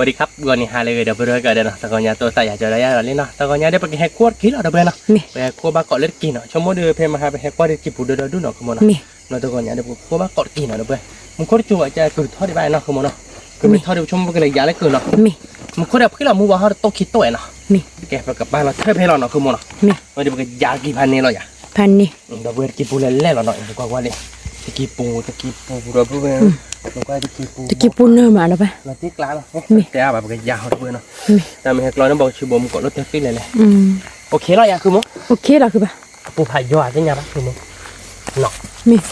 สวัสดีครับ ဂီၤနံၤဟါလၢအဂ့ၤ ဒီပုၢ်ဝဲၢ်ကိးဂၤဒဲးနီၤ, တဂီၤညါတအိၣ်သးယၤကၠီဒီးယၤဒီးလံနီၤ, တဂီၤညါဒီး ပကဟဲကွၢ်တက့ၢ်လီၤ ဒီပုၢ်ဝဲၢ်နီၤ, ပဟဲကွၢ်ဘၣ်ကိးလၢတက့ၢ်နီၤ, ဆိကမိၣ်ဒီး ဖဲမဟါပဟဲကွၢ်ဒီးတက့ၢ်ပူၤဒီးဒီဒူၣ်နီၤ ခိၣ်မီၤနီၤ, ဒီးတဂီၤညါဒီး ပကကွၢ်ဘၣ်ကိးတက့ၢ်နီၤ ဒီပုၢ်ဝဲၢ်, မူခိၣ်တကၠိၤအကကုၤထီၣ်ဒံးဘၣ်နီၤ ခိၣ်မီၤနီၤ, ကုၤထီၣ်ဒီး ပဆိကမိၣ်ပကလဲၤယၤလၢကုၤနီၤ, မူခိၣ်ဒီးဖှံလီၤမူဝါဟီၣ်တတိၢ်ခံတိၢ်ဝဲနီၤ, ကဲ ပကပာ်လီၤထၢၣ်ဖဲလီၤနီၤ ခိၣ်မီၤနီၤ, ဝဲဒီးပကယၤက့ၤဖးန့ၢ်လီၤယၤ ဖးန့ၢ် ဒီပုၢ်ဝဲၢ် တက့ၢ်ပူၤလဲၤလဲၣ်လီၤနီၤ, ကွၢ်ကွၢ်လံ, တက့ၢ်ပူၤ တက့ၢ်ပူၤ ဒီပုၢ်ဝဲၢ်, ကွၢ်တက့ၢ်ပူၤ တက့ၢ်ပူၤနၢၤမးဒီပုၢ်ဝဲၢ်, လီၤတံၢ်ကျါလီၤ, တဲအါဘၣ် ပကယၤဟီၣ်ဒီပုၢ်ဝဲၢ်နီၤ, တၢ်မ့ၢ်ဟဲကျီန့ၣ် ဘီကဆူဘီမုၢ်ကိးလၢတၢ်သ့လဲၣ်လဲၣ်, အိၣ်ခ့လီၤယၤ ခိၣ်မီၤ, အိၣ်ခ့လီၤ ခိၣ်ဘၣ်, အပူၤဖးယီၤအသ့ၣ်ညါဘၣ် ခိၣ်မီၤ, နီၤ, မ့ၢ်,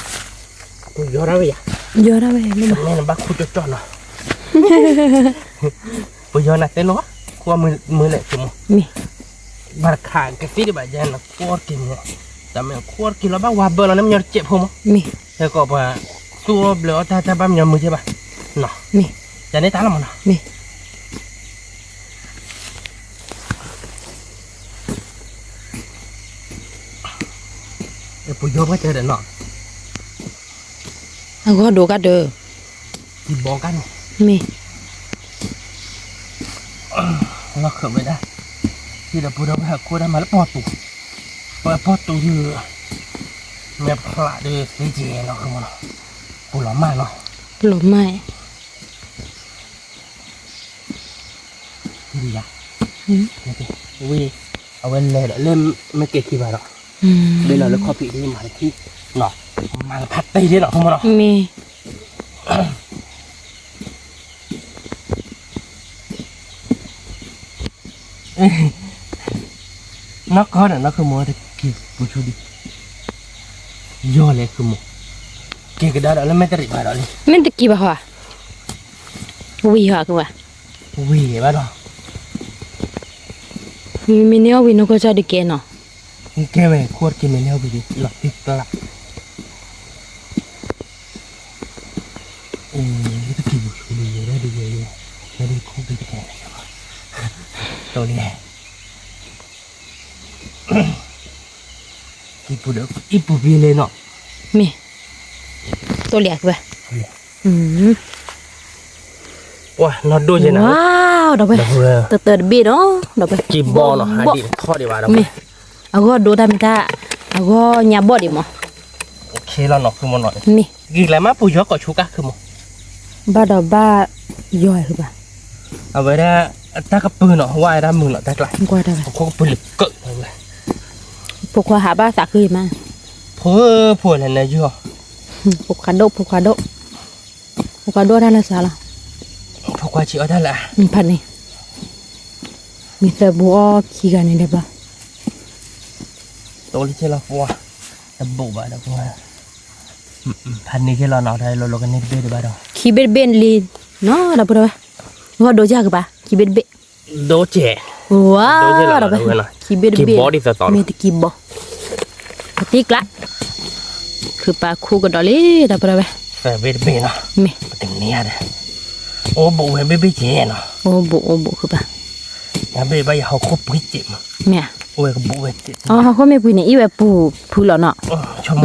ပူၤယီၤဒၣ်ဝဲယၤ, ယီၤဒၣ်ဝဲ, မ့ၢ်နဘၣ်ခူၣ်ကၠီၣ်ကၠီၣ်နီၤ ပယီၤနၤတဲလီၤ, ခိၣ်မုၢ်လဲၣ် ခိၣ်မီၤ, မ့ၢ်, ဘၣ်တခါကသ့ဒံးဘၣ်ယဲနီၤ, ကွၢ်တက့ၢ်မ့ၢ်, တၢ်မ့ၢ်ကွၢ်တက့ၢ်လီၤ ဘၣ်ဝါဘၢလီၤ နမ့ၢ်ညီတစဲးဖိမီၤ, မ့ၢ်, ဟဲကီးပှၤ, သူၣ်အိၣ်ဘျၢၣ်အီၣ်တၢ် တၢ်ဘၣ်မညီမုာ်ကဲဘၣ်, နီၤ, မ့ၢ်, ယၤန့ၣ်တၢ်လီၤမးနီၤ, မ့ၢ် ပယီၤပှၤတဲဒီးနီၤ, အဂီၢ်ဒိးကါဒၢး, ဘီကါန့ၣ်, မ့ၢ်, လီၤခၢးဝဲဒၣ်, ဒီးပူၤဒီးပဟဲခိၣ်တၢ်မၤလၢပီၢ်တူာ်, ပပီၢ်တူာ်ဒီး, မ့ၢ်ဖျးဒီးသ့ကဲနီၤ ခိၣ်မီၤနီၤ, ပူၤလီၤမၢ်နီၤ, ပူၤလီၤမၢ် ဝံၤ, အဝဲလဲၤဒီးလၢမ့ၢ်ကဲခံဘၣ်ဒီး, ဘ့ၣ်လီၤလၢခီၣ်ဖံးဒ်မၤတခံ, မၤကဖးတ့ၢ်ဒ်နီၤ ခိၣ်မီၤနီၤ, မ့ၢ် နီၢ်ကီၢ်ဒီးနီၢ်ခိၣ်မီၤတက့ၢ်ပူၤဆူၣ်ဒံး, ယီၤလဲၣ်ခိၣ်မီၤ, က့ၤကဒါဒီးလၢမဲာ်တရံးဘၣ်ဒီးလံ, မ့ၢ်တက့ၢ်ဘၣ်ဟီဧါ, ဝံၤဟီဧါကဘၣ်, ဝံၤဘၣ်ဒီး, မ့ၢ်န့ၢ်အီၣ်ဝံၤနီၢ်ကီၢ်ကၠီဒုးကဲနီၤ, ကဲဝဲခိၣ်တက့ၢ်မ့ၢ်န့ၢ်အီၣ်ဝံၤလီၤတံၢ်ကျါ တက့ၢ်ပူၤဆူၣ်ဒံးယဲဒၣ်ဒ်ဝဲ, ယဲဒၣ်ခိၣ်က့ၤတကဲ, တိၢ်လံ, က့ၤပူၤဒီး အံၤပူၤပ့ၤလဲၣ်နီၤ, မ့ၢ်, တိၢ်လံအကဘၣ်, ပှၤနီၢ်ဒိၣ်ကဲနီၤ, ဝါ, ဒီးဝဲ, တၢ်တၢ်တဘ့ၣ်နီၤ, ဒီးဝဲ, က့ၤဘီနီၤ, ဟးဒံးထီၣ်ဒံးဘၣ်ဒီးဝဲ, မ့ၢ်, အဂီၢ်ဒိတၢ်မ့ၢ်တၢ်, အဂီၢ်ညါဘီၣ်ဒံးမး, မ့ၢ်, ဂ့ၤလၢမ့ၢ်ပူၤယီၤကိးဆူကါခုမး, ဘၣ်ဒီးဘၣ်ယီၤဘၣ်, အဝဲဒၣ်, တၢ်ကပၢၤနီၤ ဝဲဒၣ်မုာ်နီၤ တၢ်ကျါ, ခိၣ်ကပၢၤလၢကၢးဝဲ, ဖိခွါဟးဘၣ်သးဃ့မး, ဖိ, ဖိလဲၣ်နယီၤ, ဖိခွါဒိၣ် ဖိခွါဒိၣ်, ဖိခွါဒိၣ်တၢ်လၢစှၤလီၤ, ဖိခွါဆံးအီၣ်တၢ်လၢ, ဖးန့ၣ်, မ့ၢ်သၢဘူးအီၣ်ခံဂၤန့ၣ်ဒီးဘၣ်, တိၢ်လံကဲလီၤပှၤ, တဘူးဘၣ်ဒီးပှၤ, ဖးန့ၢ်ကဲလီၤနီၤ တၢ်လီၤလီၤကန့ၢ်တဘ့ၣ်ဒံးဘၣ်ဒီး, ခံဘ့ၣ်တဘ့ၣ်လံ, နီၤဒီးပဒီးဝဲ, ဂီၢ်ဒိကၢ်ကဘၣ် ခံဘ့ၣ်တဘ့ၣ်, ဒိကဲ, ဝါ, ဒီးဝဲ, ခံဘ့ၣ်တဘ့ၣ်, မ့ၢ်တကံဘီ, ပတံၢ်ကျါ, ခုပာ်ခူကဒီးလံ ဒီးပဒီးဝဲ, သၢဘ့ၣ်တဘ့ၣ်နီၤ, မ့ၢ်, ပကန့ၢ်ဧါဒီး, အိၣ်ဘူးဝဲဘ့ၣ်ဘ့ၣ်ကဲနီၤ, အိၣ်ဘူးအိၣ်ဘူးခုပာ်, တၢ်ဘ့ၣ်ဘၣ်ယၤဟီၣ်ခိၣ်ပှ့ၤကဲမး, မ့ၢ်, အိၣ်ဝဲကဘူးဝဲ, ဟီၣ်ခိၣ်မ့ၢ်ပှ့ၤန့ၣ် အံၤဝဲပူၤဖုလီၤနီၤ, ခိၣ်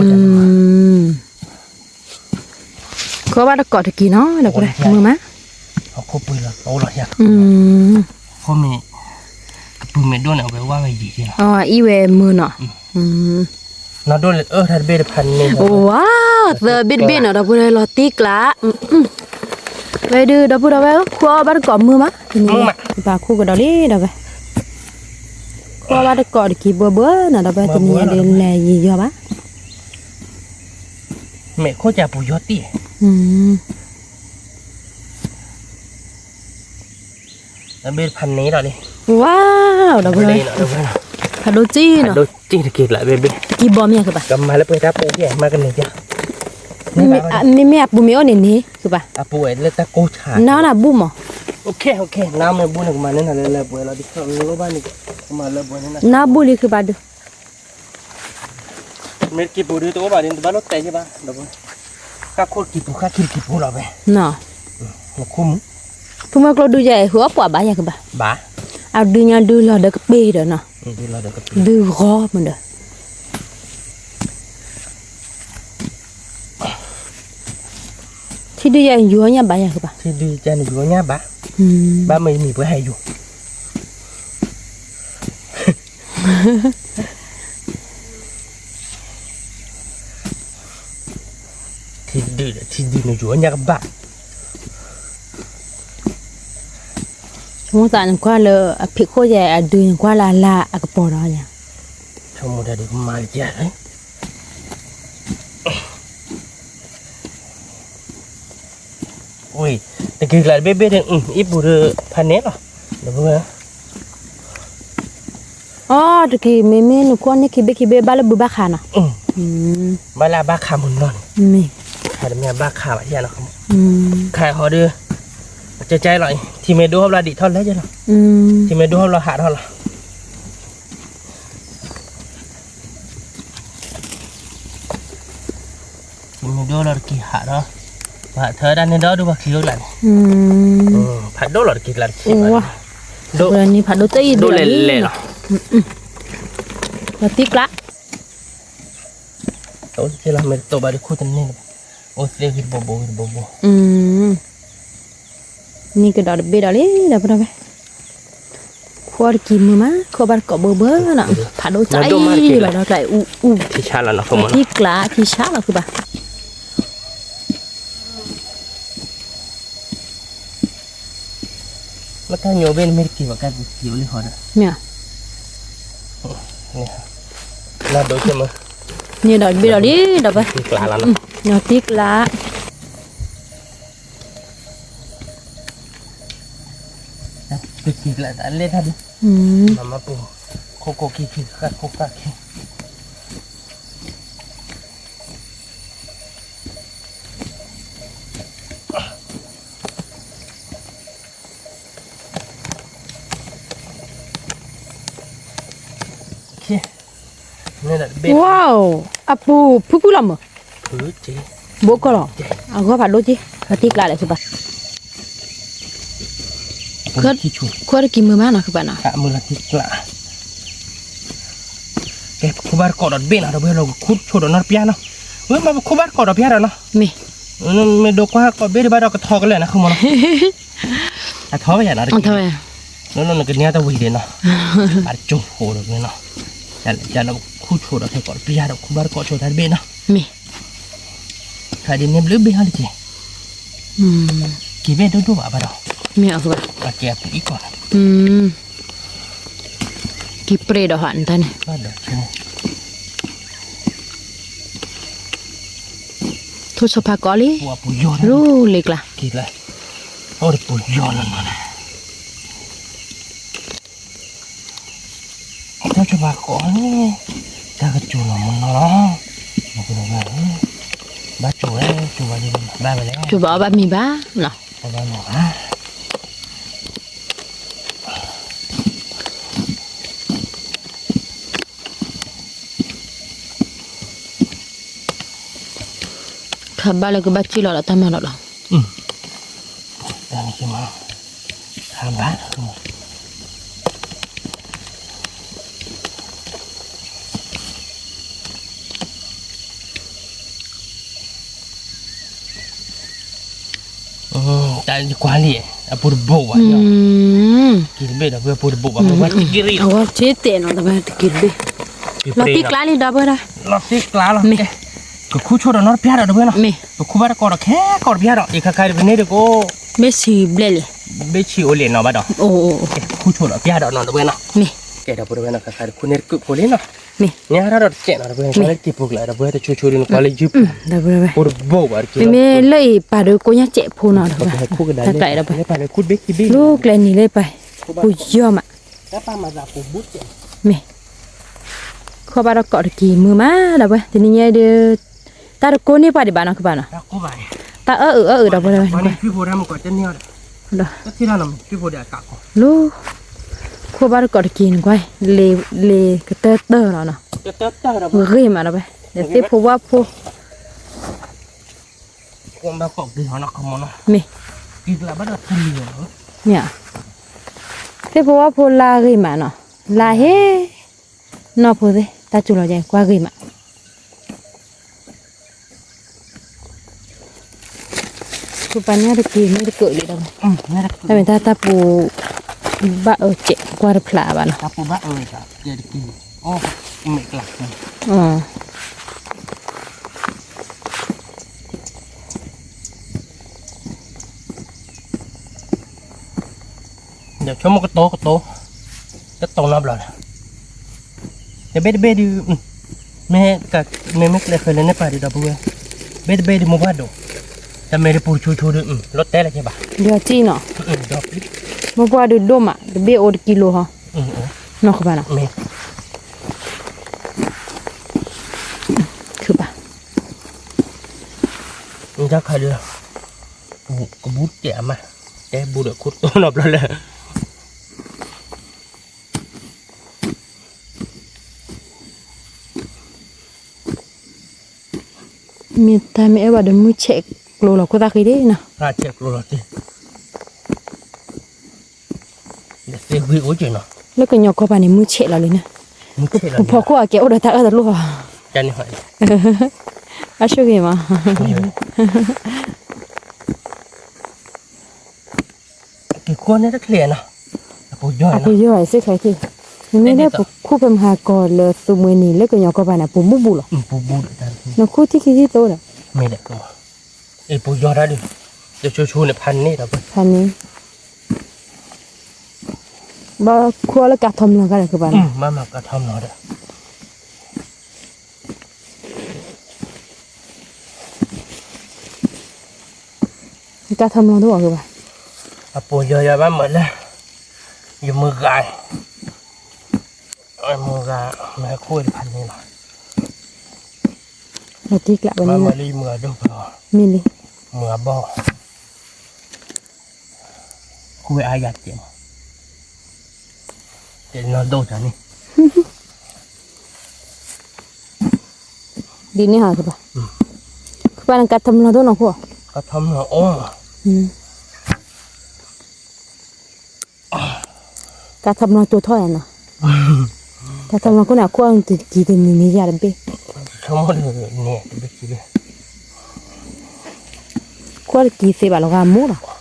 ဘၣ်တကိးတက့ၢ်နီၤ ဒီးပဒီး မုာ်မး, ခိၣ်ပှ့ၤလီၤ, ခိၣ်မ့ၢ်, ကပုၢ်မ့ၢ်ဒိၣ်န့ၣ် အဝဲဝါဝဲယံာ်ကဲလီၤ, အံၤဝဲမုာ်နီၤ, နီၢ်ဒိၣ်လၢအၢတၢ်တဘ့ၣ်တဖၣ်န့ၣ်, ဝါ, သၢဘ့ၣ်တဘ့ၣ်နီၤ ဒီးပဒီးလီၤတံၢ်ကျါ, ဝဲဒုး ဒီပုၢ်ဒီဝဲၢ် ခိၣ်အီၣ်ဘၣ်တကိးမုာ်မး, ပာ်ခူကဒီးလံ ဒီးဝဲ, ခိၣ်အီၣ်ဘၣ်တကိးတက့ၢ်ဘှီဘှီနီၤ ဒီးဝဲတနံၤညါဒီးလဲၤယံာ်ယီၤဘၣ် မ့ၢ်ခိၣ်ကပူၤယီၤတံၢ်, တဘ့ၣ်တဖၣ်န့ၣ်ဒီးလံ, ဝါ, ဒီးဝဲ, ဖးဒိၣ်စံၣ်နီၤ, တက့ၢ်ဘီမ့ၢ်ကဘၣ်, မ့မ့ၢ်အပူၤမ့ၢ်အိၣ်န့ၣ်န့ၣ် ကဘၣ်, နနဘူးမး, နဘူးလံကဘၣ်ဒုး မ့ၢ်တက့ၢ်ပူၤဒုးတအိၣ်ဘၣ်ဒုး တဘၣ်လိၣ်တဲာ်ယဘၣ်, ဒီး, ဃၣ်ခိၣ်တက့ၢ်ပူၤ ဃၣ်ခံတက့ၢ်ပူၤလီၤဝဲ, န, ခိၣ်မုၢ်, ဖုမီၤကျိဒုးယဲ ဃုအီၣ်ပှၤဘၣ်ယၤကဘၣ်, ဘၣ်, အဒုးညါဒုးလီၤဒီးကပ့ၤဒီးနီၤ, ဒုးဂီၤမးဒီး ထံဒုးယဲယူၤအီၣ်ညၣ်ဘၣ်ယၤကဘၣ်, ထံဒုးယဲယူၤအီၣ်ညၣ်ဘၣ် ဘၣ်မ့ၢ်မံၤပှဲၤဟဲယိာ် ထံဒုးဒီး ထံဒုးန့ၣ်ယိာ်ညါကဘၣ် မူသးနကွၢ်လၢအဖံးခိၣ်ယဲအဒုးနကွၢ်လၢအလၢအကပီၤဒီးယၤ ဆိကမိၣ်တၢ်ဒုးကမၤကဲ ဝ့ၢ် တက့ၤကျါတဘ့ၣ်ဘ့ၣ်ဒီး အံၤပူၤဒီး ဖးန့ၣ်လီၤ ဒီပုၢ်ဝဲၢ် အီ တက့ၤ မ့မ့ၢ်နကွၢ်န့ၢ်ခံဘ့ၣ်ခံဘ့ၣ် ဘၣ်လၢဘုဘၣ်ခးနီၤ ဘၣ်လၢအဘၣ်ခးမုၢ်နီၤန့ၣ် မ့ၢ် ခးတမ့ၢ်အဘၣ်ခးဘၣ်ယဲလီၤ ခးဟီဒီး ကကလီၤ ထံမ့ၢ်ဒိဟီဘျီဒံးထီၣ်လဲၣ်ယဲလီၤ ထံမ့ၢ်ဒိဟီဘျီဟးထီၣ်လီၤ ထံမ့ၢ်ဒိလီၤတက့ၤဟးဒီး ပှၤထၢဒၣ်န့ၣ်ဒီးဒုးပှၤချံအိၣ်ကျါန့ၣ် ဖးဒိၣ်လီၤတက့ၤကျါတက့ၤ ဒိၣ်န့ၣ်ဖးဒိၣ်တအံၤဒိၣ်လဲၣ်လဲၣ်လီၤ ပှၤတံၢ်ကျါ တအိၣ်တက့ၢ်လီၤမ့ၢ်တတိၢ်ဘၣ်ဒီးခိၣ်တန့ၢ်လၢၤဘၣ် အိၣ်သ့ဂ့ၤတဘိဘိဂ့ၤတဘိဘိ နံၤကဒီးတဘ့ၣ်ဒီးလံ ဒီပုၢ်ဝဲၢ် ခိၣ်တကံၤမုာ်မး ခိၣ်ဘၣ်တကိးဘၣ်ဘၣ်နီၤ ဖးဒိၣ်တအံၤလီၤဒီးကျါအူအူ ထံဆါလီၤနီၤ ထံကျါ ထံဆါလီၤခုဘၣ် လၢကါညိးဘ့ၣ်နမ့ၢ်တက့ၤဘၣ်ကါက့ၤက့ၤအိၣ်လံဃီဒီး မ့ၢ်ဧါ နဒိးက့မး န့ၣ်ဒီးတဘ့ၣ်ဒီးလံ ဒီပုၢ်ဝဲၢ် နတံၢ်ကျါ တံၢ်ကျါတလဲၣ်တၢ်ဒုး မၤမၤပူၤ ခိၣ်ကိးက့ၤက့ၤဃၣ်ခိၣ်ဃၣ်က့ၤ ဝါအိ အပူၤဖုဖုလီၤမး ဘိကီၢ်လီၤ အဂီၢ်ဖးဒိၣ်က့ ပှၤတံၢ်ကျါလဲၣ်ခုဘၣ် ခွါတကံၤမုာ်မးနီၤခုဘၣ်နီၤ မုာ်လီၤတံၢ်ကျါ ကဲ ပခူၣ်ဘၣ်တကိးဒီးတဘ့ၣ်နီၤ ဒီပုၢ်ဝဲၢ်လီၤ ပခူၣ်ဆိဒီးနီတပျၢ်နီၤ ဝဲမ့ၢ်ပခူၣ်ဘၣ်တကိးဒီးပျၢ်ဒီးနီၤ မ့ၢ် မ့ၢ်ဒိကွၢ်ကိးဘ့ၣ်ဒံးဘၣ်ဒီးကထီကလဲာ်နီၤ ခမနီၤ အထီဝဲယၤနီၤ နီၤ နကန့ၢ်တဝံၤဒံးနီၤ အတကၠိဖိဒီးနီၤ ယလၢခူၣ်ဆိဒီးဖဲကိးတပျၢ်ဒီးခူၣ်ဘၣ်တကိးဆိတၢ်တဘ့ၣ်နီၤ မ့ၢ် ခါဒ်န့ၣ်ဘျုးဘ့ၣ်ဟီတက့ၢ် က့ၤဘ့ၣ်ဒိၣ်ဒိၣ်ဘၣ်ဘၣ်ဒီး မ့ၢ်အကဘၣ် အကဲအပူၤအံၤကီးနီၤ က့ၤပြဲးဒီးဟးနတၢ်န့ၣ် ထိၣ်ဆီဖါကီးလံ ပူၤယီၤ ရူလ့ကျါ က့ၤလၢ အိၣ်ဒီးပူၤယီၤလီၤနီၤန့ၣ် ထိၣ်ဆီဖါကီးန့ၣ် တၢ်ကစူၤလီၤမနီၤလီၤ ဘၣ်စူၤဝဲ စူၤဝဲဒ်ဘၣ်ဝဲလဲၣ် စူၤဘၣ်အီၣ်ဘၣ်မံၤဘၣ်နီၤ ဘၣ်မံၤဘၣ် ခါဘၣ်လၢကဘၣ်စံၣ်လီၤဒီးတၢ်မၤလီၤလီၤ ခါဘၣ် တၢ်ယကွၢ်လံ အပူၤတဘိဘၣ် က့ၤတဘ့ၣ်ဒီးပူၤတဘိဘၣ် ပှၤတက့ၤရံၣ် အဝဲက့ၤတဲာ်နီၤ တဘ့ၣ်တက့ၤတဘ့ၣ် လီၤတံၢ်ကျါလံဒီပုၢ်ဝဲၢ် လီၤတံၢ်ကျါလီၤ မ့ၢ် ကခူၣ်ဆိဒီးနီတပျၢ်ဒီးတဝဲနီၤ မ့ၢ် ပခူၣ်ဘၣ်တကိးဒီးခဲကိးတပျၢ်ဒီး အံၤခါခါတကန့ၢ်တကိး ဘ့ၣ်ဆံးဘျဲၣ်လံ ဘ့ၣ်ဆံးအိၣ်လံနီၤဘၣ်ဒီး အိၣ် ခူၣ်ဆိဒီးပျၢ်ဒီးနီၤတဝဲနီၤ မ့ၢ် ကဲဒီပုၢ်ဝဲၢ်နီၤ ခါခါတခူၣ်န့ၢ်တကုးဖိလံနီၤ မ့ၢ် ညါထီၣ်ဒီးတကဲးနီၤ တဝဲ ကွၢ်လၢက့ၤပူၤကျါ တဝဲတဆိဆိဒ်နကွၢ်လၢယုၢ်ပူၤ ပူၤတဘိဘၣ်တက့ၤ မ့မ့ၢ်လၢအံၤပာ်ဒုးကိညါစဲးဖိနီၤ တဝဲ တၢ်ကျါဒီပုၢ်ဝဲၢ် လၢကျဲနံၤလၢပာ် ပူၤယီၤမး မ့ၢ် ခီၣ်ဘၣ်ဒီးကိးတက့ၤမုာ်မး ဒီပုၢ်ဝဲၢ် တနံၤညါဒီး တၢ်တကိးန့ၢ်ပှၤဒံးဘၣ်နီၤ ကဘၣ်နီၤ တၢ်အၢအုးအၢအုးဒီပုၢ်ဝဲၢ် ဒီး လၢ ခိၣ်ဘၣ်တကိးတက့ၤနကွၢ် လ့ၤ လ့ၤကတၢၢ်တၢၢ်လီၤနီၤ ဂ့ၤမးဒီပုၢ်ဝဲၢ် ဒီးသ့ၣ်ဖိဝၣ်ဖိ မ့ၢ် မ့ၢ် သ့ၣ်ဖိဝၣ်ဖိလါဂ့ၤမးနီၤ လါဟ့ နီၢ်ဖိသ့ၣ် တၢ်စူၤလီၤယဲ ကွၢ်ဂ့ၤမး ပပာ်န့ၢ်တက့ၤ မ့ၢ်တကၢးလံဒီး, တၢ်မ့ၢ်တၢ်တၢ်ပူၤ ဘၣ်အၢကဲးကွၢ်တဖျါဘၣ်နီၤ, တၢ်ပူၤဘၣ်အၢကဲးတက့ၤ, အိၣ်, မဲာ်ကျါ, ဒီးဆိကမိၣ်ကတိၤ ကတိၤ, တတိၤနီတဘျီလၢၤ, တဘ့ၣ်တဘ့ၣ်ဒုး, မ့ၢ်, မ့ၢ်မ့ၢ်ကျဲဃဲၤလၢန့ၣ်ပာ်ဒံးဒီပုၢ်ဝဲၢ်, တဘ့ၣ်တဘ့ၣ်ဒုးမိၢ်ပှၢ်ဒိၣ်, တၢ်မ့ၢ်တပူၤတဆူဆူဒုး, လီၤတဲလၢက့ၤဘၣ်, ဒီးစံၣ်နီၤ, မိၢ်ပှၢ်ဒုးဒိၣ်မး တဘ့ၣ်အိၣ်တကံလိၤဟီ, နီၢ်ဃဘၣ်နီၤ, ခုဘၣ် တၢ်ခါဒုး, ကဘူးတဲအမး, တဲဘူးဒီးခိၣ်တိၢ်နီတဘျီလၢၤ မ့ၢ်တၢ်မ့ၢ်အဲၣ်ဘၣ်ဒီး မုၢ်ဆဲးကျိလီၤခိၣ်သၣ်ဃံဒၣ်နီၤ, ဆဲးကျိလီၤတ့ၢ်, သ့ၣ်ဝံၤအိၣ်က့ၤနီၤ, လၢကညီကီၢ်ပၤန့ၣ် မုၢ်ဆဲးလီၤလံန့ၣ်, ပဖီခိၣ်အကဲအိၣ်ဒီးတၢ်အၢၣ်တလိၣ်ဘၣ်, အဆိၣ်ဂ့ၤမး က့ၤခိၣ်န့ၣ်တချ့နီၤ, အပူၤယီၤ, အပူၤယီၤစ့ၢ်ကီး, မ့မ့ၢ်လၢပခိၣ်ဖဲမဟါကီးလၢသုးမွဲနံၤ လၢကညီကီၢ်ပၤန့ၣ် အပူၤဘူးဘူးလီၤ, နခိၣ်ထံၣ်ခံသီဒီး, မ့ၢ်ဒီး, အပူၤယီၤတၢ်ဒုး, တဆိဆိန့ၣ်ဖးန့ၢ်ဒီး, ဖးန့ၢ်, ဘၣ်ခိၣ်အီၤလၢကါထီမလီၤဂၤဒီးကဘၣ်နီၤ, မ့ၢ်မၤကါထီမလီၤဒီး ကါထီမလီၤတအိၣ်ကဘၣ်, အပူၤယီၤယၤဘၣ်မးလၢ, ယမုၢ်ဂၤ, မုၢ်ဂၤ, မ့ၢ်ခိၣ်ဝဲတဖးန့ၢ်လီၤ, မ့ၢ်လံ, မုၢ်ဂၤဘီၣ် ခိၣ်ဝဲအါယၤတကဲးမး, တဲနီၢ်ဒိၣ်တၢ်န့ၣ်, ဒ်န့ၣ်ဟီ, ကဘၣ်နကါထီမလီၤဒိၣ်နီၢ်ခိၣ်, ကါထီမလီၤအိၣ်မး, ကါထီမလီၤတိၤထီၣ်ယၤနီၤ, ကါထီမလီၤခိၣ်န့ၣ် အခိၣ်အကံၤတနံၤန့ၣ်ယၤတဘ့ၣ်, ခိၣ်တကံၤသ့ဘၣ်လီၤဂာ်မိၢ်လီၤ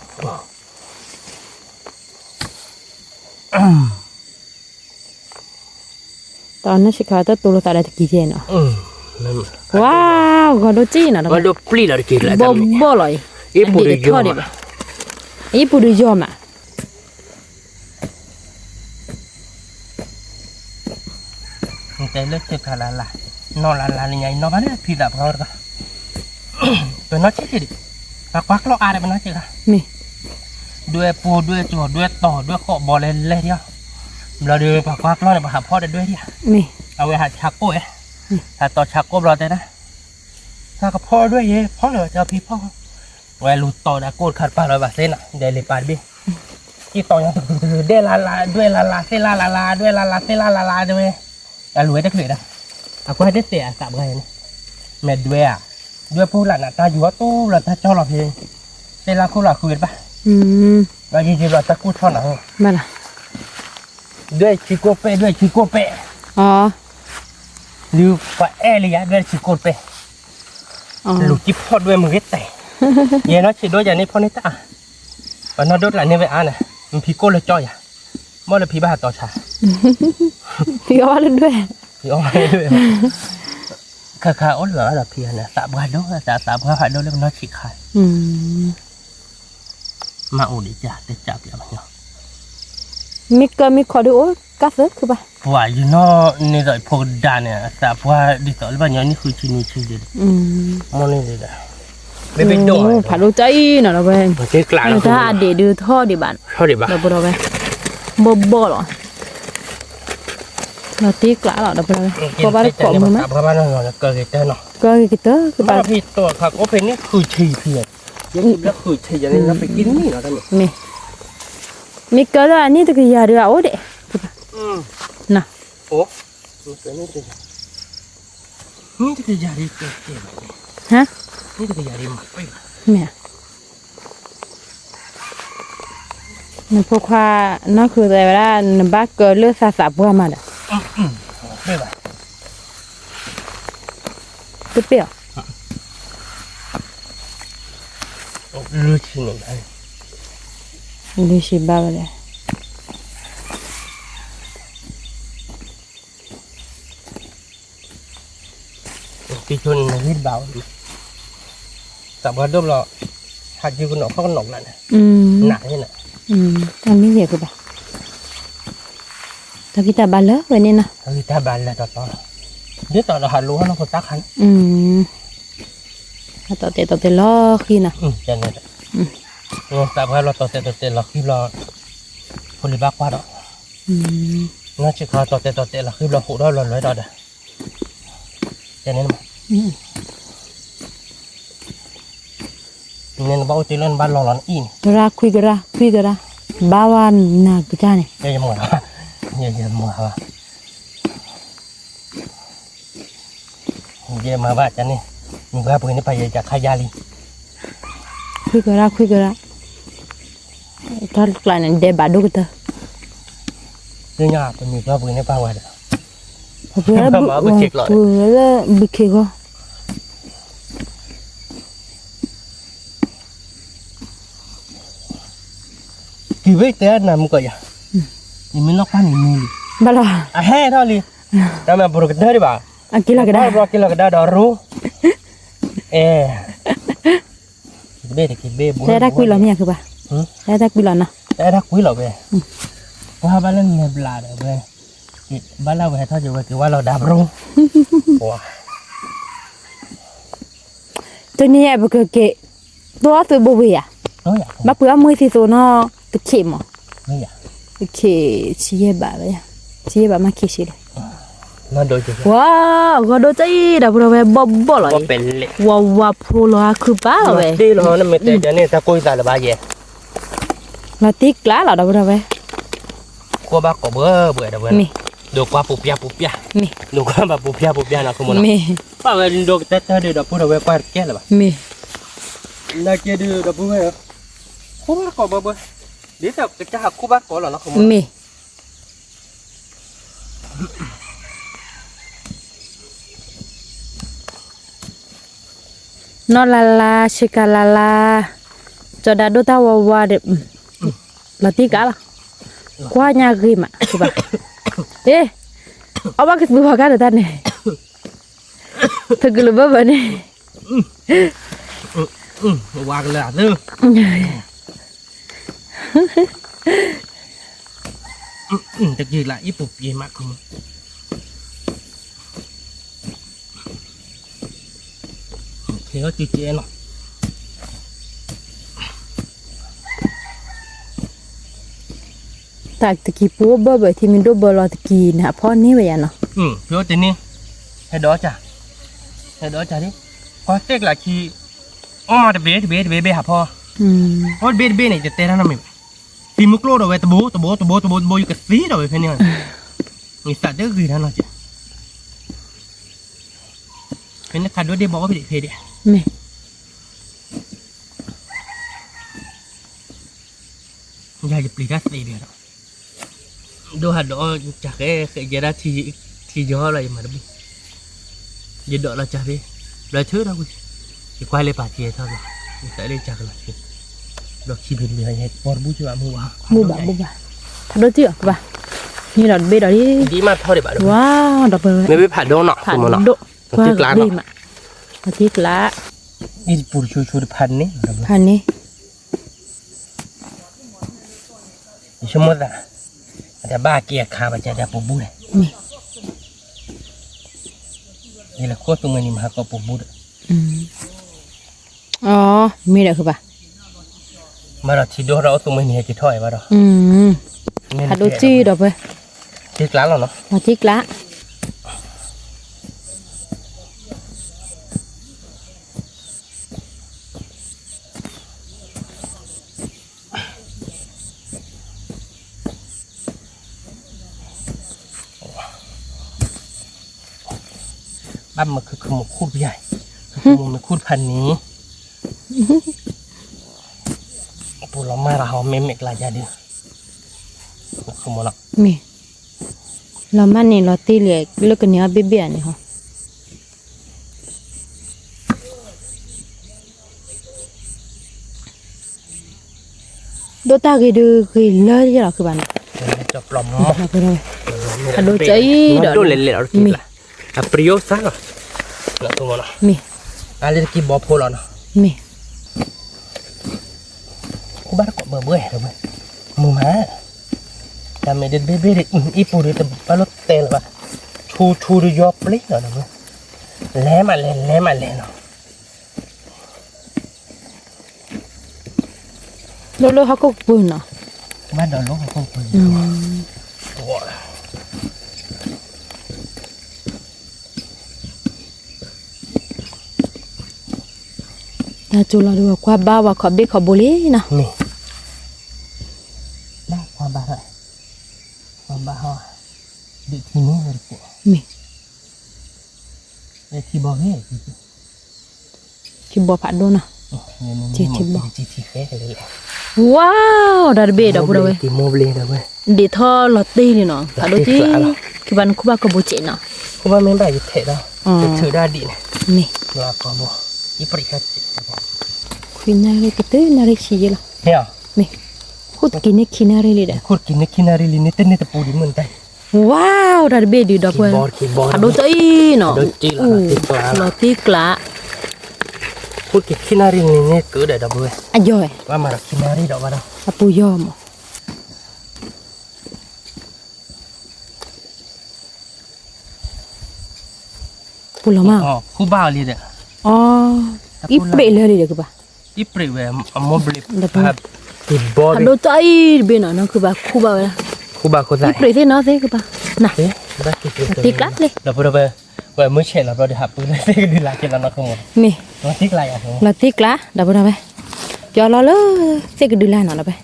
တၢ်နီၢ်ဆံးခါတၢ်တိၤလိာ်သးဒီးတကံၤကဲနီၤ, ဝါ, ဂီၤဒိၣ်စံၣ်နီၤ, ဘီၣ်ဘီၣ်လီၤအံၤ, အံၤပူၤဒုးယီၤမး, တဲလၢဆံးခါလၢ်လၢ်, နီၢ်လၢ်လၢ်လၢညါအံၤ နီၢ်ဘၣ်လၢဖံသးပှၢ်တဂၤ, ပနီၢ်ဆံးဆံးဒံး, ပှၤကွၢ်ကျီၢ်အါဒီးပနီၢ်ဆံးခါ, ဒွဲၣ်ပူၤဒွဲၣ်ကၠီၤဒွဲၣ်တီၤဒွဲၣ်ဃိးဘီလဲၤလဲၤဒံး, ဘျီဒီးပှၤကွၢ်ကျီၢ်န့ၣ် ပှၤဟးဖီၣ်ဒီးဒွဲၣ်ဒံးဧါ, အဝဲဟးဆါကိၣ်ဧါ, ဟးတီၤဆါကိၣ်ဘျီတဲဒၣ်, သးကဖီၣ်ဒွဲၣ်ယဲ ဖီၣ်လၢၤဘၣ် ကၠီဖံဖီၣ်, ဝဲလူၤတီၤဒၣ်ကိၣ်တခါတပၤလီၤဘၣ်သ့နီၤ ဒီးလံာ်ပာ်တဘ့ၣ်, ကံတီၤညါတကတက ဒွဲၣ်လၢ်လၢ် ဒွဲၣ်လၢ်လၢ် သ့ၣ်လၢ်လၢ်လၢ် ဒွဲၣ်လၢ်လၢ် သ့ၣ်လၢ်လၢ်လၢ် တဲဝဲ, အလူၤဝဲတချုးဒၣ်, အကွၢ်ဒ်တဲအသးပှၢ်ယဲန့ၣ်, မ့ၢ်ဒွဲၣ်ဧါ, ဒွဲၣ်ဖိလၢ်နတၢ်ယူၤအီၤတူၢ်လီၤတၢ်ကၠီလီၤဖဲ, သ့ၣ်လၢ်ခိၣ်လၢ်ဃုတဘၣ်, ဒီးယံာ်ယံာ်လီၤတၢ်ကိၢ်ဆီနီၤ, ဒွဲၣ်ဆံကိၢ်ပဲ့ ဒွဲၣ်ဆံကိၢ်ပဲ့, ဒုးပှၤအဲၣ်လၢယၤ ဒွဲၣ်ဆံကိၢ်ပဲ့, လူၤကံဖီၣ်ဒွဲၣ်မ့ၢ်ဂ့ၤတဲ, ယဲနီၢ်ဆံးဒိၣ်ယၤန့ၣ်ဖီၣ်န့ၢ်တၢ်, ပှၤနီၢ်ဒိၣ်တလးန့ၢ်ဝဲအါန့ၣ်, မ့ၢ်ဖံကိၢ်လၢကၠီယၤ, ဘၣ်လၢဖံဘၣ်ဟးတီၤဆါ, ဖံအီၣ်ဘၣ်လၢဒွဲၣ်, ဖံအီၣ်ဘၣ်လၢဒွဲၣ်, ခါခါအိၣ်လၢၤဒီးဖံန့ၣ် သးပှၢ်ဒိၣ် သးပှၢ်ဖးဒိၣ်လၢပနီၢ်ဆံးခါ, မ့ၢ်အိၣ်ဒံးကၢ်တဲကၢ်ပျဲမး, မ့ၢ်ကၢမ့ၢ်ခီဒုးအိၣ်ကၢ်သၢခုဘၣ်, ပှၤယနီၢ်န့ၣ်ဒီးဖိကဒါန့ၣ် သးပှၢ်ဒ်သိးလၢပှၤညီနုၢ်ဃုဆံနွံဆံဒံး, မ့ၢ်န့ၣ်ဒံး, ဖးဒိၣ်တၢ်အံၤနီၤဒီးဝဲ, တၢ်အဒံးဒုးထီၣ်ဒံးဘၣ်, ဒီးပဒီးဝဲ, ဘီၣ်ဘီၣ်လီၤ, လီၤတ့ကျးလီၤဒီးပဒီးဝဲ, ကီဘၣ်တကိးမုာ်မး, ကၢက့ၤတၢ်, ကၢက့ၤကတၢၢ်ကဘၣ်, ဖံတိၤခါကိးဖဲန့ၣ်ဃုဆံဖံ, ယဲၢ်ဆံဘျဲၣ်ဃုဆံယဲၢ်န့ၣ် ပကံနံၣ်လီၤတၢ်န့ၣ်, မ့ၢ်ကၢလၢအနံၣ်တကယၤဒုးအအိၣ်ဒံး, နၤ, အိၣ်, နံၣ်တကယၤဒုးကဲကဲဘၣ်, ဟါ, နံၣ်တကယၤဒုးမၤပ့ၢ်ဘၣ်, မ့ၢ်, နဖိခွါ, နီၢ်ဃုသဲဝဲဒၣ် နဘၣ်ကၢလၢသးသးပှၢ်မးဒီး, တပ့ၢ်အီၤ, အိၣ် လွံၢ်ဆံန့ၣ်ဘၣ်, လွံၢ်ဆံဘၣ်ဝဲလဲၣ်. တံဆိန့ၣ်နဂံၢ်တဘၣ်ဝဲ, သးပှၢ်ဒိၣ်ဘျီ, ဟးက့ၤကနီၤခီၣ်ကနီၤကျါန့ၣ်, နးန့ၣ်, အမ့ၢ်ယဲၢ်ကဘၣ်, တၢ်ဂံၢ်တၢ်ဘါလၢာ်ဝဲန့ၣ်နီၤ, တၢ်ဂံၢ်တၢ်ဘါလၢာ်တီတီလီၤ, ဒ်သိးဒီးဟးလိဟီၣ်လၢဖိသၣ်ခါန့ၣ်, ဟးတီတဲာ်တီတဲာ်လီၤဃံနီၤ, သးပှၢ်လီၤတီတဲာ်တီတဲာ်လီၤဃံဘျီ, ဖိလံၤဘၣ်ကွၢ်ဒီး, နီၢ်ဆံးခီတီတဲာ်တီတဲာ်လီၤဃံဘျီ ဟိးထီၣ်ဘျီလွဲဒီးဒီး, ကဲန့ၣ်, န့ၣ်နဘၣ်အိၣ်တ့ၢ်လၢနဘၣ်လီၤလီၤနအံၣ်န့ၣ်, ကရၢခွံကရၢ ခွံကရၢ, ဘၣ်ဝဲနၤကစၢ်န့ၣ်, ယဲယမၤဘၣ်, ယဲယမၤဘၣ်, ယဲမၤဘၣ်ကန့ၣ်, မုၢ်ဘၣ်ပှ့ၤန့ၣ်ပာ်ယဲကခါယါလံ, ခွံကရၢ ခွံကရၢ, တၢ်ကျါန့ၣ် ဒဲးဘးဒိၣ်ကတၢၢ်, သ့ၣ်ညါပမုၢ်ဘၣ်ပှ့ၤန့ၣ်ပာ်ဝဲဒီး, ပှ့ၤလၢ, ပှ့ၤလၢဘုခ့ဂီၢ် က့ၤဝဲတဲနၤမုၢ်ကီးယၤ, ယမ့ၢ်လီၤကွၢ်န့ၣ်မ့ၢ်လံ, ဘၣ်လီၤ, အဟဲထီၣ်လံ, တၢ်မၤပရူၤကတၢၢ်ဒံးဘၣ်, အက့ၤလီၤကဒါ, က့ၤလီၤကဒါဒီးရူ, အဲ, တၢ်အဲၣ်တၢ်ကွံလီၤမ့ၢ်ယၤခုဘၣ်, တၢ်အဲၣ်တၢ်ကွံလီၤနီၤ, တၢ်အဲၣ်တၢ်ကွံလီၤဝဲ, ပှၤဘၣ်လၢမဲာ်ဘျးဒီးဝဲ, ဘၣ်လၢဝဲဟဲထီၣ်က့ၤဝဲက့ၤဝဲလီၤဒါပရူၤ, တနံၤအံၤပကက့ၤ, တိၢ်အီၣ်သုးဘိဝ့ၤဧါ, ဘၣ်ပှ့ၤအီၣ်မွ့ၢ်သံသိးနီၤ, တခ့မး, တခ့ဆံယဲၢ်ဘး, ဆံယဲၢ်ဘးမ့ၢ်ခ့ဆံလီၤ, ပှၤ, ဂီၤဒိၣ်တၢ်အံၤဒီးပဒီးဝဲဘီၣ်ဘီၣ်လီၤအံၤ, ဝါဝါဖိလီၤအါခုပၢ်လီၤဝဲ, တ့ၢ်လီၤန့ၣ်မ့ၢ်တဲန့ၣ် တၢ်ကိၢ်သးလၢၤဘၣ်ယဲ, လီၤတံၢ်ကျါလီၤဒီးပဒီးဝဲ ကွၢ်ဘၣ်ကိးဘၢဘၢဒီးဝဲ, မ့ၢ်, ဒိးကွၢ်ပူၤပျၢ်ပူၤပျၢ်, မ့ၢ်, ဒိးကွၢ်ဘၣ်ပူၤပျၢ်ပူၤပျၢ်နီၤ, မ့ၢ်, ပၢ်ဝဲဒိးကတၢၢ်တၢၢ်ဒုးဒီးပူၤဒီးဝဲကွၢ်တကဲလၢၤဘၣ်, မ့ၢ်, နာ်က့ဒုးဒီးပူၤဝဲ, ခိၣ်ဘၣ်ကိးဘၢဘၢ, ဒ်သိးကစၢ်ဟးခိၣ်ဘၣ်ကိးလီၤနီၤ, မ့ၢ်, နီၢ်လါလါ ဆ့ကၤလါလါ, ကၠီၤဒါဒိၣ်တၢ်ဝါဝါဒီး, လီၤတံၢ်ကါလီၤ, ကွၢ်ညါဂ့ၤမး, ဘၣ်, အ့, အီၣ်ဘၣ်ကသူအီၤကါဒီးတၢ်န့ၣ်, သကလုာ်ဘၢဘၢန့ၣ်, ဝါကလၢာ်အသၢ တက့ၤလၢအံၤပူၤပျဲမးခီမး, ဖဲအီၣ်ကကဲနီၤ, တၢ်တကံၤပူၤဘၢဘၢထံမ့ၢ်ဒိၣ်ဘၢလီၤတကံၤန့ၣ် အဖီၣ်န့ၢ်ဝဲယၤနီၤ, ဖဲအီၣ်တန့ၢ်, ဟဲဒီးအီၣ်ကၢ်, ဟဲဒီးအီၣ်ကၢ်ဒ်, ကွၢ်တဲကျးခံ, အီၣ်မးတဘ့ၣ်တဘ့ၣ်တဘ့ၣ်ဘ့ၣ်ဟးဖီၣ်, အီၣ်တဘ့ၣ်တဘ့ၣ်န့ၣ် ယတဲတၢ်နီတမံၤဘၣ်, သံမုၢ်ကျိၣ်ဒီးဝဲတဘိတဘိတဘိတဘိတဘိ ယကသံဒီးဝဲဖဲန့ၣ်, ယသးတဂ့ၤတၢ်နီၤကဲ, ဖဲန့ၣ်ခးဒိၣ်ဒ့ၣ်ဘီအီၣ်ဖဲဒံးဖဲဒံး, မ့ၢ် ယၤယပျံၤတၢ်သ့ဒံးဒီး, ဒိၣ်ဟးဒီးအီၣ်ကၢ်ဃဲဃဲယဲဒၣ်, ထံယီၤလီၤယမၤတဘူၣ်, ယဒိးလီၤကၢ်ဖဲ, ဘျီဆၢထီၣ်ကွံာ်, ယကွၢ်လၢပာ်ကဲထီၣ်ဘျီ, ယသးလၢကၢ်ကလီၤဖဲ, ဘျီခံဖဲတဘ့ၣ်ယဲပီတဘူၣ်ကၠဘၣ်မူဘၣ်, မူဘၣ်မူဘၣ်, ဖးဒိၣ်တံၢ်အီၤကဘၣ်, န့ၣ်ဒီးတဘ့ၣ်ဒီးလံ, ဒ်မးထီၣ်ဒံးဘၣ်ဒီး, ဝါဒီးပဝဲ, မ့ၢ်ဖးဒိၣ်နီၤ, ဖးဒိၣ်, ကွၢ်ကဘ့ၣ်မး, အတံၢ်ကျါ, အံၤပူၤတဆိဆိတဖးန့ၣ်, ဖးန့ၣ် ယဆိကမိၣ်သး, အတဘၣ်က့ၤအခါဘၣ်ကဒီးပူၤဘူၣ်န့ၣ်, ယလဲၤခိၣ်သူမှဲနံၤမၤဟးကီးပူၤဘူၣ်ဒီး, အီ, မ့ၢ်ဒီးဃုဘၣ်, မၤဒီးထံဒိၣ်ဒီးအိၣ်သူမှဲနံၤဟဲက့ၤထီၣ်အံၤဘၣ်ဒီး, ဖးဒိၣ်တံၢ်ဒီးပဝဲ, တံၢ်ကျါလီၤနီၤ, တံၢ်ကျါ ဘၣ်မ့ၢ်ခုခုမ့ၢ်ခူၣ်တပျၢ်, ခုခုမ့ၢ်ခူၣ်တဖၣ်န့ၣ်, ပူၤလီၤမၢ်ရဟီမ့ၢ်မ့ၢ်ကျါယၤဒုး, မ့ၢ်, လီၤမၢ်န့ၣ်လီၤတံၢ်လံ, လၢကန့ၢ်အီၣ်ဘ့ၣ်ဘ့ၣ်အန့ၣ်ဟီ မ့�ၢ် ဒိၣ်တၢ်ဂ့ၤဒုးဂ့ၤလၢယလီၤခုဘၣ်နီၤ, အဒိကၠီအံၤဒီး မ့ၢ် အပျံၤသၣ်လီၤ, အလၢတကံဘီဖိလီၤနီၤ, မ့ၢ် ခူဘၣ်တကိးဘၢဘၢ, မုာ်မး, တၢ်မ့ၢ်ဒ်ဘ့ၣ်ဘ့ၣ်ဒ် အံၤပူၤဒ် တဘၣ်လိၣ်တဲလၢၤဘၣ်, ဆူဆူဒ်ယီပျံၤလီၤ, လဲၤမးလဲၤ လဲၤမးလဲၤနီၤ. လၢလၢဟီၣ်ခိၣ်ကပၤနီၤ, ဘၣ်ဒီးလၢဟီၣ်ခိၣ်ကပၤ, တၢ်ကၠိလီၤဒုး ကွၢ်ဘၣ်ဝဲခီၣ်ဘ့ၣ်ခီၣ်ဘိလံနီၤ, ဘၣ်ကွၢ်ဘၣ်, ကွၢ်ဘၣ်ဟီ, ဒ်ထံန့ၣ်ဝဲတကိး, မ့ၢ် ထံဘီဖးဒိၣ်နီၤ, ထံဘီ, ဝါ, တၢ်တဘ့ၣ်ဒီပုၢ်ဒီဝဲၢ်, ဒ်ထီၣ်လီၤတံၢ်လံနီၤ, ဖးဒိၣ်ကံ, ခံဘၣ်နခူဘၣ်ကဘိစဲးနီၤ, ခူဘၣ်မ့ၢ်ဘၣ်ယထဲးဒီး, ယထုးဒီးဒံးန့ၣ်, မ့ၢ် ခွံနၣ်ရံၣ် ကတၢၢ်နၣ်ရံၣ်ဆံးယဲလီၤ, မ့ၢ် ခူၣ်တက့ၤန့ၢ်ခံနၣ်ရံၣ်လံဒီး, ခူၣ်တက့ၤန့ၢ်ခံနၣ်ရံၣ်လံန့ၣ် တန့ၢ်တပူၤဒံးမုၢ်နတၢ် ဝါ, တၢ်တဘ့ၣ်ဒုးဒီပုၢ်ဝဲၢ်, ဖးဒိၣ်ကံအံၤနီၤ, လီၤတံၢ်ကျါ, ခူၣ်တက့ၤခံနၣ်ရံၣ်န့ၣ်န့ၢ်ကုဒီးဒီပုၢ်ဝဲၢ်, အယီၤ, အပူၤယီၤမး ပူၤလီၤမး, ခူၣ်ဘၣ်အီၤလံဒီး, အံၤပြံးလၢလံဒီးကဘၣ်, အံၤပြံးဝဲ, အမိၢ်ဘျ့, ဖးဒိၣ်ကံအံၤတဘ့ၣ်နီၤ နကဘၣ်ခူၣ်ဘၣ်ဝဲဒၣ်, ခူၣ်ဘၣ်ခိၣ်သၣ်, အံၤပြံးသ့ၣ်နီၤသ့ၣ်ကဘၣ်, န, တံကျါလံ, ဒီပုၢ်ဒီဝဲၢ်, ဝဲမုၢ်ဆဲးလီၤဘျီဒီးဟးပူၤလၢသ့ၣ်ကဒုလၢ်က့ၤလီၤနီၤ, မ့ၢ်, လီၤတံကျါ, လီၤတံကျါ ဒီပုၢ်ဒီဝဲၢ်, ပျီလီၤလၢသ့ၣ်ကဒုလၢ်နီၤ ဒီပုၢ်ဝဲၢ် ဘ့ၣ်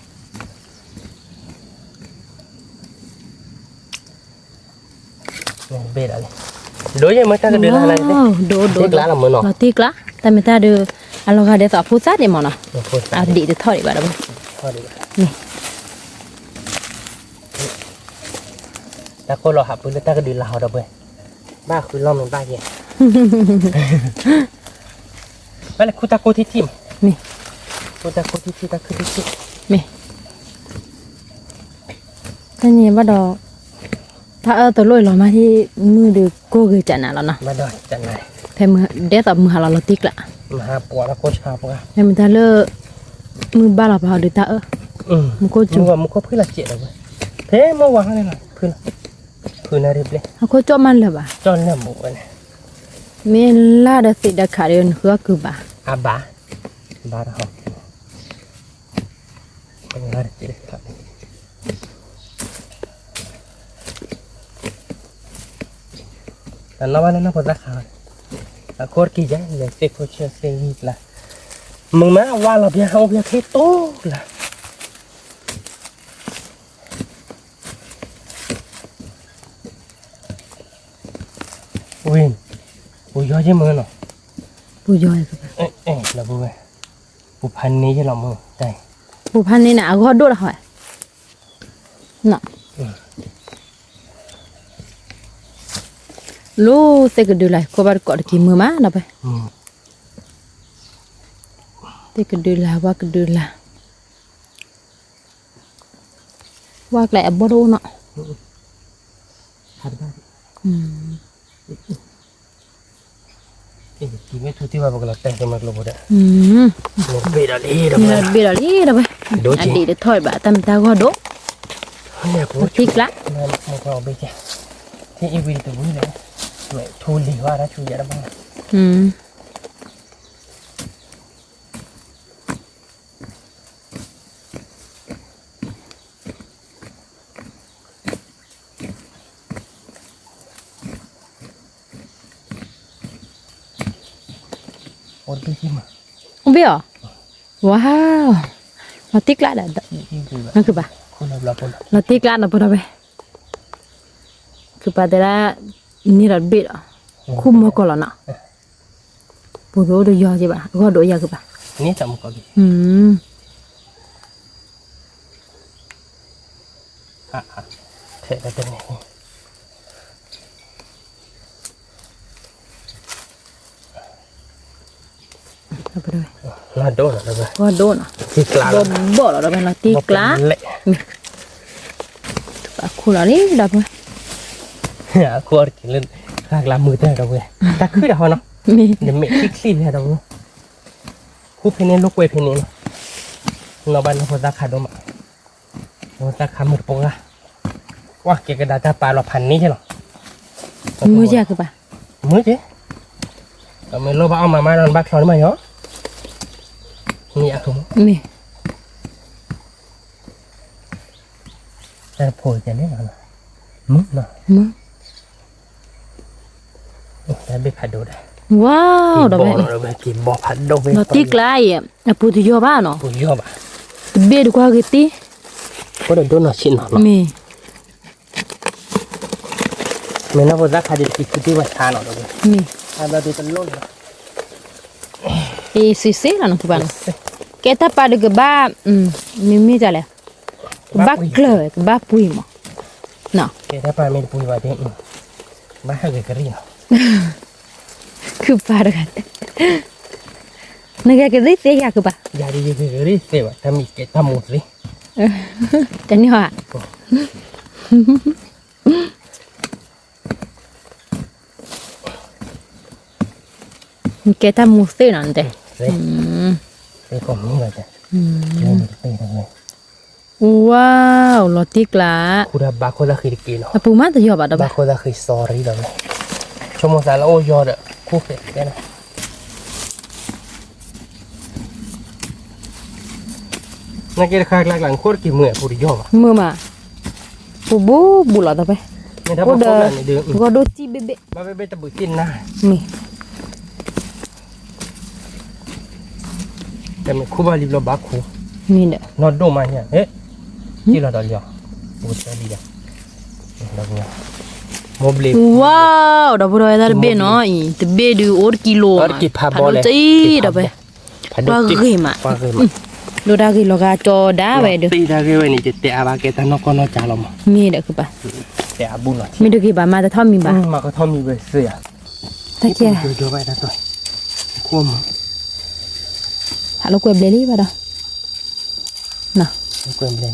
ဒၣ်လံ, ဒိယဲၢ်မ့ၢ်တၢ်ကဒုလၢ်လၢ, ဒိဒိဒိ, လီၤတံကျါ, တၢ်မ့ၢ်တၢ်ဒုး, အလီၤဂာ်ဒ်သိးအဖိသၣ်ဒံးမ့ၢ်နီၤ, အဒံးတထီၣ်ဒံးဘၣ်ဒီး, မ့ၢ်, တၢ်ခိၣ်လီၤဟးပူၤလၢတၢ်ကဒုလၢ်ဟီဒီပုၢ်ဝဲၢ်, ဘၣ်ဃုလီၢ်မ့ၢ်ဘၣ်ယဲၢ် ဘၣ်လဲၤခူၣ်တၢ်ကိၢ်ထံထံၣ်မး, မ့ၢ်, ခူၣ်တၢ်ကိၢ်ထံထံၣ်တၢ်ခုၣ်ထံထံၣ်, မ့ၢ်, တၢ်န့ၣ်ဘၣ်ဒီး, တၢ်အၢၣ်တလိၣ်အံၤလီၤမးထံၣ်, မုၢ်ဒုးကိၢ်ဂ့ၤကနၤလီၤနီၤ, ဖဲမုၢ်ဒဲးသိးမုၢ်ဟါလီၤလီၤတံကျါ, ဖဲမုၢ်တၢ်လၢ, မုၢ်ဘၣ်လီၤပာ်အီၤဒုးတၢ်အၢၣ်, မူခိၣ်ကၠိ, ဖဲမုၢ်ဝါဟီန့ၣ်လီၤ, ဖုနၣ်ရံၣ်ဘျဲၣ်, အခိၣ်ကၠိမးလၢာ်ဘၣ်, မ့ၢ်လၢဒီးသ့ၣ်ဒီးခးဒီးနဃုအီၣ်ကုၤဘၣ်, အဘၣ်, ဘၣ်ဒီးဟီ တနီၣ်ဘၣ်လၢနီၢ်ဖိသၣ်ခး, အခိၣ်တက့ၢ်ယဲၢ်လဲၤသ့ၣ်ခိၣ်ဆၢသ့ၣ်ဂံၢ်ကျါ, မုာ်မးဝါလီၤဘျါဟးအိၣ်ဘျါချ့တိၢ်လၢ် ဝံၤ, ပူၤယီၤယဲၢ်မ့ၢ်နီၤ, ပူၤယီၤ, လီၤပူၤဝဲ, ပူၤဖးန့ၢ်ယဲၢ်လီၤမ့ၢ်, ပူၤဖးန့ၢ်န့ၣ် အဂီၢ်ဒိၣ်လီၤဟီ, လၢသ့ၣ်ကဒုလၢ် ခိၣ်ဘၣ်တကိးတက့ၢ်မုာ်မးနီၤဖဲ, သ့ၣ်ကဒုလၢ် ဝၣ်ကဒုလၢ်, ဝၣ်ကျဲအဘီတအိၣ်နီၤ, မ့ၢ်ထူတ့ၢ်ဘၣ်ပကလီၤတဲာ်က့ၤမၤကျိၤဖိဒီး, ဘ့ၣ်ဒီးလံဒီးဝဲ, အဒံးတထီၣ်ဘၣ် တၢ်မ့ၢ်တၢ်ဂီၢ်ဒိၣ်, သံကျါ, ထံအံၤဝံၤတဝံၤလဲၣ်, ထူလံၤဝဲဒၣ်ဆူယၤတဘၣ်, အိၣ်ဘ့ၣ်အီၤ, ဝါ, လီၤတံၢ်ကျါဒီး, လီၤတံၢ်ကျါနီၤဖိဒီးဝဲ, ကပၤတဲဒၣ်, န့ၢ်ဒီးတဘ့ၣ်ဒီး, ခူၣ်မီၢ်ကီၢ်လီၤနီၤ, ပူၤတအိၣ်တယီၤက့ဘၣ် အဂီၢ်ဒိၣ်ယၤကပၤ, ထဲးတန့ၣ် ဝဲ, ဝဲဒိၣ်နီၤ, ဘီၣ်ဘီၣ်လီၤ ဒီးဝဲလီၤတံၢ်ကျါ, မ့ၢ်, ပာ်ခူၣ်လီၤလံ ဒီပုၢ်ဝဲၢ်, အခိၣ်အီၣ်တက့ၤလၢ ဃၣ်ကျါမုာ်တၢ်ဒီပုၢ်ဝဲၢ်, တၢ်ခုၣ်တၢ်ဟီနီၤ, မ့ၢ်, နမ့ၢ်ချံချံဖဲဒီပုၢ်ဝဲၢ်, ခူၣ်ဖဲန့ၣ်လိာ်ကွဲဖဲန့ၣ်နီၤ, နီၢ်ဘၣ်နီၢ်ဖိသၣ်ခးဒိၣ်မး, နီၢ်ဖိသၣ်ခးမုာ်တပှၢ်, ကွၢ်က့ၤကဒါတၢ်ပာ်လီၤဖးန့ၣ်က့လီၤ, မုာ်က့ၤကဘၣ်, မုာ်က့ၤ, မ့ၢ်လိၣ်ဘၣ်အီၣ်မၤမၤဒီးနဘၣ်ချီန့ၣ်မးယီၤ, မ့ၢ်, တၢ်ဖိကဲန့ၣ်, မုာ်, တၢ်ဘ့ၣ်ဖးဒိၣ်ဒီး, ဝါ, ဒီးဝဲ, က့ၤဘီဖးဒိၣ်ဝဲ, ဒီးတံၢ်ကျါအံၤ, အပူၤတယီၤဘၣ်နီၤ, တဘ့ၣ်တကွၢ်ဂ့ၤတ့ၢ်, အိၣ်ဒီးဒိၣ်နီၤဆံးနီၤ, မ့ၢ် မ့ၢ်နီၢ်ဖိသၣ်ခးဒံးတက့ၤခံတ့ၢ်ဝဲဆါနီၤ, မ့ၢ်, အဘျီဒုးတလိၣ်လီၤ, အ့ၣ် စ့စ့လီၤနဖုဘၣ်နီၤ, ကဲတၢ်ပာ်ဒုးကဘၣ်, မ့မ့ၢ်တၢ်လဲၣ်, ကဘၣ်ကျၢၤ ကဘၣ်ပှ့ၤမး, ကဲတၢ်ပာ်မ့ၢ်တပှ့ၤဘၣ်ဒုး, ဘၣ်ဟဲဂ့ၤကရံၣ်နီၤ, ခုပာ်တဂၤ, နဂဲၤကရံၣ်သ့ယၤခုပာ်, ယၤဒုးယဂဲၤကရံၣ်သ့ဘၣ် တၢ်မံၤကဲတၢ်မူသ့, တန့ၢ်ဟီဧါ ကဲတၢ်မူသ့နီၤ နတဲ, ဝါ, လီၤတံၢ်ကျါ, အပူၤမးတယီၤဘၣ်ဒီးဘၣ်, ဘၣ်ခိၣ်သၣ်ဃံတက့ၢ်နီၤ, ဘၣ်ခိၣ်သၣ်ဃံ sorry ဒီး, ဆိကမိၣ်သးလၢအိၣ်ယီၤဒီး, ခိၣ်ဃဲးတဲနီၤ နကဲတခါကျါကျါနခိၣ်တက့ၤမုာ်အပူၤတယီၤဘၣ်, မုာ်မး, ပူၤဘူးဘူးလီၤတဘဲ, အိၣ်ဒီး, ပကီၢ်ဒိၣ်စံၣ်ဘ့ၣ်ဘ့ၣ်, မ့ၢ်, တမ့ၢ်ခူၣ်ဘၣ်လံဘျီဘၣ်ခူၣ်, မ့ၢ်ဒီး, နီၢ်ဒိၣ်မးညါ, ဟဲ, ကံၣ်လီၤဒီးလံ, အိၣ်တလံယၤ, ဝါ, ဒီပုၢ်ဒီဝဲၢ်တၢ်တဘ့ၣ်နီၤအံၤ တဘ့ၣ်ဒုးအိၣ်တကံလိၤနီၤ, ဖးဒိၣ်တအံၤဒီးဖဲ, ပှၤဂ့ၤမး, ဒိၣ်တၢ်ဂ့ၤလီၤဂာ်ကၠီဒါဝဲဒီး, တတဲအါဘၣ်ကဲတၢ်နီၢ်ကီၢ်နီၢ်ကၠါလီၤမး, မ့ၢ်ဒီးကပၤ, မ့ၢ်တဂ့ၤဘၣ်မးတထီၣ်မံၤဘၣ်, တၢ်ကဲ, ဟးလိာ်ကွဲဘျဲလံဘၣ်ဒီး, ဟဲက့ၤဆ့ၣ်နီၤ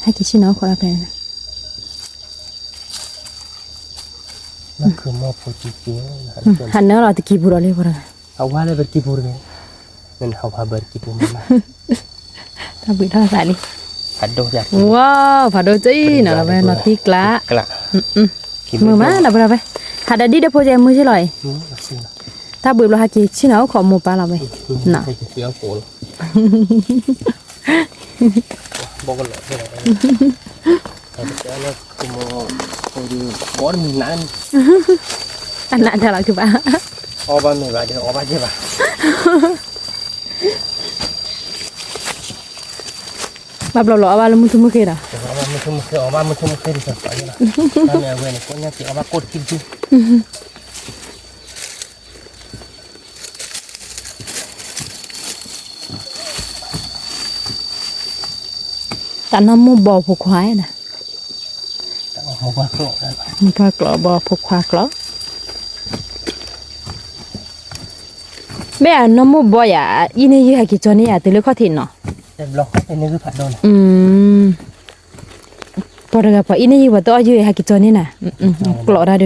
အိၣ်ခိးဒီးဖဲ, ဟးနၢလီၤတကံၢ်ပူၤဒီးလံ, အဝဲလၢပတကံၢ်ပူၤတဂ့ၤ, တၢ်ဘှံးထီၣ်သးလံ, ဝါ, ဖးဒိၣ်တအံၤနီၤ ဒီးဝဲလီၤတံၢ်ကျါ, မုာ်မးဒီပုၢ်ဒီဝဲၢ်, ဟးဒီးဒ်ဒီဖိကဲမုာ်က့ၤလီၤအံၤ, တၢ်ဘှံးဘျီဟးက့ၤဆ့ၣ်နီၤအိၣ်ခိးမိၢ်ပၢ်လီၤမး, အနးတၢ်လီၤကဘၣ်, အီၣ်ဘၣ်မ့ၢ်ဘၣ်ဒီးအီၣ်ဘၣ်က့ၤဘၣ်, ဘၣ်ဘျီဘျီအီၣ်ဘၣ်လၢမုၢ်ထူၣ်မုၢ်ဃ့ဒီး, အီၣ်ဘၣ်မုၢ်ထူၣ်မုၢ်ဃ့, အီၣ်ဘၣ်မုၢ်ထူၣ်မုၢ်ဃ့ဒီး, အဝဲန့ၣ်ကိးညါက့ၤအီၣ်ဘၣ်ကိၣ်တခံတခံ တၢ်နီၢ်မိၢ်ဘီဖိခွါ, မိၢ်ခွါကျီ, ဘီဖိခွါကျီ, မ့ၢ်အနီၢ်မိၢ်ဘီယၤ, အံၤန့ၣ်ယုၢ်ဟဲက့ၤကၠီန့ၢ်ယၤတုၤလၢခီၣ်ထံးနီၤ, ပှၤတဂၤပှၤအံၤန့ၣ်ယုၢ်ပှၤတအီၣ်ယုၢ်ဟဲက့ၤကၠီန့ၢ်နၤ, ကျီတၢ်ဒုး, တၢ်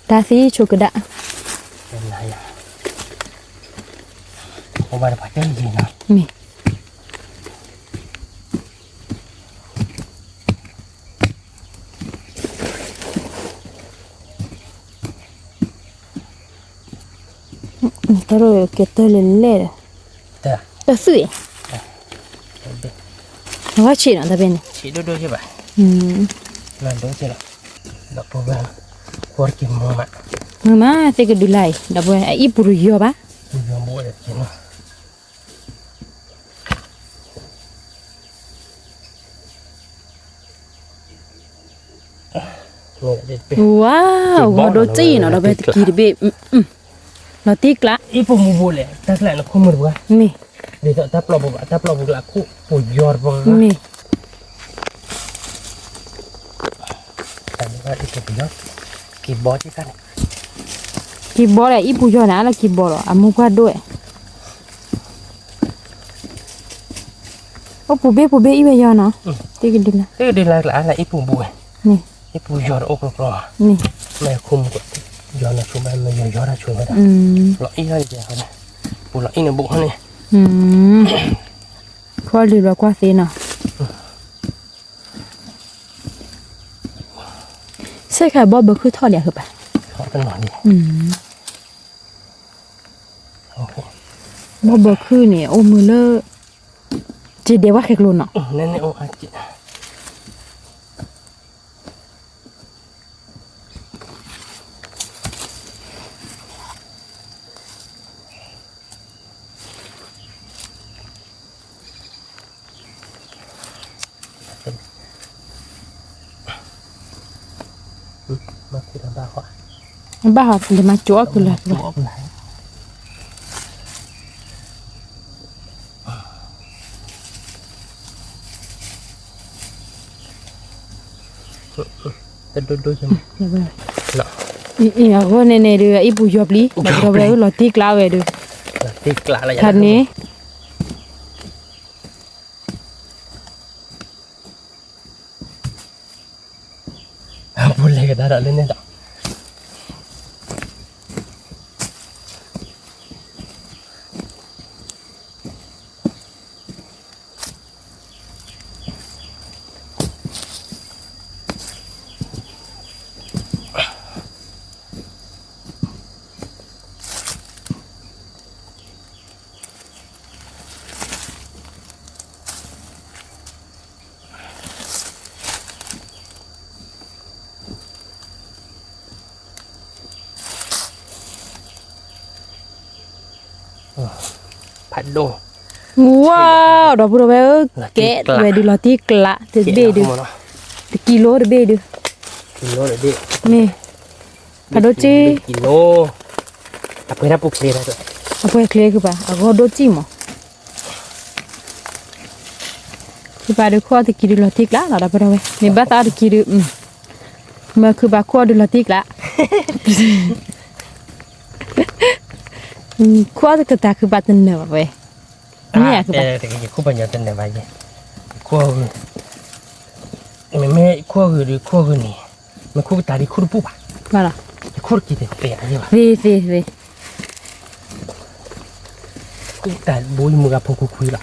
သံဆိကဒၣ်, မ့ၢ် တၢ်ကဲတၢ်လဲၣ်လဲၣ်ဒီး, တၢ်သွံၣ်, အဝဲဆံးနီၤတၢ်ဖဲန့ၣ်, မုာ်မးသ့ၣ်ကဒုးလၢအံၤ ဒီးပှၤအံၣ်ပူၤတယီၤဘၣ်, ဝါ, ဂီၤဒိၣ်စံၣ်နီၤ ဒီးဖဲတကံၢ်တဘ့ၣ်, လီၤတံၢ်ကျါ, အံၣ်ပူၤမူဘိလဲၣ် တၢ်ကျါနခိၣ်မုာ်တပှၤ, မ့ၢ်, ဒ်သိးတၢ်ပျီပူၤဘၣ် တၢ်ပျီပူၤကျါခိၣ်ပူၤယီၤတပှၤ, မ့ၢ်, က့ၤဘီက့ၤခါန့ၣ်, က့ၤဘီလဲၣ် အံၣ်ပူၤယီၤန့ၣ် အလၢက့ၤဘီလီၤ အမိၢ်ပှၢ်ဒိၣ်ဝဲ, ပူၤဘ့ၣ်ပူၤဘ့ၣ်အံၤဝဲယီၤနီၤ, သ့ၣ်ကဒုလၢ သ့ၣ်ကဒုလၢကျါလၢအံၤပူၤဘူးဝဲ, န့ၣ်, အံၤပူၤယီၤတအိၣ်ကျီကျီ, န့ၣ်, မ့ၢ်ခိၣ်မူ ယီၤနီၤဆိဘၣ် မ့ၢ်ယီၤယီၤတၢ်ဆိဘၣ်ဒီး, လီၤအံၤလီၤယဲၢ်, ပူၤလီၤအံၤန့ၣ်ဘူးန့ၣ်, ခီၣ်လုၢ်ဘျီကွၢ်သ့နီၤ. စ့ၢ်ကီးဘီဘၢခုၣ်ထီၣ်လံဧါ ဃုပၤ, ဘီဘၢခုၣ်န့ၣ် အိၣ်မုာ်လၢ က့ၤဒဲးဝဲဃဲကျိနီၤ. ဘၣ်ဟီ ဒ်မၤကၠိအီၣ်ကုလၢ်, အံၤ အဂီၢ်န့ၣ်န့ၣ်ဒီး အံၤပူၤယီၤပျံၤ ဒီးဝဲလီၤတံၢ်ကျါဝဲဒီး, ဖးန့ၣ် ပူၤလဲၤကဒါဒီးလၢန့ၣ်ဒီး ဖးဒိၣ်, ဝါ, ဒီပုၢ်ဒီဝဲၢ်ဧၢ, ကဲဝဲဒုးလီၤတံၢ်ကျး တဘ့ၣ်ဒုး, တကံလိတဘ့ၣ်ဒုး, မ့ၢ်, ဖးဒိၣ်ကံ, အပှဲၤတၢ်ပူၤချ့, အပှဲၤချ့ခုပၤ အဂီၢ်ဒိၣ်ကံမး ခုပၤဒုးခိၣ်အီၣ်တကံဒုးလီၤတံၢ်ကျးလီၤ ဒီပုၢ်ဒီဝဲၢ်, မ့ၢ်ဘၣ်သးအီၣ်တကံဒုး, မ့ၢ်ခုပၤခိၣ်အီၣ်ဒုးလီၤတံၢ်ကျး, ခိၣ်အီၣ်တကတၢၢ်ခုပၤတနၢၤဘၣ်ဝဲ, မ့ၢ်, ခိၣ်ပၤညီတနၢၤဘၣ်ယဲ, ခိၣ်အီၣ်ဂုၢ်, မ့မ့ၢ်ခိၣ်အီၣ်ဂုၢ်ဒုးခိၣ်အီၣ်ဂုၢ်န့ၣ်, မ့ၢ်ခိၣ်ကတၢၢ်ဒ်ခိၣ်တပူၤဘၣ်, ခိၣ်တကံသ့ၣ်သ့ၣ်, ခိၣ်တၢၢ်ဘိယမုၢ်ဂၤဖိခွံခွံလီၤ.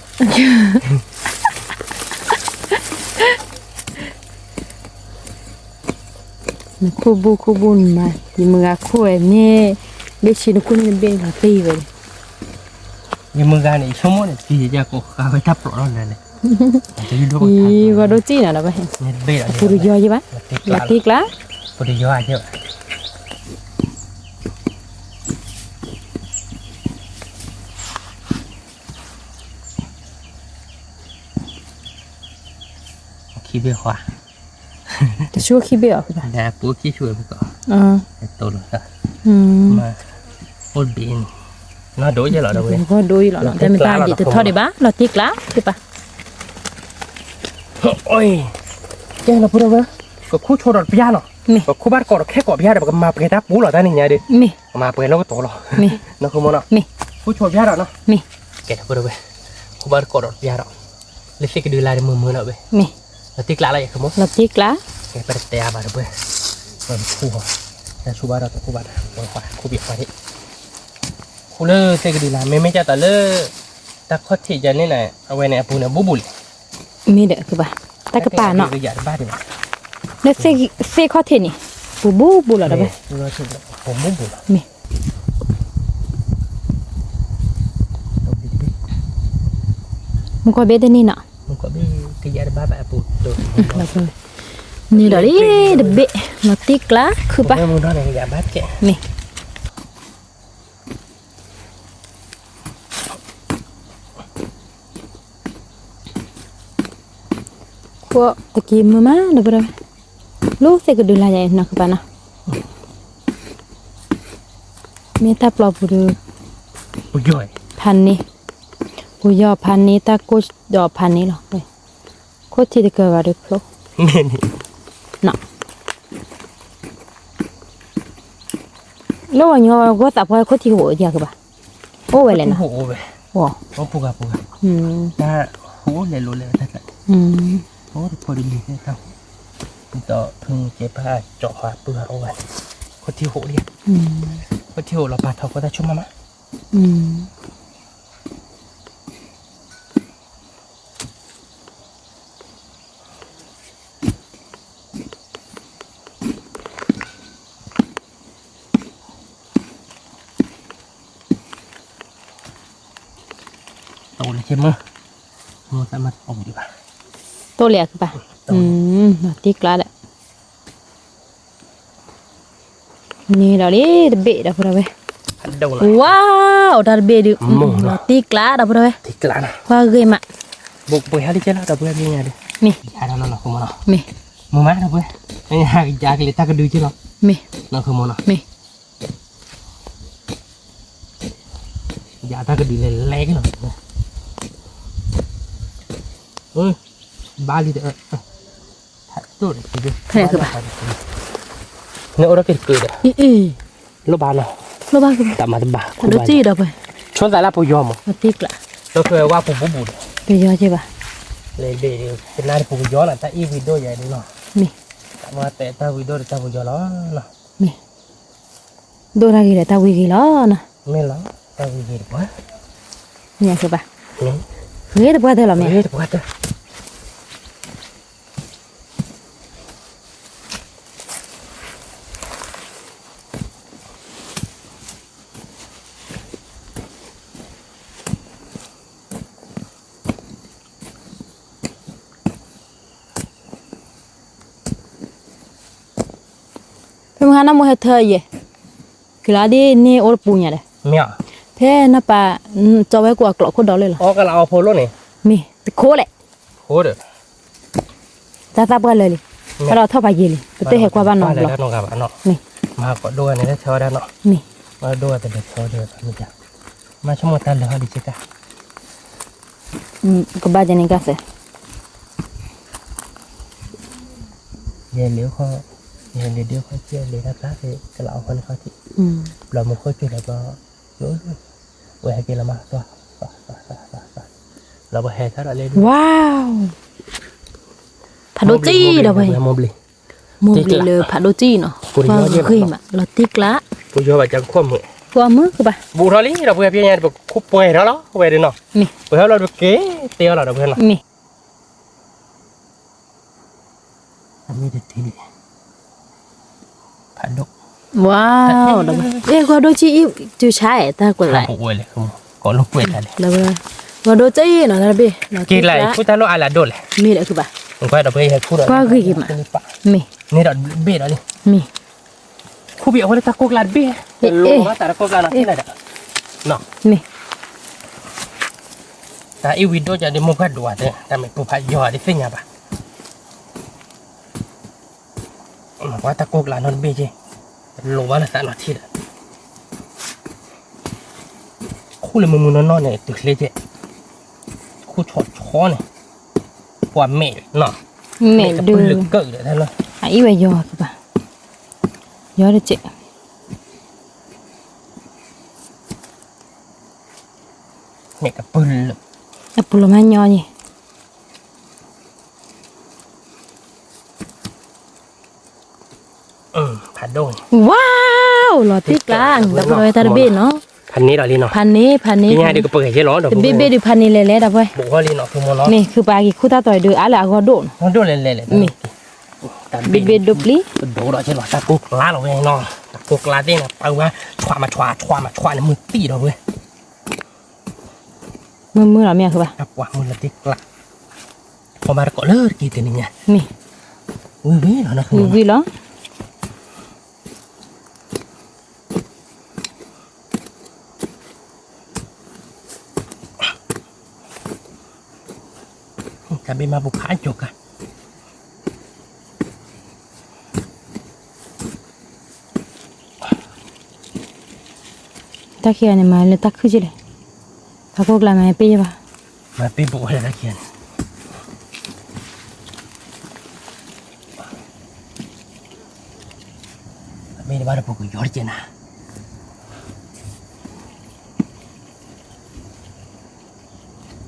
နခိၣ်ဘူၣ်ခိၣ်ဘူၣ်နမၤ ယမုၢ်ဂၤခိၣ်ဝဲမ့ၢ်, ဘ့ၣ်ဆ့နခိၣ်န့ၣ်နဘ့ၣ်လီၤတံၢ်ဝဲ, ယမုၢ်ဂၤန့ၣ် ယဆိကမိၣ်န့ၣ် ကံယကၢ်ကိးဃာ်ဝဲတၢ်ပျီလီၤလဲၣ်, ယဂီၢ်ဒိၣ်စံၣ်နီၤဒီးဘၣ်, ပူၤတယီၤယဲဘၣ်, လီၤတံၢ်ကျး, ပူၤတယီၤယဲဘၣ် ခံဘ့ၣ်ဃီ, တဆူခံဘ့ၣ်အီၤ, ပူခံဆူၣ်ဝဲဖုကီး, တိၢ်လီၤ, အိၣ်ဘ့ၣ်န့ၣ်, လီၤဒိၣ်ယဲလီၤ, တမ့ၢ်တၢ်ဒ်တထီၣ်ဒံးဘၣ် လီၤတံၢ်ကျး, ကဲလီၤဖိဒိၣ်ဝဲ, ကခိၣ်ဆိဒီးတပျၢ်နီၤ, ပခိၣ်ဘၣ်တကိးဒီးခဲကိးပျၢ်ဒီး ပကမၤပှဲၤတၢ်ပူၤလီၤတၢ်န့ၣ်ညါဒီး, ကမၤပှဲၤလၢကတီၤလီၤ, ခိၣ်ဆိပျၢ်ဒီးနီၤ, ကဲလီၤဖိဒိၣ်ဝဲ, ခိၣ်ဘၣ်တကိးဒီးတပျၢ်ဒီး, လၢသ့ၣ်ကဒုးလၢဒ်မုာ်မုာ်လီၤဝဲ, လီၤတံၢ်ကျးလီၤယဲခိၣ်မိၢ်, လီၤတံၢ်ကျး, ကဲပတတဲအါဘၣ်တပှဲၤ, ခိၣ်, တၢ်ဆိဘၣ်ဒီးတခိၣ်ဘၣ်ဒီး, ခိၣ်ဘ့ၣ်ခွါန့ၣ်, ခိၣ်လၢသ့ၣ်ကဒုးလၢ မ့မ့ၢ်ကၢ်တၢ်လၢ တၢ်ခီၣ်ထံးယၤန့ၣ်န့ၣ် အဝဲန့ၣ်အပူၤန့ၣ်ဘူးဘူးလံ, မ့ၢ်ဒီးကဘၣ်, တၢ်ကပၤနီၤ, လၢသ့ၣ်ခီၣ်ထံးန့ၣ်, ပူၤဘူးဘူးလီၤဒီးဝဲ, မ့ၢ် မုၢ်ကီၢ်ဘ့ၣ်တန့ၢ်နီၤ, န့ၣ်ဒီးလံ, တဘ့ၣ်လီၤတံၢ်ကျးခုပၤ, မ့ၢ် ခိၣ်တက့ၤမုာ်မး ဒီပုၢ်ဒီဝဲၢ်, လၢသ့ၣ်ကဒုးလၢယၤနီၤခုပၤနီၤ, မ့ၢ်တၢ်ပျီပူၤဒီး, ဖးန့ၢ်, ပူၤယီၤဖးန့ၢ် တၢ်ကိၢ်ဒီးဖးန့ၢ်လီၤ, ခိၣ်ထံးတကၢၤဘၣ်ဒီးဖျိ, လၢပှၤကညီဂီၢ်သးပှၢ်ခိၣ်ထံးကအိၣ်ယၤကဘၣ်, အိၣ်ဝဲလဲၣ်နီၤ, အိၣ်ဝဲ, တၢ်ဟူး အိၣ်လဲၤလိၤလဲၤတၢ်ကျါ, အိၣ်တဖိတလံၤလၢတၢ်ဟူ, ဒီးဖုကဲဖးကၠီၤဟးပုၢ်ဟးအီၣ်ဝဲ, ခိၣ်ထံဟိးလံ, ခိၣ်ထံဟိးလီၤပာ်ထီၣ်ဖိသၣ်ဆိကမိၣ်မး တိၢ်လံအကပၤ, တံကျါဒီး, န့ၣ်ဒီးလံတဘ့ၣ်ဒီးဖိဒီဝဲ, ဝါ, အိၣ်တၢ်တဘ့ၣ်ဒုး, တံကျါဒီးဖိဒီဝဲ, ကွၢ်ဂ့ၤမး, မ့ၢ်, မ့ၢ်မးဒီးဖိ, ယကလဲၤတၢ်ကဒုက့လီၤ, မ့ၢ်, မ့ၢ် ယတၢ်ကဒုလဲၤလဲၤက့ၤလီၤ, ဘၣ်လံဒီး, ဖဲကဘၣ်, နအိၣ်ဒီးက့ၤတကုာ်ဒီး, လိၣ်ဘၣ်နီၤ, လိၣ်ဘၣ်ကဘၣ်, တၢ်မၤတဘၣ်, ဒိၣ်က့ၤဒီးဖဲ, ဆိသးလၢပယီၤမး, ဒီးဖဲဝါပူၤပူၤဒီး, ပယီၤက့ၤဘၣ်, လၢဘ့ၣ်ဒုး, ကနၣ်တပူၤပယီၤနီၤ တၢ်အ့ၣ်ဝံၤဒိၣ်ယၤဒုးနီၤ, မ့ၢ်, တၢ်မၤတဲတၢ်ဝံၤဒိၣ်ဒီးတၢ်ပယီၤလီၤ, မ့ၢ် ဒိၣ်တၢ်ဂ့ၤဒီးတၢ်ဝံၤဂ့ၤလီၤနီၤ, မ့ၢ်လီၤ, တၢ်ဝံၤဂ့ၤတပှၢ်, မ့ၢ်ကဘၣ်, ဂ့ၤတပှၢ်တၢၢ်လီၤမ့ၢ်, ဂ့ၤတပှၢ်တၢၢ် ဖဲမုၢ်ဟါနၢ်မူဟဲထၢယဲၢ်, ကလါဒ်န့ၣ်အိၣ်တပူၤညါဒီး, ဖဲနပာ်, ကၠီဝဲကိးအကျိးခိၣ်ဒီလၢလီၤ, မ့ၢ်တခိၣ်လဲၣ်, တၢ်သၣ်ပှၢ်လၢာ်လံ, ပဒီးထီၣ်ဖးယံာ်လံ, ပတဟဲကွၢ်ဘၣ်နီတဘျီ, မ့ၢ်, မၤကီးဒိၣ်ဂၤန့ၣ်လၢဆၢဝဲဒၣ်နီၤ, မ့ၢ်, မၤဒိၣ်ဂၤတလၢဆၢဝဲဒၣ်, မၤဆိကမိၣ်တၢ်လၢာ်ဟီဒ်က့တၢ် ကဘၣ်ယဲန့ၣ်ကသ့, ယဲၢ်လံၤခီ, ယဲၢ်လံၤဒုးခီကဲလံၤတၢ်ဖျါက့ၤ ကလးအီၤခီန့ၣ်ခီထံး, ဘျီမူခိၣ်ကၠူလဲၤဘျီ, ဝဲဟဲက့ၤလီၤမး, လီၤဘၣ်ဟဲဆါဒီးလၢ, ဝါ, ဖးဒိၣ်ကံၣ်ဒီးဝဲ, မိၢ်ဘျံးလၢဖးဒိၣ်ကံၣ်နီၤ, ပှၤဂ့ၤမး လီၤတံၢ်ကျါ, ပယီၤဘၣ်ကၢ်ခိၣ်မုၢ်, ပှၤမုၢ်ကဘၣ်, ဘူးထီၣ်လံဒီးပှၤဖဲညါ ပခိၣ်ပှဲၤထီၣ်လီၤဝဲဒၣ်နီၤ, မ့ၢ်, ပှဲၤထီၣ်လီၤပက့ၤတဲအီၤလီၤဒီးပှၤနီၤ, မ့ၢ် ဖးဒိၣ်, ဝါ, အဲ ဂီၤဒိၣ်ကံၣ်အံၤ တုၤဆါအဲၣ်တၢ်ကွဲးလၢ, ဂီၤဒိၣ်ကံၣ်နီၤ တၢ်တဘ့ၣ်, က့ၤလၢခိၣ်တၢ်လိၣ်အါလၢအဒိၣ်လဲၣ်, မ့ၢ်ဒီးခုဘၣ်, ကွၢ်ဂ့ၤက့ၤမး, မ့ၢ်, န့ၣ်ဒီးဘ့ၣ်ဒီးလံ, မ့ၢ် ခူၣ်ဘ့ၣ်အဝဲလၢတၢ်ကိၢ်ကျါတဘ့ၣ်, မ့ၢ်, တၢ်အ့ၣ်ဝံၤဒိၣ်ကဒီးမိၢ်ပှၢ်ဒိၣ်ဝဲတဲ တၢ်မ့ၢ်ပူၤဖးယီၤဒ်သ့ၣ်ညါဘၣ်, ကွၢ်တၢ်ကိၢ်ကျါနီတဘ့ၣ်က့, လိၤဘၣ်လၢသးနီၤထံၣ်ဒီး, ခူၣ်လၢမုၢ်မုၢ်နီၢ်နီၢ်န့ၣ် တုၤချ့က့, ခူၣ်ဆီဆီန့ၣ်, ပှၤမဲာ်နီၤ, မဲာ်ဒုး, အအံၤဝဲယီၤကဘၣ်, ယီၤတက့ၢ် မ့ၢ်ကပုၢ်လၢာ်, အပူၤလီၤမးညီယဲၢ်, ဖးဒိၣ်, ဝါ, လီၤတံၢ်ကျါ, ဒီပုၢ်ဝဲၢ်တၢ်တဘ့ၣ်နီၤ, ဖးန့ၢ်ဒီးလံနီၤ, ဖးန့ၢ်, ဖးန့ၢ်, တဘ့ၣ်ဘ့ၣ်ဒုးဖးန့ၢ်လဲၤလဲၤဒီပုၢ်ဝဲၢ်, မ့ၢ်ခုပာ်က့ၤခူၣ်တၢ်တီၤဒုးအါလၢအဂီၢ်ဒိၣ်နီၤ, မ့ၢ် ဘ့ၣ်ဘ့ၣ်ဒိပျံၤ, တဒိဒီးက့လီၤ တၢ်ကိၢ်ကျါလီၤဝဲနီၤ, တၢ်ကိၢ်ကျါသ့ၣ်န့ၣ် ပှၤဝဲ, ဆွးမးဆွးဆွးမးဆွးန့ၣ် မုၢ်သံၣ်ဒီးဝဲ, မုၢ်မုၢ်လီၤမ့ၢ်ခုဘၣ်, တၢ်ပှၤမုၢ်လီၤတံၢ်ကျါ, ပှၤမၤတကိးလၢတက့ၤတနံၤညါ, မ့ၢ်, ဝံၤဝံၤလီၤ, ဝံၤဝံၤလီၤ. ကဘ့ၣ်မၤပူၤဖးကၠိၤကါ, တၢ်ခံဂၤန့ၣ် မၤလၢတၢ်ခုၣ်ကလဲၣ်, ဖးကိၢ်ကျါမၤပ့ၢ်ယဘၣ်, မၤပ့ၢ်ပူၤဝဲလၢတၢ်ခံဂၤန့ၣ် မ့ၢ်တဘၣ်တပူၤကွံာ်ယီၤတကဲနၤ,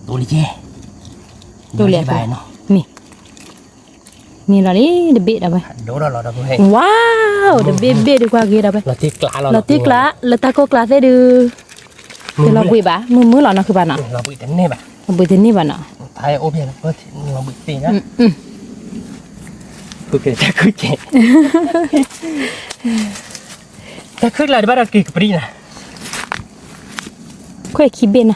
ဒိလံကဲ, တိၢ်လံ, မ့ၢ်, န့ၣ်လီၤလံ တဘ့ၣ်ဒီးဝဲ, ဝါ, တဘ့ၣ်ဘ့ၣ်ဒုးကွၢ်ဂ့ၤဒီးဝဲ, လီၤတံၢ်ကျး လီၤတံၢ်ကျးလၢတၢ်ကိၢ်ကျးသ့ၣ်ဒုး, တလီၤဘှံးဘၣ် မုၢ်မုၢ်လီၤနီၤခုဘၣ်နီၤ, လီၤဘှံးတန့ၢ်ဘၣ်, လီၤဘှံးတန့ၢ်ဘၣ်နီၤ, တၢ်ခုကျးဒ်ဘၣ်ဒီးက့ၤကပျံၤနၤ, ခွဲၣ်ခံဘ့ၣ်နီၤ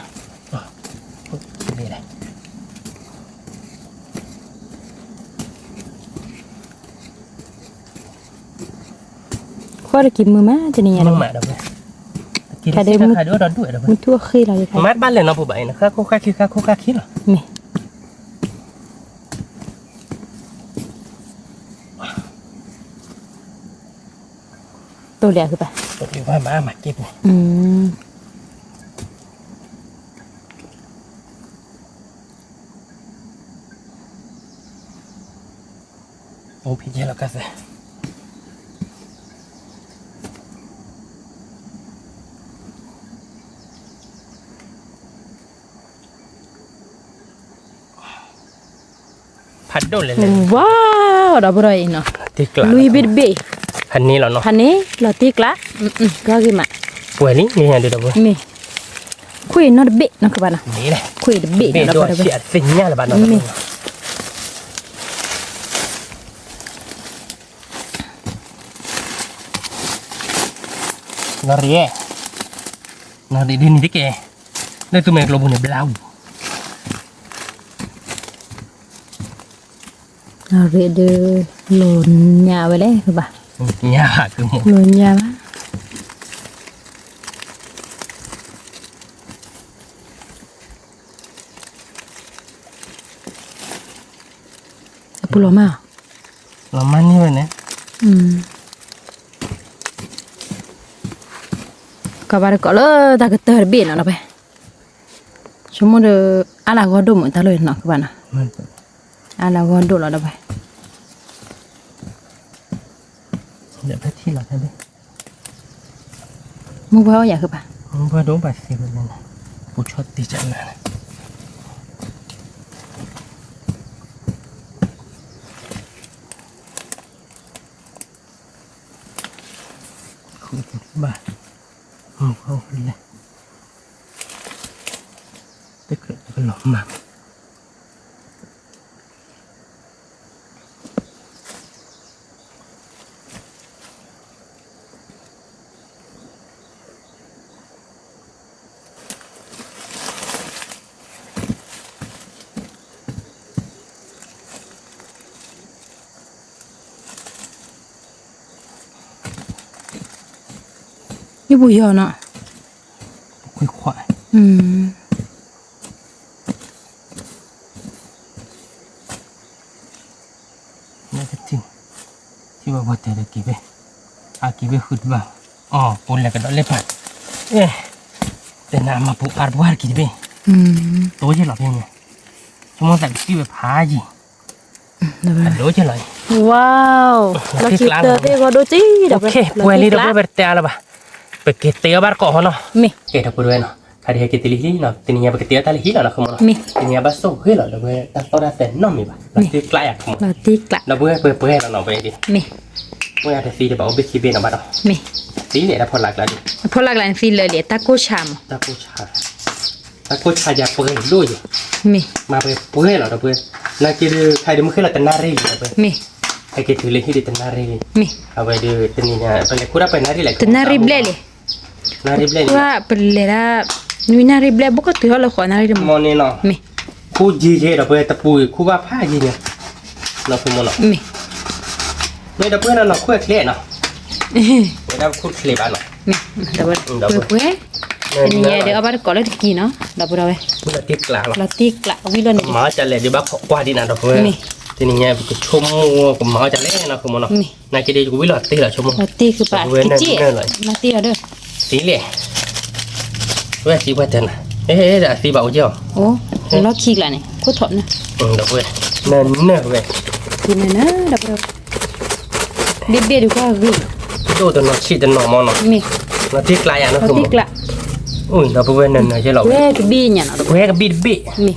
ခွါတက့ၤမုာ်မး တနံၤညါဒီး, မုၢ်ထူၣ်အဃ့လီၤ, မ့ၢ်, တိၢ်လံခုဘၣ်, အိၣ်ဖဲလီၤကသ့, ဖးဒိၣ်လဲၣ်လဲၣ်, ဝါ, ဒီပုၢ်ဒီဝဲၢ်အံၤနီၤ, လွံၢ်ဘ့ၣ်တဘ့ၣ်, ဖးန့ၢ်လီၤနီၤ, ဖးန့ၢ်လီၤတံၢ်ကျး, ကီဂ့ၤမး, ပှဲၤလံန့ၣ်ဒီး, မ့ၢ်, ခွံၣ်နီတဘ့ၣ်နီၤကဘၣ်နီၤ, ခွံၣ်တဘ့ၣ်နီၤ, မ့ၢ် နီၣ်ရံၣ်, နီၣ်ရံၣ်ဒ်န့ၣ်တက့ၢ်, လၢသူမ့ၢ်ကျိပူၤန့ၣ်ဘျါအူ, နီၣ်ရံၣ်ဒုး, လိၣ်ညါဝဲလဲၣ်ဘၣ်, လိၣ်ညါဘၣ်, အပူၤလီၤမၢ်, လီၤမၢ်န့ၢ်ဝဲန့ၣ်, ကဘၣ်တကိးလၢတၢ်ကတၢၢ်တဘ့ၣ်နီၤဒီးဝဲ, ဆိကမိၣ်ဒီး, အါလၢဂီၢ်ဒိၣ်မးတၢ်လီၢ်နီၤကဘၣ်နီၤ, အါလၢဂီၢ်ဒိၣ်လီၤဒီးဝဲ မုၢ်ပှၢ်အိၣ်ယၤဃ့ဘၣ်, မုၢ်ပှၢ်ဒိၣ်ဘၣ်သ့ဝဲလၢ, ပူၤဆီတံၢ်ကနၤ, ဘၣ်, မုၢ်ပှၢ်လဲၣ်, တၢ်ကလီၤမၢ် ယပူၤယီၤနီၤ, ခွံခွါ, နကထံၣ်, ထံၣ်ဘၣ်ပှၤတဲာ်ဒီးက့ၤဘ့ၣ်, အက့ၤဘ့ၣ်ဃုတဘၣ်, အီၤ ပူၤလဲၤကဒီးလၢပၢ်, တဲနၤမၤပူၤအါတပှၢ်တက့ၤတဘ့ၣ်, တိၢ်ယဲၢ်လီၤဖဲညါ, ဆိကမိၣ်သးကစံၣ်ဝဲဖးယံၤ, အဒိၣ်ယဲၢ်လီၤ, ဝါ, လီၢ်ခံကတၢၢ်သ့ၣ်ဂီၢ်ဒိၣ်ကံဒီး, ပှဲၤလံဒီးပှဲၤပတဲအါလၢၤဘၣ်, ပက့ၤတဲအီၤဘၣ်တကိးဟီနီၤ, မ့ၢ်, ကဲဒီပုၢ်ဝဲၢ်နီၤ, ခါဒံးဟဲက့ၤတုၤလၢဟံၣ်နီၤ, တနံၤညါပကတဲအီၤတၢ်လၢဟံၣ်လီၤနီၤ မ့ၢ်, တနံၤညါဘၣ်ဆိၣ်ဂ့ၤလီၤ ဒီပုၢ်ဝဲၢ် တၢ်သီၣ်တၢ်သဲနီတမံၤဘၣ်, လီၤတံၢ်ကျးယၤ, လီၤတံၢ်ကျး, ဒီပုၢ်ဝဲၢ်ပှဲၤပှဲၤလီၤနီၤ ပဝဲဒၣ်, မ့ၢ်အတသံတဘၣ်အိၣ်ဘ့ၣ်ခံဘ့ၣ်နီၤဘၣ်ဒီး, မ့ၢ်, သံလံတၢ်ဖီလာ်ကျါဒံး, ဖီလာ်ကျါန့ၣ်သံလၢာ်လံ တၢ်ကိၢ်ဆါမး, တၢ်ကိၢ်ဆါယၤပှဲၤဒိၣ်ယဲၢ်, မ့ၢ်, မၤပှဲၤပှဲၤလီၤ ဒီပုၢ်ဝဲၢ်, နာ်က့ဒုး ခါဒုးမုၢ်ဃ့လီၤတနၣ်ရံၣ်လံ ဒီပုၢ်ဝဲၢ်, မ့ၢ်, ဟဲက့ၤတုၤလၢဟံၣ်ဒုးတနၣ်ရံၣ်လံ, မ့ၢ်, အဝဲဒုးတနံၤညါ ပလဲၤခူၣ်တၢ်ပှဲၤနၣ်ရံၣ်လဲၣ်, တနၣ်ရံၣ်ဘျဲၣ်လံ နၣ်ရံၣ်ဘျဲၣ်န့ၣ်, ပလဲၤဒၣ်, နွံနၣ်ရံၣ်ဘျဲၣ် ဘၣ်ကီၢ်တုၤထီၣ်လၢဃိးနၣ်ရံၣ်တမး, မ့ၢ်, ခူၣ်ယံာ်ယဲၢ် ဒီပုၢ်ဝဲၢ် တပူၤခူၣ်ဘၣ်ဖးယံာ်ညါ, နီၢ်ဖိမ့ၢ်နီၤ, မ့ၢ်, မ့ၢ်ဒီပုၢ်ဝဲၢ်နီၤ နီၤခူၣ်ချ့နီၤ, ဝဲဒၣ်ခူၣ်ချ့ဘၣ်နီၤ, မ့ၢ်, ပှဲၤပှဲၤ, တနံၤညါဒီးအီၣ်ဘၣ်တကိးလၢတကံနီၤ ဒီပုၢ်ဝဲၢ်, လီၤတံၢ်ကျးလီၤ, လီၤတံၢ်ကျးဝံၤလီၤန့ၣ်, ကမၤအီၣ်ဒ်လဲၣ်ဒုးဘၣ်ခိးကွၢ်ဒံးနၤ ဒီပုၢ်ဝဲၢ်, မ့ၢ်, တနံၤညါပကဆိကမိၣ် ကမၤအီၣ်ဒ်လဲၣ် နီၢ်ဖိမ့ၢ်နီၤ, မ့ၢ် နာ်က့ဒုး ကဝံၤလီၤတ့ၢ်လီၤ ဆိကမိၣ်, လီၤတ့ၢ်ကပၤ ကစံၣ်, မၤတ့ၢ်အီၤဒီး, သံလံ, ဝဲသံပှဲၤတၢ်နၤ, အသံဘၣ်အိၣ်က့ၤအီၤ, အိၣ်, လီၢ်ခံကျါန့ၣ် ခိၣ်ထီၣ်နၢ်, ဒီပုၢ်ဝဲၢ်, နၢ်နၢ်ဝဲ, ဒီပုၢ်ဝဲၢ်, ဘ့ၣ်ဘ့ၣ်ဒုးကွၢ်ဂ့ၤ, ဒိၣ်တနီၤဆံးတနီၤမ့ၢ်နီၤ, မ့ၢ်, လီၤတံၢ်ကျးယၤ နီၢ်ဖိမ့ၢ်, လီၤတံၢ်ကျး, အိၣ် ဒီပုၢ်ဝဲၢ် နၢ်နၢ်က့ၤလီၤ, ပှဲၤကဘံၣ်ညါနီၤ ပှဲၤကဘံၣ်တဘ့ၣ်, မ့ၢ်,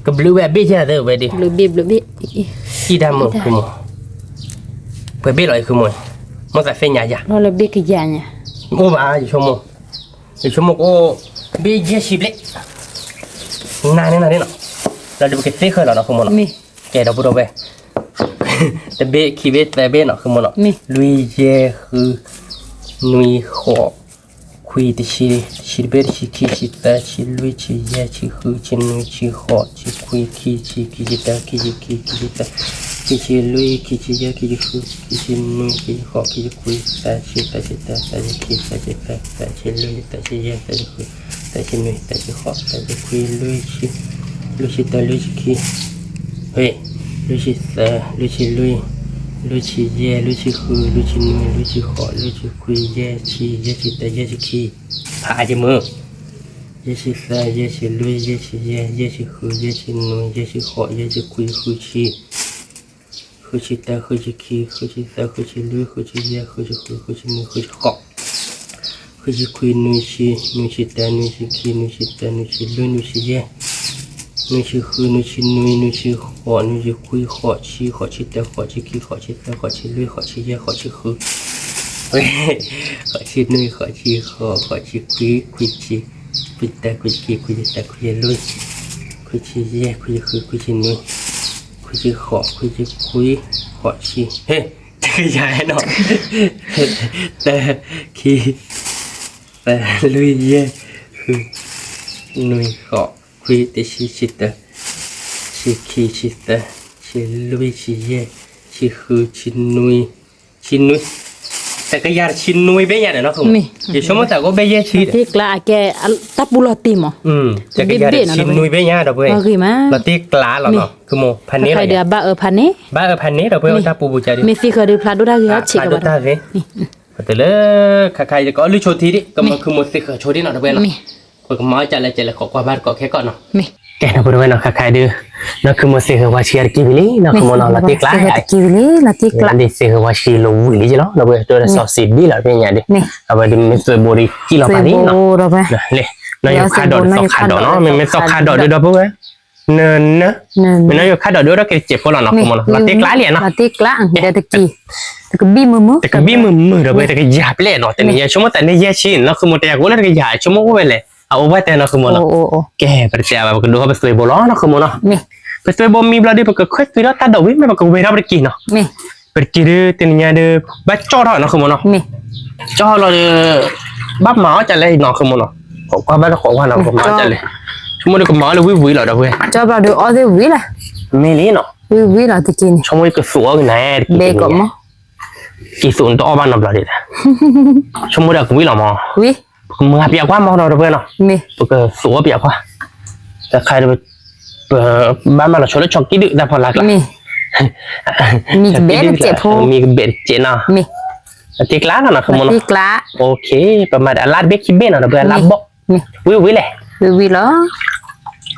က ကဘျုးဝဲအဘ့ၣ်ယဲၢ်သၢဝဲဒၣ်, ဘျုးဘ့ၣ်ဘျုးဘ့ၣ်, အံၤတၢ်မုာ်ဃုမိၢ်, ပှဲၤဘ့ၣ်လီၤအံၤဃုမိၢ်, မိၢ်သးသ့ၣ်ညါယၤ, လီၤလၢဘ့ၣ်ကယၤညါ, အိၣ်ဘၣ်ယဆိကမိၣ်, ယဆိကမိၣ်ကအိၣ်, ဘ့ၣ်ယဲၢ်ဆံဘျဲၣ်, နၤန့ၣ်နၤန့ၣ်နီၤ, လီၤဒုးပကသ့ၣ်ဃၢၤလီၤနီၤဃုမိၢ်နီၤ, ကဲဒီပုၢ်ဒီဝဲၢ် တဘ့ၣ် ခံဘ့ၣ် သၢဘ့ၣ်နီၤ ဃုမိၢ်နီၤ, လွံၢ် ယဲၢ် ဃု နွံ ဃိး ခွံ တဆံ, တဆံတဘ့ၣ် တဆံခံ ဆံသၢ ဆံလွံၢ် ဆံယဲၢ် ဆံဃု ဆံနွံ ဆံဃိး ဆံခွံ ခံဆံ ခံဆံတၢ ခံဆံခံ ခံဆံသၢ ခံဆံလွံၢ် ခံဆံယဲၢ် ခံဆံဃု ခံဆံနွံ ခံဆံဃိး ခံဆံခွံ သၢဆံ သၢဆံတၢ သၢဆံခံ သၢဆံသၢ သၢဆံလွံၢ် သၢဆံယဲၢ် သၢဆံဃု သၢဆံနွံ သၢဆံဃိး သၢဆံခွံ လွံၢ်ဆံ လွံၢ်ဆံတၢ လွံၢ်ဆံခံ လွံၢ်ဆံသၢ လွံၢ်ဆံလွံၢ် လွံၢ်ဆံယဲၢ် လွံၢ်ဆံဃု လွံၢ်ဆံနွံ လွံၢ်ဆံဃိး လွံၢ်ဆံခွံ ယဲၢ်ဆံ ယဲၢ်ဆံတၢ ယဲၢ်ဆံခံ ဖးယမုၢ် ယဲၢ်ဆံသၢ ယဲၢ်ဆံလွံၢ် ယဲၢ်ဆံယဲၢ် ယဲၢ်ဆံဃု ယဲၢ်ဆံနွံ ယဲၢ်ဆံဃိး ယဲၢ်ဆံခွံ ဃုဆံ ဃုဆံတၢ ဃုဆံခံ ဃုဆံသၢ ဃုဆံလွံၢ် ဃုဆံယဲၢ် ဃုဆံဃု ဃုဆံနွံ ဃုဆံဃိး ဃုဆံခွံ နွံဆံ နွံဆံတၢ နွံဆံခံ နွံဆံသၢ နွံဆံလွံၢ် နွံဆံယဲၢ် နွံဆံဃု နွံဆံနွံ နွံဆံဃိး နွံဆံခွံ ဃိးဆံ ဃိးဆံတᢢ ဃိးဆံခံ ဃိးဆံသၢ ဃိးဆံလွံၢ် ဃိးဆံယဲၢ် ဃိးဆံဃု ဃိးဆံနွံ ဃိးဆံဃိး ဃိးဆံခွံ ခွံဆံ ခွံဆံတၢ ခွံဆံခံ ခွံဆံသၢ ခွံဆံလွံၢ် ခွံဆံယဲၢ် ခွံဆံဃု ခွံဆံနွံ ခွံဆံဃိး ခွံဆံခွံ ဃိးဆံ ဟ့ၣ် တကယၤနီၤ တၢ ခံ သၢ လွံၢ် ယဲၢ် ဃု နွံ ဃိး ခွံ တဆံ ဆံတၢ ဆံခံ ဆံသၢ ဆံလွံၢ် ဆံယဲၢ် ဆံဃု ဆံနွံ ဆံနွံ တကယၤတဆံနွံဘ့ၣ်ညါန့ၣ်နီၤ ယဆိကမိၣ်သးကအိၣ်ဘ့ၣ်ယဲၢ်ဆံ တ့ကျါအကဲ တၢ်ပူၤလီၤတံၢ်မး တကယၤတဆံနွံဘ့ၣ်ညါဒီပုၢ်ဝဲၢ် လီၤတ့ကျါလီၤနီၤ ဖဲန့ၣ်လီၤ ဘၣ်အၢဖဲန့ၣ် ဘၣ်အၢဖဲန့ၣ်ဒီပုၢ်ဝဲၢ် တၢ်ပူၤပူၤကၢ်ဒု မ့ၢ်သံဃၢၤဒုဖျါဒိၣ်တၢ်ဂ့ၤဟီၣ်ဆံးကဘၣ် ဖျါဒိၣ်တၢ်ဂ့ၤ ပတုၤလၢ ခါခါအံၤ ကအိၣ်လုၢ်ဆိထံဒံး ကမၤခုမိၢ်သ့ၣ်ဃၢၤဆိဒံးနီၤ ဒီပုၢ်ဝဲၢ်နီၤ ပကမၤအီၣ်ကလဲၤကလဲၤ ခိးကွၢ်ဘၣ်တကိးခဲကိးနီၤ ကဲ ဒီပုၢ်ဝဲၢ်နီၤ ခါခါအံၤဒု နီၢ်ခုမိၢ်သ့ၣ်ဃၢၤဝါဆံးအတကံၢ်ဝံၤလံ နီၢ်ခုမိၢ်နီၤ လီၤတ့ကျါ သ့ၣ်ဃၢၤဝါဆံးလိာ်ဝံၤလံလီၤ ဒီပုၢ်ဝဲၢ် တၢ်စီဆှံဒံးလီၤ ဖဲညါဒု အဝဲဒုမ့ၢ်သွဲဘိဒုကံၣ်လီၤပာ်လံနီၤ လၢ နီၢ်ယိၤခါဒီးဒုးသီခါဒီးနီၤ မ့မ့ၢ်သီခါဒီးဒု ဒီပုၢ်ဝဲၢ် န န မ့ၢ်နီၢ်ယိၤခါဒီးဒုးအိၣ်ဒီးက့ၤတစဲးဖိလီၤနီၤ ခုမိၢ်နီၤ လီၤတ့ကျါလံနီၤ တကဘံၣ်မုာ်မုာ် တကဘံၣ်မုာ်မုာ်ဒီပုၢ်ဝဲၢ် တကယၤဘျဲၣ်နီၤ တနံၤညါဆိကမိၣ်သးန့ၣ်ယဲၢ်ဆံနီၤ ခုမိၢ်တယၤကအိၣ်လၢတကယၤ ဆိကမိၣ်အိၣ်ဝဲလဲၣ် အအိၣ်ဘၣ်တဲနီၤ ခုမိၢ်နီၤ ကဲ ပတတဲအါဘၣ် ပကဒိးထီၣ်ပသွဲဘိလီၤနီၤ ခုမိၢ်နီၤ ပသွဲဘိမံဘျီဒုး ပကခွဲသွံထီၣ်တၢ်ဒိးဝံၤ မ့ၢ်ပကဝဲထီၣ်ပတက့ၢ်နီၤ ပတက့ၢ်ဒုး တနံၤညါဒုး ဘၣ်ကၠီၣ်ထီၣ်နီၤ ခုမိၢ်နီၤ ကၠီၣ်လီၤဒီး ဘၣ်မၤအီၣ်ကလဲၣ်နီၤ ခုမိၢ်နီၤ ခိးကွၢ်ဘၣ်တခိးကွၢ်နီၤ ကမၤအီၣ်ကလဲၣ် ဆိကမိၣ်ဒုးကမၤအီၣ်လၢဝံၣ်ဝံၣ်လီၤ ဒီပုၢ်ဝဲၢ် ကၠီၣ်ဘျီဒုးအီၣ်သ့ၣ်ဝံၣ်လီၤ မ့ၢ်လံနီၤ ဝံၣ်ဝံၣ်လီၤတက့ၢ်န့ၣ် ဆိကမိၣ်ဒုးကသူၣ်အီၣ်ကနၤ ဘဲကီးမး က့ၤသူၣ်နတအီၣ်ဘၣ်နီတဘျီဒံး ဆိကမိၣ်ဒၣ်ကဝံၣ်လီၤမး ဝံၣ် ပကမၤပျးကွၢ်မးနီၤ ဒီပုၢ်ဝဲၢ်နီၤ ပကသူၣ်အီၣ်ပျးကွၢ် တခါ ပဘၣ်မၤလီၤဆီလၢဆီကံၣ်ဒုး တၢ်ဖီလာ်ကျါ မ့ၢ် မံကဘဲၣ်တစဲးဖိ မံကဘဲၣ်တစဲးနီၤ မ့ၢ် တ့ကျါနီၤ ခုမိၢ်နီၤ တ့ကျါ ပမၤဒီးအလါတဘ့ၣ်ခံဘ့ၣ်နီၤ ဒီပုၢ်ဝဲၢ် အလါဘီၣ် ဝံၣ်ဝံၣ်လဲၣ် ဝံၣ်ဝံၣ်လီၤ ဘၣ်တဝံၣ်မုာ်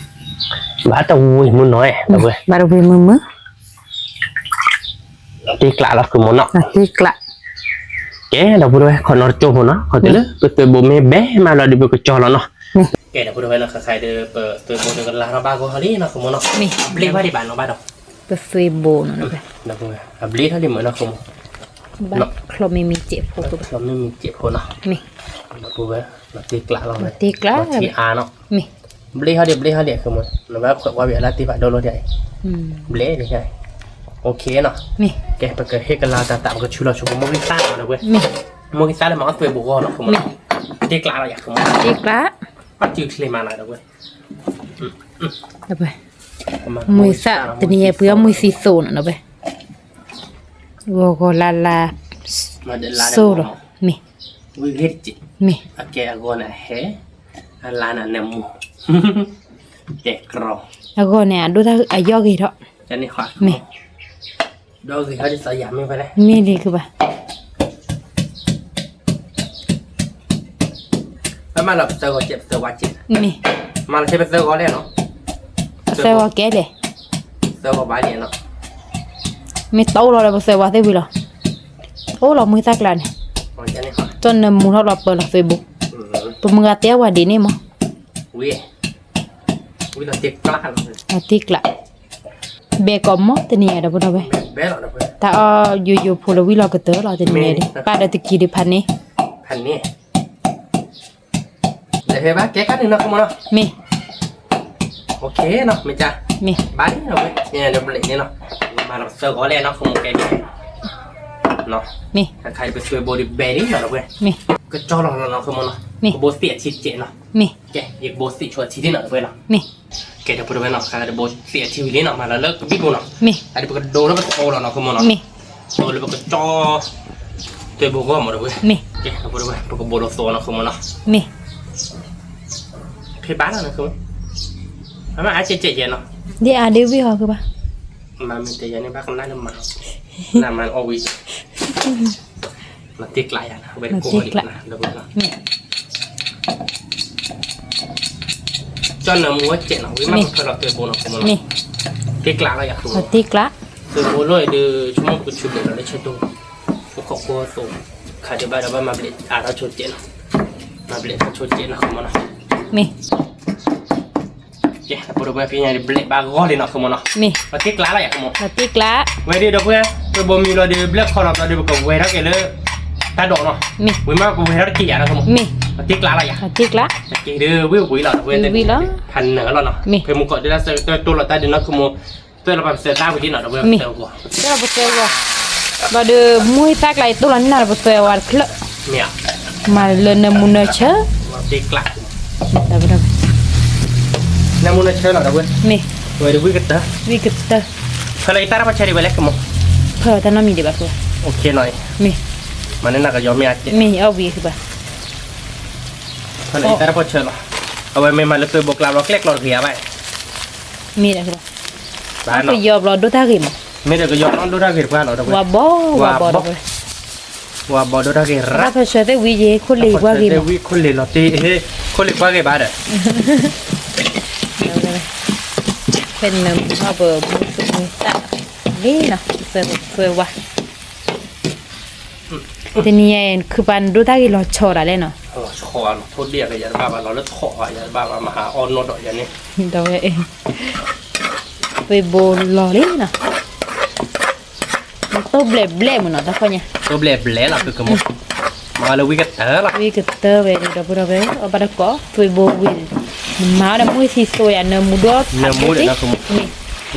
နီၤ ဒီပုၢ်ဝဲၢ် ဘၣ်တဝံၣ်မုာ်မုာ် တ့ကျါလီၤ ခုမိၢ်နီၤ တ့ကျါ ကဲ ဒီပုၢ်ဝဲၢ် ခီနီတကၠိဖိနီၤ ခီတုၤလၢ ပသွဲဘိမ့ၢ်ဘဲမးလီၤဒုး ပကကၠီၣ်လီၤနီၤ ကဲ ဒီပုၢ်ဝဲၢ်နီၤ ခါခါဒုး ပသွဲဘိဒုးကလါထီၣ်ဘၣ်ဂီၢ်လံနီၤ ခုမိၢ်နီၤ ဘျ့ဘၣ်ဒံးဘၣ်နီၤဘၣ်ဒီး ပသွဲဘိနီၤ အဘျ့ထီၣ်ဒံးမုာ်နီၤ ခုမိၢ် ချီမ့မ့ၢ်စဲးဖိ ချီမ့မ့ၢ်စဲးဖိနီၤ မ့ၢ် ဒီပုၢ်ဝဲၢ် လီၤတ့ကျါလီၤ လီၤတ့ကျါ လီၤထံအါနီၤ မ့ၢ် ဘျ့ထီၣ်ဒံး ဘျ့ထီၣ်ဒံး ခုမိၢ် နဘၣ်ခွဲးကွၢ်ဝံၤအလါတ့ဘၣ်ဒိလိာ်ဒံး ဘျ့ဒံး OK နီၤ ကဲ ပကဟ့ၣ်ကလါတၢ်သး ပကဆူလီၤဆိမိၢ်ဂံၢ်သၣ်နီၤ ဒီပုၢ်ဝဲၢ် မိၢ်ဂံၢ်သၣ်လၢမၤအီၣ်သွဲဘိဂီၢ်နီၤ ခုမိၢ်နီၤ တ့ကျါလီၤယၤ ခုမိၢ် တ့ကျါ ဘၣ်စုချ့မးနီၤ ဒီပုၢ်ဝဲၢ် ဒီပုၢ်ဝဲၢ် မုၢ်သၣ် တနံၤညါပှ့ၤအီၣ်မုၢ်သံသိးနီၤ ဒီပုၢ်ဝဲၢ် ဂီၤဂီၤလါလါ စိလီၤ မ့ၢ် မ့ၢ် အကဲအဂီၢ်န့ၣ်ဟဲ အလါန့ၣ်နမူ ကဲကြီ အဂီၢ်န့ၣ် အဒိၣ်တၢ်အယီၣ်ဂ့ၤထီၣ် မ့ၢ် ဒီးဂ့ၤထီၣ်ဒ်သိးယၤမ့ၢ်ဝဲလဲၣ် မ့ၢ်လံကဘၣ် ဘၣ်မၤလီၤပသၢဂီၤစဲး ပသၢဝါစဲး မ့ၢ် မၤလီၤစဲးပသၢဂီၤလဲၣ်နီၤ သၢဂီၤကဲလဲၣ် သၢဂီၤဘၣ်လဲၣ်နီၤ မ့ၢ်တအိၣ်လီၤဒီးပသၢဝါသ့ၣ်ဝံၤလီၤ အိၣ်လီၤမုၢ်သၣ်ကျါန့ၣ် တနၢမူထီၣ်လီၤပၢလီၤသွဲဘိ ပမုၢ်ဂၤတဲဝဲဒ်န့ၣ်မး ဝံၤ ဝံၤလီၤတ့ကျးလီၤ, လီၤတ့ကျး, ဘဲကိးမီၢ်တနံၤညါဒီပုၢ်ဒီဝဲၢ်, ဘဲလီၤဒီပုၢ်ဝဲၢ်, တၢ်အီၣ်ယိယိဖိလၢဝံၤလီၤကတၢၢ်လီၤတနံၤညါဒီး, ပၢ်ဒီးတကံၤဒုးဖးန့ၣ်, ဖးန့ၣ် လဲၤဖဲဘၣ်ကဲကါန့ၣ်နီၤ ခိၣ်မိၢ်နီၤ, မ့ၢ်, အိၣ်ခ့နီၤ မ့ၢ်ကါ, မ့ၢ်, ဘၣ်လံနီၤဝဲ, န့ၣ်ဒီးဘျဲးန့ၣ်နီၤ, မၤလီၤပသၢဂီၤလဲၣ်နီၤ ခိၣ်မိၢ်ကဲန့ၣ်, မ့ၢ်, ခါခါအံၤပသွဲဘိဒုးဘဲလံနီၤဒီပုၢ်ဝဲၢ်, မ့ၢ်, ကကၠီလီၤနီၤ ခိၣ်မိၢ်နီၤ, မ့ၢ်, ကဘိသ့ၣ်အထံတစဲးနီၤ, မ့ၢ်, ကဲ ယကဘိသ့ၣ်ဆိအထံဒ်နီၤဒီပုၢ်ဝဲၢ်နီၤ, မ့ၢ်, ကဲဒီပုၢ်ဒီဝဲၢ်နီၤ ခါခါတဘိသ့ၣ်အထံဝံၤလံနီၤ မၤလီၤလၢကဘံၣ်ဘိနီၤ, မ့ၢ်, အဒုးပကဒိလၢပသကိးလီၤနီၤ ခိၣ်မိၢ်နီၤ, မ့ၢ် သိးလၢပကကၠီ သွဲဘိဂီၢ်မးဒီပုၢ်ဝဲၢ်, မ့ၢ်, ကဲဒီပုၢ်ဒီဝဲၢ် ပကဘိလီၤသိးနီၤ ခိၣ်မိၢ်နီၤ, မ့ၢ်, ဖဲဘၣ်လီၤနီၤ ခိၣ်မိၢ်, မ့ၢ်အါကဲကဲယဲနီၤ, ဒ်အါဒ်ဝံၢ်ဟီကဘၣ်, မ့ၢ်တယဲန့ၣ်ဘၣ်ကနၣ်လၢမၤ, နမၤအီၣ်ဝံၢ် နတ့ကျးယၤနၤ ဝဲတကိးဝဲဒံးနၤ လၢပှၤနီၤ, ကၠီနၢမူဝဲစဲးနီၤ ဝံၢ်မး မ့ၢ် ဖၢလီၤသွဲဘိနီၤ ခိၣ်မိၢ်နီၤ, မ့ၢ်, တ့ကျးလီၤယၤ ခိၣ်မိၢ်, တ့ကျး, သွဲဘိလီၤအံၤဒီး ဆိကမိၣ်ပကဆူးဘျဲးလီၤလၢဆၢတိၢ်, အိၣ်ခိးကွီသိး, ခးဒံးဘၣ်ဒီးဘၣ်မၤဘျဲး အါထီၣ်ဆိကဲးနီၤ, မၤဘျဲးထီၣ်ဆိကဲးနီၤ ခိၣ်မိၢ်နီၤ, မ့ၢ် ကဲ ဒီပုၢ်ဒီဝဲၢ် ဖဲညါဒုးဘျဲးဘၣ်ဂီၢ်လံနီၤ ခိၣ်မိၢ်နီၤ, မ့ၢ်, လီၤတ့ကျးလီၤယၤ ခိၣ်မိၢ်, လီၤတ့ကျး, ဝဲဒုးဒီပုၢ်ဝဲၢ် သွဲဘိမံလီၤဒီး ဘျဲးခီလီၤဘျီဒီး ပကဝဲၤထီၣ်က့ၤလၢ တၢ်ဒိးနီၤ, မ့ၢ်, ဝံၢ်မး ပကဝဲၤထီၣ်တက့ၢ်ယၤနီၤ ခိၣ်မိၢ်, မ့ၢ်, လီၤတ့ကျးလီၤယၤ, လီၤတ့ကျး, တက့ၢ်ဒုးဝံၢ်ဝံၢ်လီၤ ဒီပုၢ်ဝဲၢ်, ဝံၢ်လီၤ, ဖးနၢၤလီၤနီၤ, မ့ၢ်, ဖဲမုၢ်ကီးဒုးတၢ်ဆၢကတီၢ်တိၢ်လီၤတၢ်ဒုးနီၤ ခိၣ်မိၢ်, သွဲလီၤပှၤပသၢသၣ်ဝံၤလံနီၤ ဒီပုၢ်ဝဲၢ်, မ့ၢ်, သွဲလီၤပသၢဂီၤ, ဘျီဒီး မူဟံသၣ်ကျါအံၤတိၢ်လီၤန့ၢ်နီၤ ဒီးပသွဲဝဲတဖျၢၣ်, မ့ၢ်, မၤလၢနၢမူနၢဆၢ, လီၤတ့ကျး, နၢမူနၢဆၢလီၤ ဒီပုၢ်ဝဲၢ်, မ့ၢ်, ဝဲဒုးဝံၢ်ကတၢၢ်, ဝံၢ်ကတၢၢ်, ဖဲလီၤအံၤတၢ်တၢ်ပီၢ်ဆၢဒံးဝဲလဲၣ် ခိၣ်မိၢ်, ဖဲလီၤတၢ်နီတမံၤဒံးဘၣ် ခိၣ်, အိၣ်ခ့နီၤ, မ့ၢ်, မၤန့ၢ်နၤကယီၤမ့ၢ်အါကဲး, မ့ၢ်, အီၣ်ဝံၢ်ဘၣ်, ဖဲလီၤအံၤတၢ်တၢ်ပီၢ်ဆၢလီၤ, အဝဲမ့ၢ်မၤလၢသွဲဘိကျါဘျီ ကျဲကျီတဂ့ၤဧါဘၣ်, မ့ၢ်ဒီး ပယီၤဘျီဒိၣ်တၢ်ဂ့ၤမး, မ့ၢ်ဒီးကယီၤဘျီဒိၣ်တၢ်ဂ့ၤတပှၢ်လီၤ ဒီပုၢ်ဝဲၢ်, ဝၤဘီ, ဝၤဘီ, ဝၤဘီဒိၣ်တၢ်ဂ့ၤရၣ်, တၢ်ပီၢ်ဆၢသ့ၣ်ဝံၢ်ယဲ ခိၣ်လ့ၤကွၢ်ဂ့ၤမး, ဝံၢ်ခိၣ်လ့ၤလီၤတ့, ခိၣ်လ့ၤကွၢ်ဂ့ၤဘၣ်ဒီး, ဖဲနၢမူထီၣ်ပမူသူၣ်မူသၣ်လံနီၤ, သွဲဝါ တနံၤညါအံၤ နခုပာ်နဒိၣ်တၢ်ဂ့ၤလီၤဆီဒၣ်လဲၣ်နီၤ, လီၤဆီနီၤ, ထိၣ်ဒ့ၣ်အကယၤတဘၣ်ဘၣ် လီၤလၢထီၣ်ဘၣ်ယၤတဘၣ်ဘၣ် မဟါအီၣ်နီၢ်ဒီးယၤန့ၣ်, ဒီးဝဲ, သွဲဘိလီၤလံနီၤ, တိၢ်ဘျဲးဘျဲးမးနီၤ တၢ်ဖီၣ်ညါ, တိၢ်ဘျဲးဘျဲးလီၤ သုကမိၣ်, မၤလၢဝံၢ်ကတၢၢ်လီၤ, ဝံၢ်ကတၢၢ်ဝဲဒီး ဒီပုၢ်ဒီဝဲၢ် အီၣ်ဘၣ်တကိး သွဲဘိဝံၢ်, နမၤအီၤဒီးမူဟံသီယၤ နၢမူဒီး, နၢမူဒီး ဝံၢ်မး,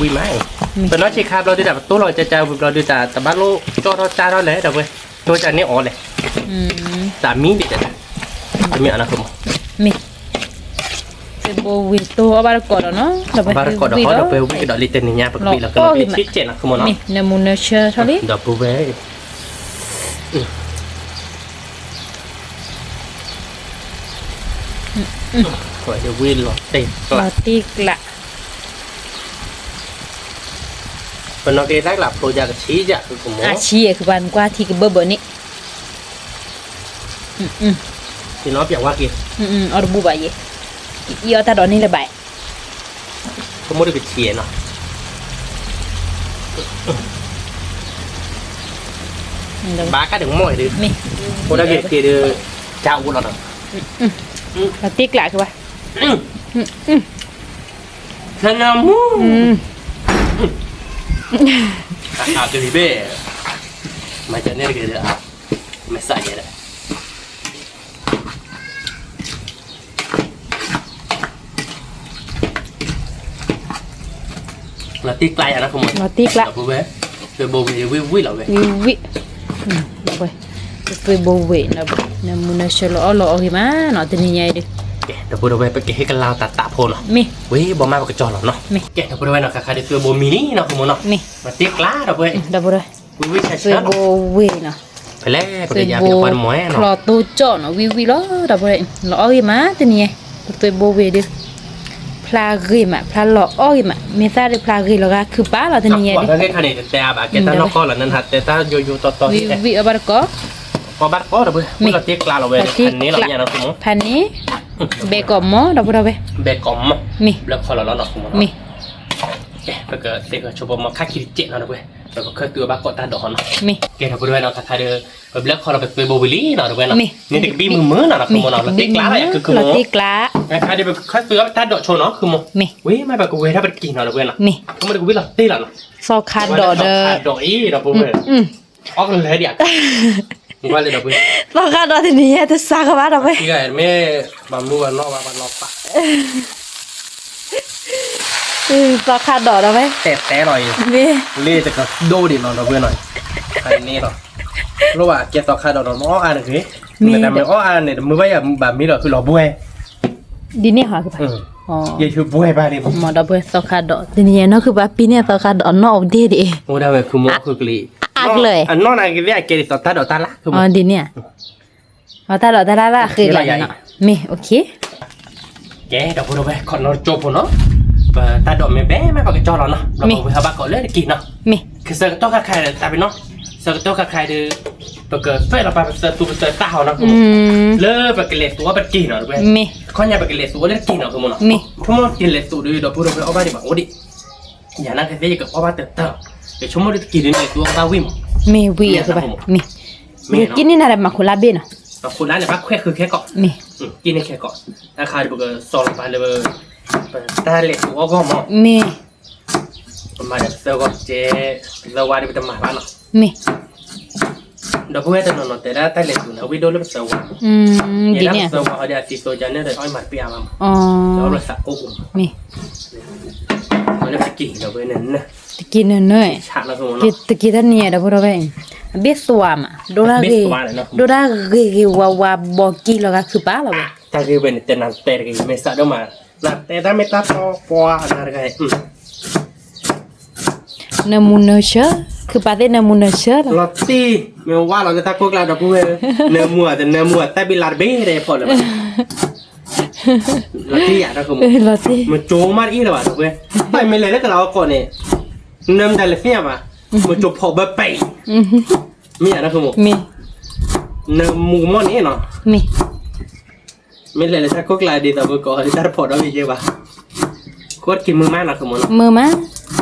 ပနီၢ်ဆံးခါဘျီဒုးတၢ် ပတိၢ်လီၤကၠၢ်ကၠၢ်ဝံၤဘျီဒုးတၢ် တဘၣ်လိၣ်ကၠီထီၣ်ကၠၢ်ထီၣ်လဲၣ် ဒီပုၢ်ဝဲၢ်, တိၢ်ကၠၢ်န့ၢ်အီၤလဲၣ်, တၢ်မံဒံးတၢ်, တမ့ၢ်အီၤနီၤ မ့ၢ်, သွဲဘိဝံၢ်တိၢ်အီၣ်ဘၣ်တကိးဒီးနီၤ, အီၣ်ဘၣ်တကိးဒီး ဒီပုၢ်ဝဲၢ် ဝံၢ်ကဒီးလံတနံၤညါ ပကဘံၣ်လီၤကလီၤလံထံကဲးနီၤ ခိၣ်မိၢ်နီၤ, မ့ၢ်, နၢမူနၢဆၢထီၣ်လံ, ဒီပုၢ်ဝဲၢ် ဝံၢ်လီၤတ့ကျး, ပနီၢ်က့ၤတၢ်ကျးဖျိယၤ ကဆံးယၤ ခိၣ်မိၢ်, အဆံး ကဘၣ်နကွၢ်ထံကဘၢဘၢန့ၣ်, ယနီၢ်ပျးဝါက့ၤ, အီၣ်တဘူၣ်ဘၣ်ယဲ, အီၣ်တၢ်ဒီးန့ၣ်လၢၤဘၣ်, ဆိကမိၣ်တကဆံးနီၤ, ဘၣ်ကါဒုးမိၢ်ဒုး, အိၣ်တၢ်ဂ့ၤတက့ၢ်ဒုး, ကၢ်အိၣ်လီၤနီၤ, တ့ကျးကဘၣ်, နၢမူ, အကလံၤဘ့ၣ်, မၤကန့ၣ်တက့ၢ်ဒုး, မ့ၢ်စးယဲဒၣ် လီၤတ့ကျးယၤနီၤ ခိၣ်မိၢ်, လီၤတ့ကျး, ဒီပုၢ်ဝဲၢ်, သွဲဘိဝံၢ်ဝံၢ်ဝံၢ်လီၤဝဲ, ဝံၢ်ဝံၢ်, ဒီပုၢ်ဝဲၢ်, သွဲဘိဝံၢ်, နၢမူနၢဆၢလီၤအီၣ်လီၤအီၣ်ဂ့ၤမးနီၤ တနံၤညါအံၤဒုး, ကဲ ဒီပုၢ်ဝဲၢ် ပကဟ့ၣ်ကလၤတၢ်သးဖိနီၤ, မ့ၢ်, ဝံၢ်ဘီမးပကကၠီလီၤနီၤ, မ့ၢ်, ကဲ ဒီပုၢ်ဝဲၢ်နီၤ ခါခါဒုးသွဲဘိမံလံနီၤ ခိၣ်မိၢ်နီၤ, မ့ၢ်, လီၤတ့ကျး ဒီပုၢ်ဝဲၢ်, ဒီပုၢ်ဝဲၢ် ဝံၢ်ဝံၢ်ဆၢဆၢ, သွဲဘိဝံၢ်နီၤ, ဖဲလဲၣ် ပကယါပယါပှၤမီၢ်နီၤ, ဖျီၣ်တိၢ်ကၠီနီၤ ဝံၢ်ဝံၢ်လီၤ ဒီပုၢ်ဝဲၢ်, လီၤအီၣ်ဂ့ၤမး တနံၤညါ, ပသွဲဘိဝံၢ်ဒုး, ဖျါဂ့ၤမး ဖျါလီၤအီၣ်ဂ့ၤမး မ့ၢ်သၣ်ဒုးဖျါဂ့ၤလီၤဂာ်ခုၣ်ပာ်လီၤ တနံၤညါဒုး, ဝံၢ်ဝံၢ်အီၣ်ဘၣ်တကိး, အီၣ်ဘၣ်တကိးဒီပုၢ်ဝဲၢ်, လီၤတ့ကျးလီၤဝဲ, ဖဲန့ၣ်, ဘဲကိးမီၢ် ဒီပုၢ်ဝဲၢ်, ဘဲကိးမီၢ်, မ့ၢ်, လီၤခီလီၤလီၤနီၤ မ့ၢ်, ပကသ့ၣ်ဂီၤဆိပမီၢ်ခါခံတစဲးနီၤ ဒီပုၢ်ဝဲၢ် ပခၢၣ်သုးအီၤဘၣ်ကိးတၢ်ဒိးဟီနီၤ. မ့ၢ်, ကဲ ဒီပုၢ်ဝဲၢ်နီၤ ခါခါဒီး ပဘျၢၣ်ခီလီၤပသွဲဘိဝံၤလံနီၤ ဒီပုၢ်ဝဲၢ်နီၤ. မ့ၢ်, န့ၣ်တကဘံၣ်မုာ်မုာ်နီၤ လီၤခမနီၤ လီၤတံၢ်ကျါလီၤ ယၤခုခုမီၤ. ခါခါဒီးပခၢၣ်သုးအီၤပတၢ်ဒိးဆိနီၤ ခုမီၤ. မ့ၢ်, ဝံၤမ့ၢ်ပကဝဲၤထီၣ်ပတက့ၤနီၤ ဒီပုၢ်ဝဲၢ်နီၤ. မ့ၢ်, ခမီၤတကဝံၣ်လီၤတံၢ်လီၤနီၤ. သီခါဒိးဒီး သီခါဒိးအံၤ ဒီပုၢ်ဝဲၢ် အီၣ်ကလဲာ်ဒံးဧါ. ဝဲလၢဒီပုၢ်ဝဲၢ် သီခါဒိးတနံၤညါတစးကဘၣ်ဒီပုၢ်ဝဲၢ်. မ့ၢ်ဘၣ်မူဘၣ်နီၣ်ဘၣ်ပှၤနီၣ်ပၣ် သီခါဒိးဒီပုၢ်ဝဲၢ် တဲတဲလီၤအံၤ မ့ၢ် လ့တကဒိၣ်ဒံးနီၤ ဒီပုၢ်ဝဲၢ်နီၤ. အန့ၣ်လီၤ လိၣ်ဘၣ်ကဲသီခါဒိးဒီး မ့ၢ်အီၣ်အါန့ၣ်ဂ့ၤ မ့ၢ်တမ့ၢ်အီၣ်အါန့ၣ် တမုာ်ဘၣ်ယၤဘၣ်မ့ၢ်လီၤ ခုလီၤဘှဲ ဒ်န့ၣ်ဟီကဘၣ် ယဲၢ်ဆူဘှဲဘၣ်န့ၣ် မ့ၢ်ဒီပုၢ်ဝဲၢ် သီခါဒိး တနံၤညါနီၢ်ခုပှၤပံန့ၢ်သီခါဒိးနီၣ်အိၣ်ဒ့ၣ်ဒံး အိၣ်ဒၣ်ဝဲခုမီၤ အီၣ်ခုကလံၤ အါကလၢာ် အနီၢ်နၤကသ့ၣ်အကဲဒ်သိးတၢ်ဒိးတၢ်လၢ် ဒ်န့ၣ် အတၢ်ဒိးတၢ်လၢ်လၢ်ဃ့လၢ်န့ၣ်နီၤ မ့ၢ် အိၣ်ခ့ ကဲ ဒီပုၢ်ဝဲၢ် ခီနီၣ်ကၠိဖိနီၤ ပတၢ်ဒိးမ့ၢ်ဘဲမ့ၢ်ပကကၠီလီၤနီၤ ဘျီပဝဲဟးဘၣ်ကိးလၢတက့ၢ်နီၤ မ့ၢ် ကစၢၢ်ကတီၢ်ခါခါတၢ်ပ့ၤနီၤ ဆၢကတီၢ်ခါခါဒီး ပကသွဲၣ်လီၤပာ်ပသၢသူပသၢသၣ်ဟီနီၤ လၢပကလဲၤသူအီၤပတက့ၢ်နီၤ တဝဲ မ့ၢ် ခီညါပကလဲၤသူအီၤလၢတက့ၢ်နီၤ မ့ၢ်နီၤ မ့ၢ် ဆိကမိၣ်ကလဲၤသူဒီး ဒီပုၢ်ဝဲၢ်အီၣ်ဘၣ်ဒံးဘၣ်အိၣ်ဒံး ယၤနာ်ကသ့ၣ်ယကအီၣ်ဘၣ်တတၢ် ယဆိကမိၣ်ဒ်တက့ၢ်ဒ်န့ၣ် သူအီၣ်ဘၣ်ဝံၣ်မး မ့ၢ်ဝံၣ်အကဘၣ် မ့ၢ် မ့ၢ်က့န့ၢ်နၤဒီးမၤခိလါဘ့ၣ်နီၤ မ့ၢ်ခိလါန့ၣ် ဘၣ်ခွဲးဃုာ်ခဲကီး မ့ၢ် က့န့ၢ်ခဲကီး တၢ်ခါဒီးပကစီၤလီၤပာ်လၢ ပတၢ်လဲၤသူအီၣ်ဂီၢ်မး မ့ၢ် ပမၤဒီးပသၢဂီၢ်ကဲ ပသၢဝါဒီးပတမၤဘၣ်နီၤ မ့ၢ် ဒီပုၢ်ဝဲၢ်တနီၤနီၤ တဲဒၣ်တၢ်လဲၤသူန့ၣ် အဝံၣ်ဒိၣ်လၢပသၢဝါမး ဒ်န့ၣ် ပသၢဝါအီၤဒီးအသံသိကန့ၣ်ဒီး အီၣ်မၤတပ့ၢ်အါမး ဒီးအီၣ်ဘၣ်သးကိၣ်ပူၤမး မ့ၢ် အီၣ်လၢတက့ၢ်ဒီပုၢ်ဝဲၢ်န့ၣ် တက့ၢ်နၢၤနၢၤ တက့ၢ်တနံၤညါဒီပုၢ်ဝဲၢ် အဘ့ၣ်သွါမး ဒိၣ်ဒၣ်ဂ့ၤ ဒိၣ်ဒၣ်ဂ့ၤဂ့ၤဝါဝါဘီက့ၤလီၤဂာ်ခုပာ်လီၤဝဲ တၢ်ဂ့ၢ်ဝဲန့ၣ် တဲနၤတဲတဂ့ၤ မ့ၢ်စးဒိၣ်မး နတဲတၢ်မ့ၢ်တၢ်ပီပှၤနၤတဂၤ နၢမူနၢဆၢ ခုပာ်သ့ၣ်နၢမူနၢဆၢလီၤ လီၤတံၢ် မ့ၢ်ဝါလီၤလၢတၢ်ကိၢ်ကျါဒီပုၢ်ဝဲၢ် နၢမူအတနၢမူအတၢ်ဘံလါတဘ့ၣ်ဒီးဖီၣ်လၢၤဘၣ် လီၤတံၢ်ယၤတၢ်ကမူ မ့ၢ်ကၠိမးတအံၣ်လၢၤဘၣ်ဒီပုၢ်ဝဲၢ် ဘၣ်မ့ၢ်လဲၤလၢကလးအီကီၢ်န့ၣ် နၢမတၤလဲၤသ့ၣ်ညါဘၣ် မ့ၢ်ကၠိဖီၣ်ဘၢပံ မ့ၢ်ယၤတၢ်ကမူ မ့ၢ် နၢမူကမီၣ်န့ၣ်နီၤ မ့ၢ် မ့ၢ်လဲၤလၢတၢ်ကိၢ်ကျါဒ်သိးပကိးဒ်တၢ်တဖီၣ်ဒီးမ့ၢ်ယဲဘၣ် ခိၣ်တက့ၢ်မုာ်မးနီၤ မုာ်မး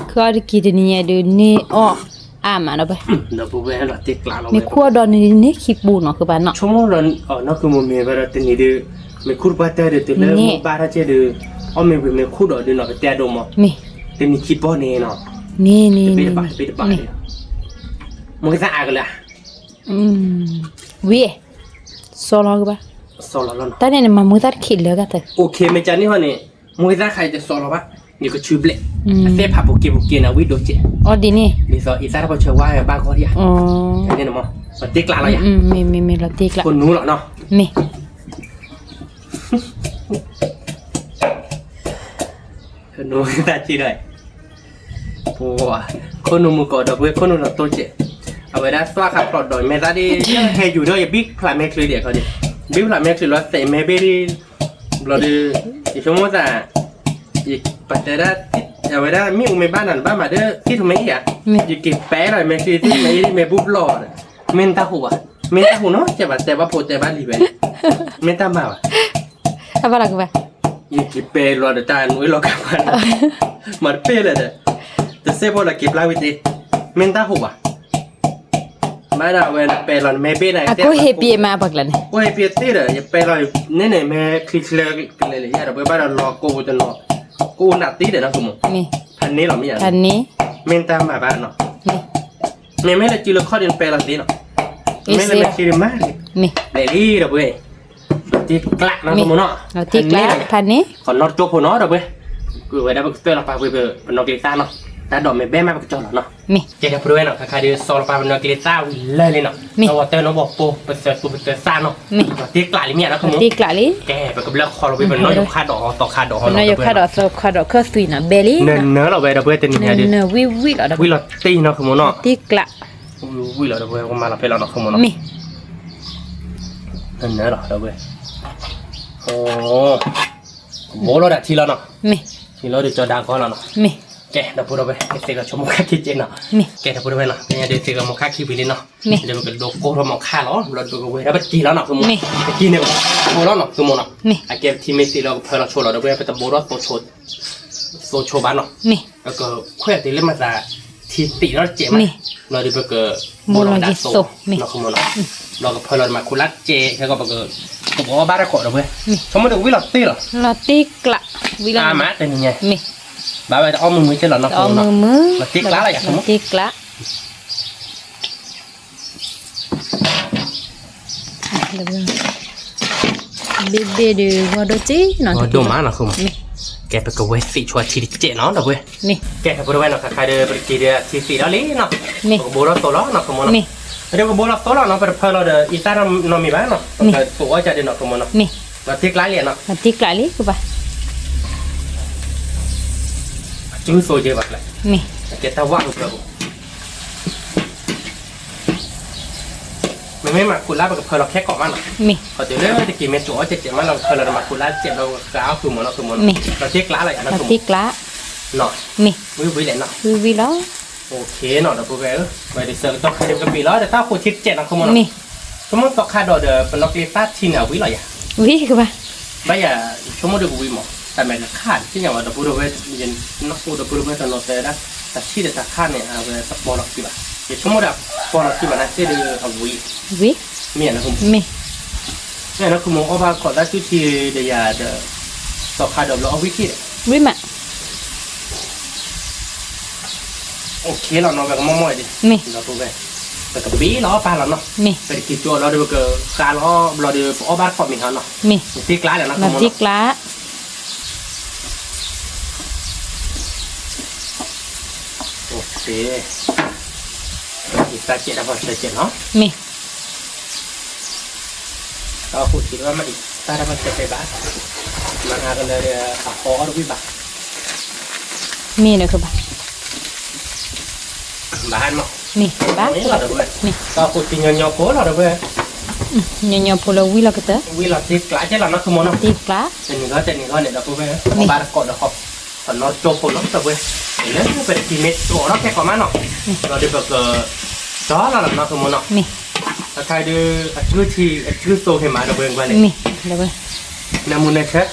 ခုအီၤတက့ၢ်တနံၤညါဒီးန့ၢ်အီၣ်အါမးဒီပုၢ်ဝဲၢ် ဒီပုၢ်ဝဲၢ်လီၤတံၢ်ကျးလီၤ မ့ၢ်ခူၣ်အီၤဒီးန့ၢ်ခံပူၤနီၤ ခုပာ်နီၤ ဆိကမိၣ်လီၤနီၤ ကမူမ့ၢ်ဝဲဒီးတနံၤဒီး မ့ၢ်ခူၣ်တပှၢ်တၢၢ်ဒီး တုၤလၢမုၢ်ဘၣ်တၢ်ကဲဒီး အီၣ်မ့ၢ်ဝံၤမ့ၢ်ခူၣ်ဒီးဒုးနီၤ ပတဲအဒိၣ်မး မ့ၢ် တနံၤခံပီၢ်န့ၣ်နီၤ န့ၣ် တဘ့ၣ်တဘၣ်တဘ့ၣ်တဘၣ်န့ၣ် မ့ၢ်ကသးအါကလၢာ် ဝံၤ စီၤလီၤကဘၣ် စီၤလီၤလီၤနီၤ တၢ်န့ၣ်န့ၣ် မၤမူသၣ်တခံးလၢာ်ဂၤသၢ အိၣ်ခ့ မ့ၢ်ကန့ၣ်ဟီန့ၣ် မ့ၢ်ကသးခါအံၤတစီၤလီၤဘၣ် ယကဆူဘျဲၣ် အသဲဖးပူၤက့ၤပူၤက့ၤန့ၣ် ဝံၣ်ဒိၣ်ကဲး အီၤဒ်န့ၣ် ဒ်သိးအံၤသၣ်တၢ်ပီၢ်ဆၢဝါဘၣ်ဂီၢ်ယၤ န့ၣ်မ့ၢ် လီၤတံၢ်ကျးလီၤယၤ မ့ၢ်မ့ၢ်မ့ၢ်လီၤတံၢ်ကျး ခိၣ်နူာ်လီၤနီၤ မ့ၢ် ခိၣ်နူာ်တၢ်က့ဒီး ပှၤ ခိၣ်နူာ်မုၢ်ကီးဒီပုၢ်ဝဲၢ် ခိၣ်နူာ်လီၤတိၢ်ကဲး အဝဲဒၣ်သွၣ်ခါဖျိးဒီးမဲာ်သၣ်ဒ် ဟဲယူၤဒီး ယဘံၣ်ဖျးမဲာ်ချံဒံးအခီဒံး ဘံၣ်ဖျးမဲာ်ချံလီၤသဲးမဲာ်ဘ့ၣ်ဒ် ဘျီဒီး ယဆိကမိၣ်သး ယပတဲဒၣ် အဝဲဒၣ်မ့ၣ်အူမ့ၢ်ဘၣ်နၤနဘၣ်မၤဒီး သ့ၣ်ထူၣ်မ့ၢ်အံၤဧါ ယက့ၤပဲလီၤမဲာ်ချံသ့ၣ်ထူၣ်မ့ၢ်အံၤဒ်မ့ၢ်ဘူၣ်ဘျီၣ်ဒီး မ့ၢ်နတၢ်ဟူးဘၣ် မ့ၢ်တၢ်ဟူးနီၤ ကဲဘၣ်တဲဘၣ်ဖိတဲဘၣ်လံၤဝဲ မ့ၢ်တၢ်မၤဘၣ် အဘၣ်လီၤကဘၣ် ယက့ၤပဲလီၤဒီးတၢ်နွံလီၤကဘၣ် မၤတပ့ၢ်လၢာ်ဒီး တစဲးဖိလီၤက့ၤပျၢ်ဝံၤသ့ မ့ၢ်နတၢ်ဟူးဘၣ် ဘၣ်ဒၣ်ဝဲနပဲလီၤနမဲာ်ဘ့ၣ်နၤ အကိၣ်ဟ့ၣ်ပံၤမးပှၤကျါန့ၣ် ကိၣ်ဟ့ၣ်ပံၤသ့ဒီး ယပဲလီၤန့ၣ်န့ၣ် မဲာ်ချံချၢကလဲာ်လၢယၤဒီး ပဝဲဘၣ်ဒီးလီၤကိၣ်တနီၤ ကိၣ်နးသ့ဒီးနီၤ ကမူ ဖးန့ၣ်လီၤမ့ၢ်ဧါ မ့ၢ်တၢ်မၤဘၣ်နီၤ မ့ၢ်မ့ၢ်လၢစုလၢခီၣ်ဒ်နပဲလီၤသ့နီၤ မ့ၢ်လၢမဲာ်ချံဒ်မး လဲၤလံဒီးပဝဲ တံၢ်ကျးနီၤ ကမူနီၤ တံၢ်ကျး ဖးန့ၣ် ခီနီၣ်ကၠိဖိနီၤဒီးပဝဲ ဝဲဒၣ်ပကသွဲလီၤပာ်ဝံၤပနီၢ်ကလံၤသၣ်နီၤ တၢ်ဒိးမ့ၢ်ဘဲမးပကကၠီလီၤနီၤ ကဲဒီးပဝဲနီၤ ခါခါဒီးစီၤလီၤပာ်ပနီၢ်ကလံၤသၣ်ဝံၤလၢာ်လံနီၤ မ့ၢ် အဝဲတၢ်နီၣ်ဘီၣ်ပိၢ် ပသၢသူပသၢသၣ်နီၤ တံၢ်ကျးလံမ့ၢ်ဧါနီၤ ကမူ တံၢ်ကျးလံ ကဲ ပကဘျၢၣ်ခီလီၤဝံၤပနီၢ်ယိၤခါဒိးသီခါဒိးဟီနီၤ ပနီၢ်ယိၤခါဒိးသီခါဒိးခၢၣ်သွံနီၤ ဘဲလံ နၢၤနၢၤလီၤဝဲဒီးပဝဲတနံၤညါဒီး ဝံၤလီၤတံၢ်နီၤကမူနီၤ တံၢ်ကျး ဝံၤလီၤဒီးပဝဲကမၤလီၤဖဲလီၤနီၤ ကမူနီၤ မ့ၢ် နၢၤနၢၤလီၤဒီးပဝဲ အိ ဘိလီၤဒၣ်ထံလီၤနီၤ မ့ၢ် ထံလီၤဒီးကၠီဒါကီလီၤနီၤ မ့ၢ် ကဲ ဒီပုၢ်ဒီဝဲၢ် ကသ့ၣ်ကီးဆိကမိၣ်ခါခံက့နီၤ မ့ၢ် ကဲ ဒီပုၢ်ဒီဝဲၢ်နီၤ မ့ၢ်ညါဒီးသ့ၣ်ကီးမီၤခါခံဝံၤလံနီၤ မ့ၢ် ဒီးပကဒိကိၢ်ထီၣ်မီၤခါလီၤ ဘျီဒီးပကဝဲၤထီၣ်ပတက့ၢ်လီၤနီၤ ကမူ မ့ၢ် ပက့ၢ်န့ၣ် ဘိလီၤနီၤ ကမူနီၤ မ့ၢ် အကဲပထံမ့ၢ်သ့လီၤကဖၢလီၤဆိလီၤ ဒီးပဝဲပတဘိထီၣ်သိဆိဘၣ်နီၤ မ့ၢ် ပကခွဲးတုၤလၢမၤသး ထံ ထံသံးနီတစဲးမး, ဘျီဒီးပက ဘိလီၤက့ၤသိး နီၢ်ခိမူနီၤ, ဘျီကဖၢလီၤမၤခိၣ်လါတစဲး ခဲကီးပက ကဘီအီၣ်ဘၣ်တကိးဒီးပှဲၤ, ဆိကမိၣ်ဒီးဝံလီၤတ့ၢ်လီၤ, လီၤတ့ၢ်ကျး, ဝံလီၤ, မ့ၢ်, ဘၣ်ဝဲတအီၣ်မုာ်မုာ်က့လီၤနီၢ်ခိမူနီၤ, လီၤတ့ၢ်ကျးလီၤယၤ, လီၤတ့ၢ်ကျး ဘ့ၣ်ဘ့ၣ်ဒီးဂီၢ်ဒိၣ်က့နီၤ, ဂီၢ်ဒိၣ်မးနီၢ်ခိမူ, ကဲပကဝဲသံးဆိအထံတစဲးနီၤဒီးပှဲၤ, ကဲပဒဝဲနီၤ ခါခါဒီး ပတက့ၤဒီးအထံသံးဒီးလံနီၤ, ပကဘိလီၤသိးလီၤနီၢ်ခိမူနီၤ, ပကဘိလီၤသိးလီၤနီၤ ပတဖၢလီၤဒီးအံသၣ်နီတမံၤဘၣ်နီၤ, ပကသိးအီၣ်ကဒီးနီၢ်ခိမူနီၤ, လီၤတ့ၢ်ကျးလံနီၤ, လီၤတ့ၢ်ကျးလံကဘၣ် အစုသိးက့ဘၣ်ကျဲ, ကဲတၢ်ဝၣ်ကပၢၤပူၤ, မ့မ့ၢ်မၤခိၣ်လါပကဖၢလီၤခဲကိာ်မးနီၤ, ခီတုၤလၢတက့ၤမ့ၢ်ကၠိအီၣ်ကဲးကဲးမးလီၤ ပကဖၢလီၤဒီးမၤခိၣ်လါတစဲးဘျီပကဃါအီၣ်ဃုာ်မးနီၢ်ခိမူနီၤ, လီၤတ့ၢ်ကျးလီၤယၤနီၢ်ခိမူ, ဝံၤဝံၤလဲၣ်နီၤ, ဝံၤဝံၤလီၤ, အိၣ်ခ့နီၤဒီးပဝဲဧၢ, ဝဲဒ်ဆၢကတီၢ်ခါဒ်ပကပ့ၤလီၤဒီးတၢ်ဃိးထံတစဲးနီၢ်ခိမူနီၤ, ဆိကမိၣ်သီခါဒီးဒီးပနီၣ်ကျ့သၣ်ထံန့ၣ် အဝံၤလီၤယၤ, ဝံၤကဘၣ်, ဘၣ်ယၤ, ဆိကမိၣ်ဒီးကဝံၤမး, တၢ်မဲာ်ကခၣ်န့ၣ် သ့ၣ်ညါဝဲဒီပုၢ်ဒီဝဲၢ်, ယနၢ်ဟူဒီပုၢ်ဒီဝဲၢ်တနီၤတဲဒၣ်, တၢ်ထံၣ်ဒီးတၢ်ခၣ်န့ၣ် အဝဲတပီလီၤခံဘၣ်, ယဆိကမိၣ်ဒီးပီလီၤခံဘၣ်န့ၣ်သ့ၣ်ဒီးအဝံၤ, မ့ၢ်နီၢ်ခိမူ, မ့ၢ်နီၢ်ခိမူအီၣ်ဘၣ်ခိးသၣ်ဆူၣ်ထံဒီးယၤဒီး, သီခါဒီးဘျီအဝံၤခံဒီး, ဝံၤမး အိၣ်ခ့လီၤနီၤ ပကမီၢ်မီၢ်အံၤဒ်, ဒီပုၢ်ဝဲၢ်, ပကဘ့ၣ်လီၤပာ်လီၤနီၤ, ပတက့ၤကၠိလီၤဒီးပကဃါလီၤဘျီဒီးပအီၣ်ဘၣ်တကိးမ့ၢ်ဟီနီၤ, မ့ၢ်တ့ၢ်ကျးလီၤနီၤ, မ့ၢ်တ့ၢ်ကျး, အိၣ်ခ့, အံသၣ်ကဲးတၢ်ဖီဆၢကဲးနီၤ, မ့ၢ် တၢ်အိၣ်ဃိးထံတဘၣ်မးအံၤ တၢ်တၢ်ဘၣ်ဆၢတဲဘၣ်, မၤအါကလၢာ်ဒီးအဟီအီၣ်တဝံၣ်ဘၣ်, မ့ၢ်ဒီးကဘၣ်, ဘၣ်ဟါမး, မ့ၢ်ဘၣ်, တၢ်အိၣ်ဃိးထံညီညီဖိလီၤဒီပုၢ်ဝဲၢ်, ညီညီဖိလၢဝံၣ်လီၤကတၢၢ်, ဝံၣ်လီၤတ့ၢ်ကျးကဲလီၤနီၢ်ခိမူနီၤ, တ့ၢ်ကျး, တနံၤဂီၢ်တနံၤဂီၢ်န့ၣ်ဒီပုၢ်ဝဲၢ် အီၣ်ဘၣ်တကိးဒီး ပနီၣ်ကၠိဖိနီၤဒီပုၢ်ဝဲၢ်, လၢပတက့ၤမ့ၢ်ကၠိထီၣ်ခဲကိာ်မးနီၤ, လီၤဒီးပက ကၠီလီၤလီၤနီၢ်ခိမူနီၤ, မ့ၢ်, အခါဒီး အစုထံ အစုသိးဟ့ၣ်မးဒီပုၢ်ဝဲၢ်ကွၢ်န့ၣ်, မ့ၢ်, နၢမူနၢဆၢ,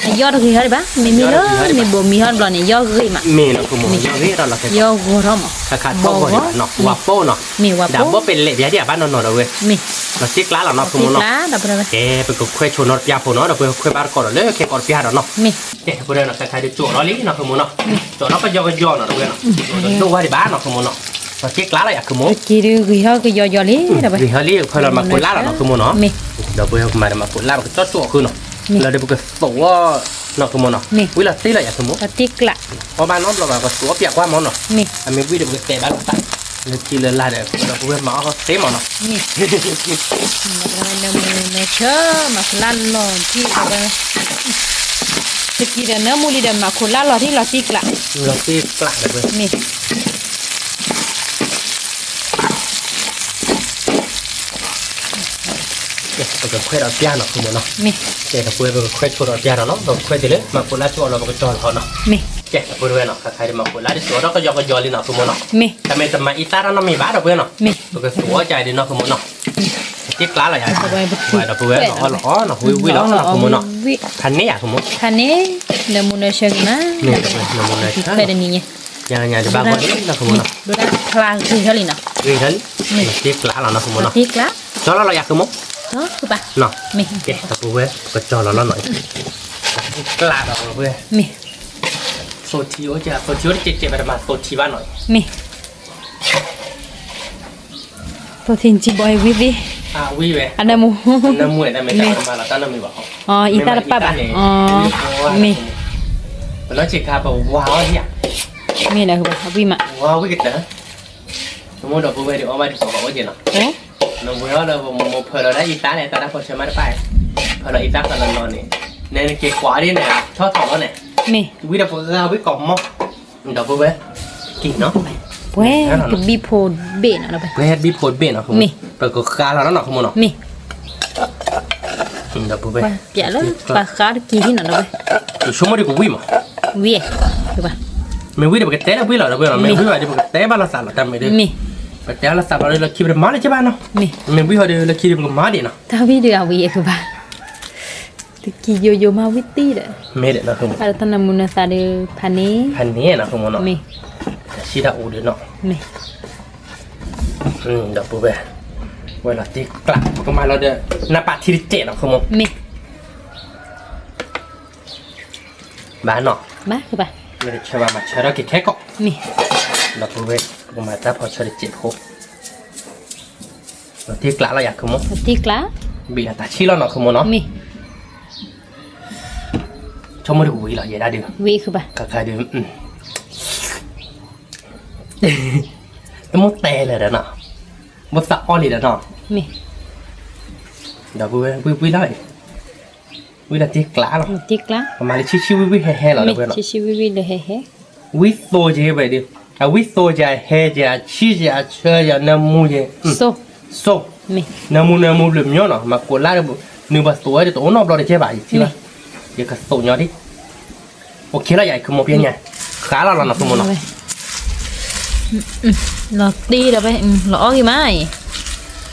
အယီၢ်တဂ့ၤဟီဒံးဘၣ်, မ့မ့ၢ်လၢ မ့ၢ်ဘိးမံဟီတဘျီန့ၣ် ယီၢ်ဂ့ၤမး, မ့ၢ်နီၢ်ခိမူ, ယီၢ်ဂ့ၤဒီးလီၤခဲ, ယီၢ်ဂီၤထီၣ်မး, ခါခါထီၣ်ဂီၤဒံးဘၣ်နီၤ, ဝၤပိၢ်နီၤ, မ့ၢ်ဝၤပိၢ်, ဒၣ်ဘီၣ်ပဲလဲၣ်ပျါဒံးဘၣ်နီၢ်နီၢ်ဒီပုၢ်ဝဲၢ်, မ့ၢ်, လီၤတ့ၢ်ကျးလီၤနီၢ်ခိမူနီၤ, ကဲ ပကခွဲးဆိနီတပျၢ်ဖိနီၤ ဒီပုၢ်ဝဲၢ်ခွဲးဘၣ်တကိးဒီးလၢခဲကိာ်တပျၢ်ဒီးနီၤ, မ့ၢ်, ကဲ ပုၢ်ဝဲၢ်နီၤ ခါခါဒီးကၠိထီၣ်လံနီၢ်ခိမူနီၤ, ကၠိထီၣ်ကယီကယီနီၤဒီပုၢ်ဝဲၢ်နီၤ, ဒိၣ်ဝါဒံးဘၣ်နီၢ်ခိမူနီၤ, လီၤတ့ၢ်ကျးလီၤယၤခိမူ, က့ၤဒုးဂ့ၤဟီၣ်ကယီကယီလံ, ဂ့ၤဟီၣ်လံ ဖၢလီၤမၤခိၣ်လါလီၤနီၢ်ခိမူနီၤ, မ့ၢ်, ဒီပုၢ်ဝဲၢ်မၤဒီးမၤခိၣ်လါ ပကကၠီကၠိအီၤဃုာ်နီၤ, လီၤဒီးပကသိးအီၤနီၢ်ခိမူနီၤ, မ့ၢ်, ဝံၤလီၤတ့ၢ်လီၤယၤခိမူ, လီၤတ့ၢ်ကျး, အီၣ်ဘၣ်နီတဘျီဘၣ် ပသိးအီၣ်ပၠးကွၢ်မးနီၤ, မ့ၢ်, အမ့ၢ်ဝံၤဒီးပကတဲဘၣ်လီၤသး, လၢခံလၢလာ်ဒီး ဒီပုၢ်ဝဲၢ်မၤအီၣ်သ့မးနီၤ, မ့ၢ်, နၢမူနၢဆၢ မၤခိၣ်လါလီၤတံၢ်ဒီး, တက့ၤဒီးနၢမူလံဒီးမၤခိၣ်လါလီၤတံၢ်လီၤတ့ၢ်ကျး, လီၤတ့ၢ်ကျးဒီပုၢ်ဝဲၢ်, မ့ၢ် ကဲ ပကခွဲးဒီးပျၢ်နီၢ်ခိမူနီၤ, မ့ၢ်, ကဲ ဒီပုၢ်ဝဲၢ် ပကခွဲးဆိဒီးပျၢ်ဒီးနီၤ, ပကခွဲးတုၤလၢ မၤခိၣ်လါဆိအီၤလီၤ ပကကၠီလီၤနီၤ, မ့ၢ်, ကဲ ဒီပုၢ်ဝဲၢ်နီၤ ခါခါဒီး မၤခိၣ်လါဒ်သိးဒီးကယီကယီလံနီၢ်ခိမူနီၤ, မ့ၢ်, တမ့ၢ်တမၤအံသၣ်တၢ်နီတမံၤဘၣ် ဒီပုၢ်ဝဲၢ်နီၤ, မ့ၢ်, ပကသူအီၣ်ကဒီးနီၢ်ခိမူနီၤ, တ့ၢ်ကျါလီၤယၤ, ဒီပုၢ်ဝဲၢ် လီၤအီၣ်လီၤအီနီၤ, ဝံၣ်ဝံၣ်လီၤနီၢ်ခိမူနီၤ, ဖးန့ၢ်ယၤခိမူ, ဖးန့ၢ်, နၢမူနၢဆၢက့ၤမး, နၢမူနၢဆၢ, ခွဲးတနံၤညါ, ယၤညါဒံးဘၣ်ဂီၢ်လံနီၢ်ခိမူနီၤ, ဒိၣ်ဒၣ်ဖျါဂ့ၤထီၣ်လံနီၤ, ဂ့ၤထီၣ်လံ, တ့ၢ်ကျါလီၤနီၢ်ခိမူနီၤ, တ့ၢ်ကျါ, ကၠီလီၤလီၤယၤခိမူ, ကၠီကဘၣ်, မ့ၢ်, ကဲ ဒီပုၢ်ဝဲၢ် ကၠီလီၤလီၤနီၤ, တ့ၢ်ကျါဒီး ဒီပုၢ်ဝဲၢ်, မ့ၢ်, သိထံအိၣ်ကဲ သိထံအိၣ်တကဲးကဲး ပတမၤသိထံဘၣ်နီၤ, မ့ၢ် သိထံစံဘီအံၤဝံၤသ့, ဝံၤဝဲ, အနၢမူ, နၢမူန့ၣ် တမ့ၢ်တၢ်မၤလီၤတၢ်နီတမံၤဘၣ်, အံသၣ်တပာ်ဘၣ်, မ့ၢ်, ပလီၢ်ဆံးခါပဝါအီၣ်ယၤ, မ့ၢ်ဒီး ဝံၤမး, ဝါဝံၤကတၢၢ်, နမိၢ်ဒီပုၢ်ဝဲၢ်ဒုးအီၣ်ဘၣ်ဒ်သိးပှၤအိၣ်က့ၤနီၤ, နဝဲအီၣ်လၢပမိၢ်ဖၢလီၤဒၣ်အံသၣ်လဲၣ် တၢ်တၢ်ဖီဆၢမးတပၣ်, ဖၢလီၤအံသၣ်ဖၢလီၤလီၤန့ၣ်, နဲနက့ၤကွၢ်ဒ်န့ၣ် ထီၣ်ထီၣ်လီၤန့ၣ်, မ့ၢ်, ဝံၤဒီးပဂၤဝံၤကိးမီၢ်, ဒီပုၢ်ဝဲၢ်, က့ၤနီၤ, ပှဲၤကဘံၣ်ဖိတဘ့ၣ်နီၤ, ပှဲၤဘံၣ်ဖိတဘ့ၣ်နီၤ, မ့ၢ်, ပကဃါလီၤနီၤ ခိမူနီၤ, မ့ၢ်, ဒီပုၢ်ဝဲၢ်, ပှၤဃါတက့ၤဟံၣ်နီၤ ဒီပုၢ်ဝဲၢ်, ယဆိကမိၣ်ဒ်ကဝံၣ်မး, ဝံၣ်, မ့ၢ်ဝံၣ်ဒီးပကတဲလၢဝံၣ်လီၤ ဒီပုၢ်ဝဲၢ်နီၤ, မ့ၢ်ဝံၣ်ဘၣ်ဒီးပကတဲဘၣ်လီၤသးလီၤ တၢ်မ့ၢ်ဒ်, မ့ၢ်, ပတဲလီၤသးဘျီဒီးလၢခံပတမၤလၢၤဘၣ်နီၤ, မ့ၢ်, မ့ၢ်ဝံၣ်ဟီဒီးလၢခံဒီးပကမၤဒ်နီၤ, တၢ်ဝံၣ်ဒီးအဝံၣ်အကဘၣ် တကံယိယိမးဝံၣ်တံၢ်ဒီး, မ့ၢ်ဒီးနီၤ ခိမူနီၤ, တၢ်နၢမူနၢသးဒီး ဖးန့ၢ်, ဖးန့ၢ်နီၤ ခိမူနီၤ, မ့ၢ်, ဆံးတၢ်အိၣ်ဒီးနီၤ, မ့ၢ်, ဒီပုၢ်ဝဲၢ်, ဝဲလီၤတံၢ်ကျး ပကမၤလီၤဒီး နၢ်ပၢၢ်ထံတစဲးနီၤ ဃုမိၢ်, မ့ၢ်, ဘၣ်နီၤ, ဘၣ်, မ့ၢ်တဆၢဘၣ် မၤဆၢထီၣ်က့ၤခဲကီး, မ့ၢ်, ဒီပုၢ်ဝဲၢ် ပကမၤတၢ်ဖီဆၢတစဲးဖိ လီၤတံၢ်ကျးလီၤယၤ ဃုမိၢ်, လီၤတံၢ်ကျး, ဘံၣ်လီၤတၢ်ဆံးလီၤနီၤ ဃုမိၢ်နီၤ, မ့ၢ်, ဆိကမိၣ်တကဝံၤလီၤ ယဲဒၣ်ဒုး, ဝံၤဃုဘၣ်, ခါခါဒုး, တမိၣ်တဲလၢာ်ဒီးနီၤ, မိၣ်သးအီၣ်လံဒီးနီၤ, မ့ၢ်, ဒီပုၢ်ဝဲၢ် ဝံၤဝံၤလီၤ, ဝံၤလီၤတံၢ်ကျးလီၤ, လီၤတံၢ်ကျး, ပမၤလၢဆံးဆံးဝံၤဝံၤဟဲဟဲလီၤ မ့ၢ်, ဒီပုၢ်ဝဲၢ်နီၤ, ဆံးဆံးဝံၤဝံၤလၢဟဲဟဲ ဝံသိးက့ၤဝဲဒုး, အဝံသိးက့ၤ အဟဲက့ၤ အဆံးက့ၤ အဆၢက့ၤ နၢမူက့ၤ, သိး, သိး, မ့ၢ်, နၢမူ နၢမူဘျုးမညီနီၤ, မၤကိးလါဒီး နုာ်ဘၣ်သိးဝဲဒၣ်တအိၣ်နီတဘျီတကဲဘၣ် ယထံၣ်ဘၣ်, မ့ၢ်, ယကသိးညီဒံး, အိၣ်ခ့လီၤယၤ ဃုမိၢ် ပညါ, ဃးလီၤလီၤနီၤ ဃုမိၢ်နီၤ, လီၤတံၢ်ဒီးဝဲ, လီၤအီၣ်ဂံၢ်မးအံၤ,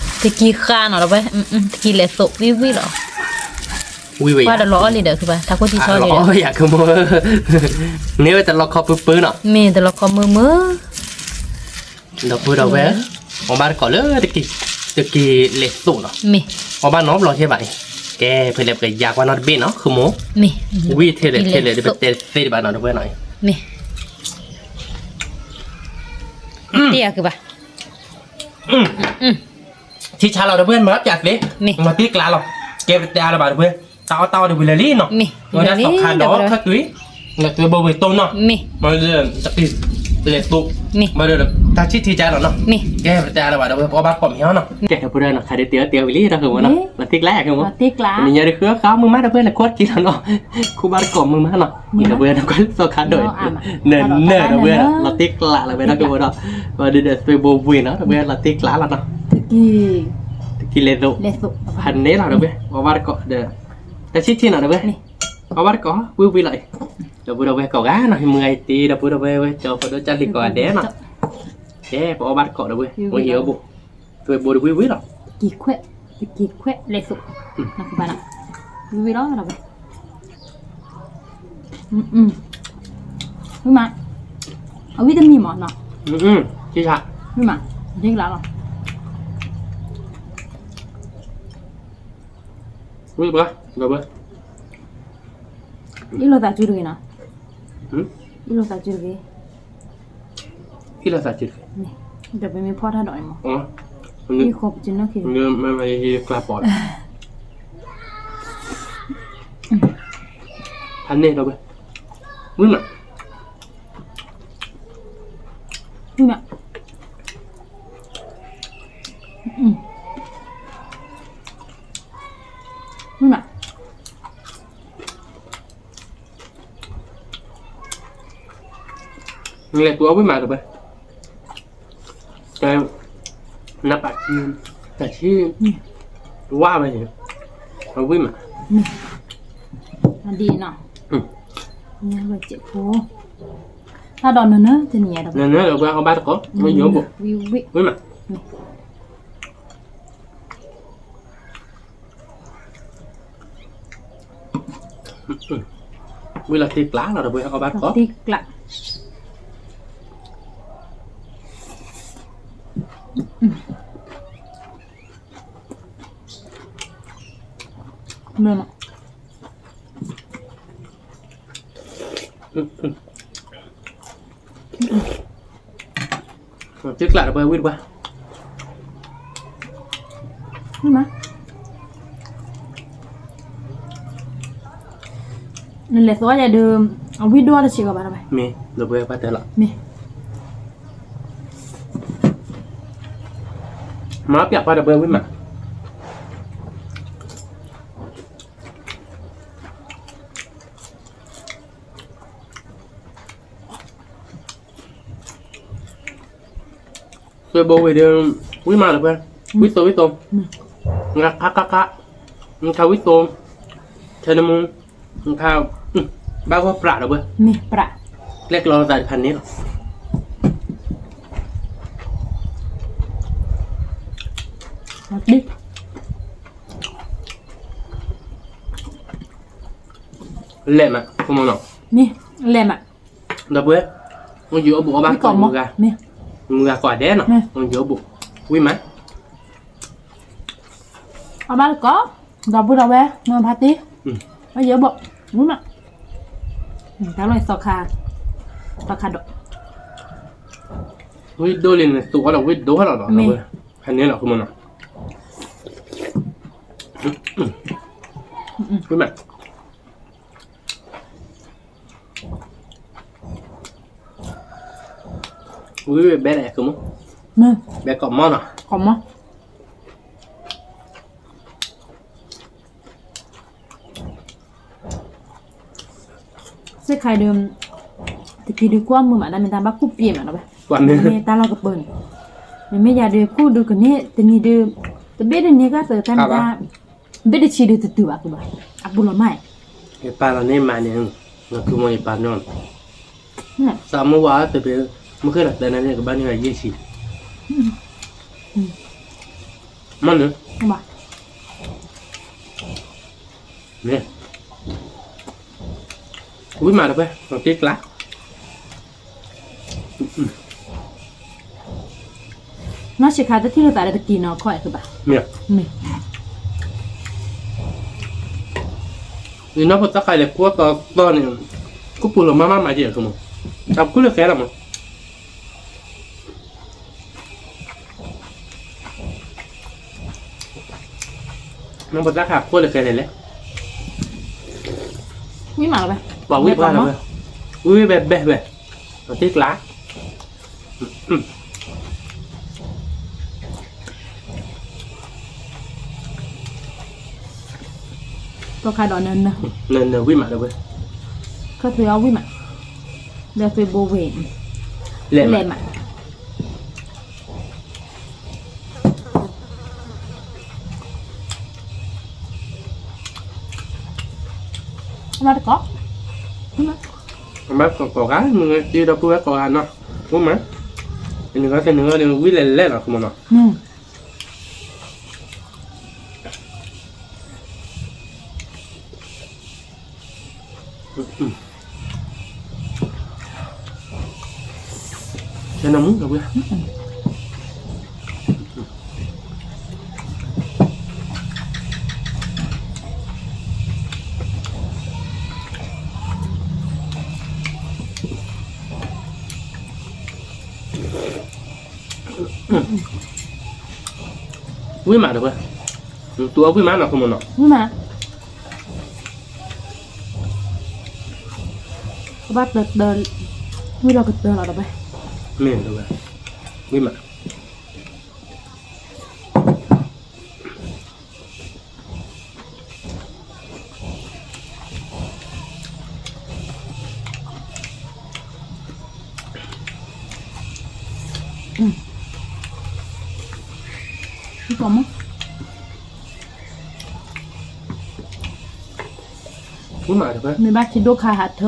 တကံၢ်ဃာ်နီၤဒီးဝဲ, တကံၢ်လဲၤသိးဝံၤဝံၤလီၤ ဝံၤဝဲယၤ, ပှၤဒီးလီၤအီၣ်လံဒီး ဃုဘၣ် တၢ်ခိၣ်ထံဆီလံဒီး, အီၣ်ယၤ ဃုမိၢ်, န့ၢ်ဝဲတလီခီပၢပၢနီၤ, မ့ၢ်တလီခီမုၢ်မုၢ်, ဒီပုၢ်ဝဲၢ်, အီၣ်ဘၣ်တကိးလၢ တကံၢ်လဲၤသိးနီၤ, မ့ၢ်, အီၣ်ဘၣ်နီတဘျီကဲဘၣ်အံၤ, ကဲ ဖဲလဲၣ်ပကယါကွၢ်နီတဘ့ၣ်နီၤ ဃုမိၢ်, မ့ၢ်, ဝံၤထဲလဲၣ်ထဲလဲၣ်ဒီး ပတဲသ့တဘၣ်နီၤ ဒီပုၢ်ဝဲၢ်နီၤ, မ့ၢ် တ့ၢ်အကဘၣ်, ထံဆါလီၤဒီပုၢ်ဝဲၢ် မၤပၠးသ့, လီၤတံၢ်ကျးလီၤ, ကဲပတဲအါလၢၤဘၣ်ဒီပုၢ်ဝဲၢ်, တၢ်အီၣ်တၢ်အီဒီးဝံၤလၢာ်လံနီၤ, ဝဲဒၣ်သီခါဒီးခါကွံာ်, လၢသွဲဘိဝ့ၤတိၢ်နီၤ, မ့ၢ်, တကံၢ်လဲၤသိး, မ့ၢ်, တၢ်ဆံးထံဆါလီၤနီၤ, ကဲပတဲအါလၢၤဘၣ်ဒီပုၢ်ဝဲၢ် ပအီၣ်ဘၣ်ကိးမ့ၢ်ဟီနီၤ, ကဲဒီပုၢ်ဝဲၢ်နီၤ ခါဒုးတ့ၢ်အီၣ်တ့ၢ်အီဝံၤလံ ဒီပုၢ်ဝဲၢ်နီၤ, လီၤတံၢ်ကျး ဃုမိၢ်, နံၤညါဒုးဃုခါမုၢ်မးဒီပုၢ်ဝဲၢ် နခိၣ်တကံၢ်လီၤနီၤ, ခိၣ်ဘၣ်တကိးမုၢ်မးနီၤ, ဒီပုၢ်ဝဲၢ် နကွၢ်လၢသီခါဒီး, နနၢၤဒီပုၢ်ဝဲၢ်နီၤ လီၤတံၢ်ကျးလီၤဝဲဒီး ကဝဲဒီး, ဝဲဒုးဒီးသွဲဘိဝ့ၤနီၤ ဒီပုၢ်ဝဲၢ် လီၤတံၢ်ကျးလီၤနီၤ, တကံၢ်လဲၤသိး, ဖးန့ၣ်လီၤဒီပုၢ်ဝဲၢ် အီၣ်ဘၣ်တကိးဒီး, တၢ်ဆံးထံနီၤဒီပုၢ်ဝဲၢ်, အီၣ်ဘၣ်တကိး ဝံၤဝံၤလီၤအံၤ, ဒီပုၢ်ဝဲၢ်ကိးဂၤနီၤ ဟံးမုၢ်ဂၤအံၤတ့ၢ် ဒီပုၢ်ဝဲၢ် ကၠီၤဖိဒိၣ်ကၢ်လံၤကိးဂၤဒဲးနီၤ, ကဲပအီၣ်ဘၣ်တကိးဒီပုၢ်ဝဲၢ် ဝဲယံၤအီၣ်ဘိ, သွဲဘိဒီးဝံၤဝံၤလီၤ, တကံၢ်ခွဲး, တကံၢ်ခွဲးလဲၤသိး, ဝံၤဝံၤလီၤဒီပုၢ်ဝဲၢ် ဝံၤမး, အဝံၣ်တမံၤမးနီၤ, ဝံၤမး, ဒ်လၢလီၤ, ဝံၤဘၣ်, ဒီပုၢ်ဝဲၢ်, အ့ၣ်လိာ်သးစုတဂ့ၤနီၤ, အ့ၣ်လိာ်သးစုတဂ့ၤ, အ့ၣ်လိာ်သးစုတဂ့ၤ, ဒီးပမ့ၢ်ဖီၣ်တၢ်ဒီးအံၤမး, အ့ၣ်ဃီပစုနီၢ်ခံ, ကျါပီၤလီၤ, ဖးန့ၣ်ဒီပုၢ်ဝဲၢ်, ဝံၤမး, ဝံၤမး, ဝံၤမး, နလဲၤသူအီၣ်ဝံၣ်မးဒီပုၢ်ဝဲၢ်, ကဲ, နၢ်ပၢၢ်, တၢ်ဆံး, ဝါဝဲန့ၣ်, အဝံၣ်မး, အဒံးနီၤ, ညါဝဲစဲးဖိ, တၢ်ဒီးနၢၤနၢၤတနံၤညါဒီး, နၢၤနၢၤဒီပုၢ်ဝဲၢ် အီၣ်ဘၣ်တကိး, ဝံၣ်မး, ဝံၣ်လီၤတံၢ်ကျးလီၤဒီပုၢ်ဝဲၢ် အီၣ်ဘၣ်တကိး, တံၢ်ကျး, မ့ၢ်မး, တံၢ်ကျးဒီပုၢ်ဝဲၢ် ဝံၣ်တပှၢ်, မ့ၢ်မး, နလဲၤသိးယၤဒီး အဝံၣ်ဒိၣ်တဆံးဂီၤဘၣ်ဒီး, မ့ၢ်ဒီပုၢ်ဝဲၢ် ပှၤတဲလီၤ, မ့ၢ်, မၤပၠးပှၤဒီပုၢ်ဝဲၢ် ဝံၣ်မး. သွဲဘိဝ့ၤဒီး ဝံၣ်မးဒီပုၢ်ဝဲၢ်, ဝံၣ်သိးဝံၣ်သိး, နခါခါခါ, နခါဝံၣ်သိး, ဆဲနမူ, နခါ, ဘၣ်ဂီၢ်ပြးဒီပုၢ်ဝဲၢ်, ကျဲကျီလိာ်သးတဖၣ်န့ၣ်လီၤ. လဲၣ်မး, လဲၣ်မး, ဒီပုၢ်ဝဲၢ်, ယအိၣ်ဘူးအီၣ်ဘၣ်ကိးမုၢ်ဂၤ, မုၢ်ဂၤကိးဒဲးနီၤ, ယအိၣ်ဘူး, ဝံၣ်မး, အီၣ်ဘၣ်တကိး, ဒီပုၢ်ဒီဝဲၢ်, မ့ၢ်ဖါတံၢ်, ယအိၣ်ဘူး, ဝံၣ်မး, တၢ်လီၢ်သီခါ, သီခါဒီး, ဝံၣ်ဒိၣ်လံန့ၣ် သူအီၣ်ဒီးဝံၣ်ဒိၣ်လီၤဒီး, ဖဲန့ၣ်လီၤ ဃုမနီၤ, ဝံၣ်မး ဝံၣ်ဘဲဒၣ်အခိၣ်မး, ဘဲကိးမီၤနီၤ, ကိးမီၤ, စ့ၢ်ခါဒုး, တကံၤဒုးကူၣ်မုာ်မး တၢ်မ့ၢ်တၢ်ဘၣ်ကူၣ်ပျဲမးနီၤ, မ့ၢ်တၢ်လီၢ်ကပၢၤန့ၣ်, မ့မ့ၢ်ယၤဒုးကူၣ်ဒုးကန့ၢ်တနံၤဒုး, တဘ့ၣ်တန့ၢ်ကၢ်သၢတၢ်မ့ၢ်တၢ်, ဘ့ၣ်တဆံဒုးတတုၤဘၣ်ဃုဘၣ်, အပူၤလီၤမး, ယပာ်လီၤန့ၢ်မးန့ၣ်, နကုမီၤယပာ်နီၤ, သးမုၢ်ဝါတဘ့ၣ်, မုၢ်ဃ့ၢ်လီၤသၢနၤန့ၣ် ကဘၣ်န့ၢ်ယဲၢ်ဆံ, မ့ၢ်န့ၣ်, ဝံၣ်မးတဖဲ တ့ကျါ နီၢ်ဆံးခါ တထံၣ်လိာ်သးဒီးတက့ၤနီၤ ခီအဲၣ်ဃုဘၣ်, မ့ၢ်, ယနီၢ်ဖိသၣ်ခါလဲၤကွၢ်သီသီန့ၣ်, ကူၣ်ပူၤလီၤမးမးမးက့ၤအဃိမး, တၢ်ကူၣ်လၢခဲလီၤမး နီၢ်ဖိသၣ်ခါ ကွၢ်လၢခဲလဲၣ်လဲၣ်, ဝံၣ်မးလီၤဝဲ, ပှၤဝံၣ်ပှၤလီၤဝဲ, ဝံၣ်ဝံၣ်ဘဲဘဲဘဲ, တ့ကျါ, သီခါဒီးနၢၤနၢၤ, နၢၤနၢၤဝံၣ်မးလီၤဝဲ, ခီၣ်ထွဲအီၣ်ဝံၣ်မး, ဒီးသွ့ဘိဝ့ၢ်, လဲၤမး, လဲၤမး အမ့ၢ်တကိး, အမ့ၢ်ကိးကိးဂၤ မ့ၢ်တံၤဒီပုၢ်ဝဲၢ်ကိးဂၤနီၤ, အိၣ်မး, နဂီၢ်သ့ၣ်နဂီၢ်ဒီး ဝံၣ်လဲၤလဲၤလီၤ ခမနီၤ, ဝံၣ်မးဒီးဝဲ, တူၢ်အီၣ်ဝံၣ်မးနီၤ ခမနီၤ, ဝံၣ်မး, ကဘၣ်တၢၢ်တၢၢ်, ဝံၣ်လီၤကတၢၢ်လီၤဒီးဝဲ, မ့ၢ်ဒီးဝဲ, ဝံၣ်မး မ့ၢ်ဘၣ်ထံဒိၣ်ခါဟးထၢ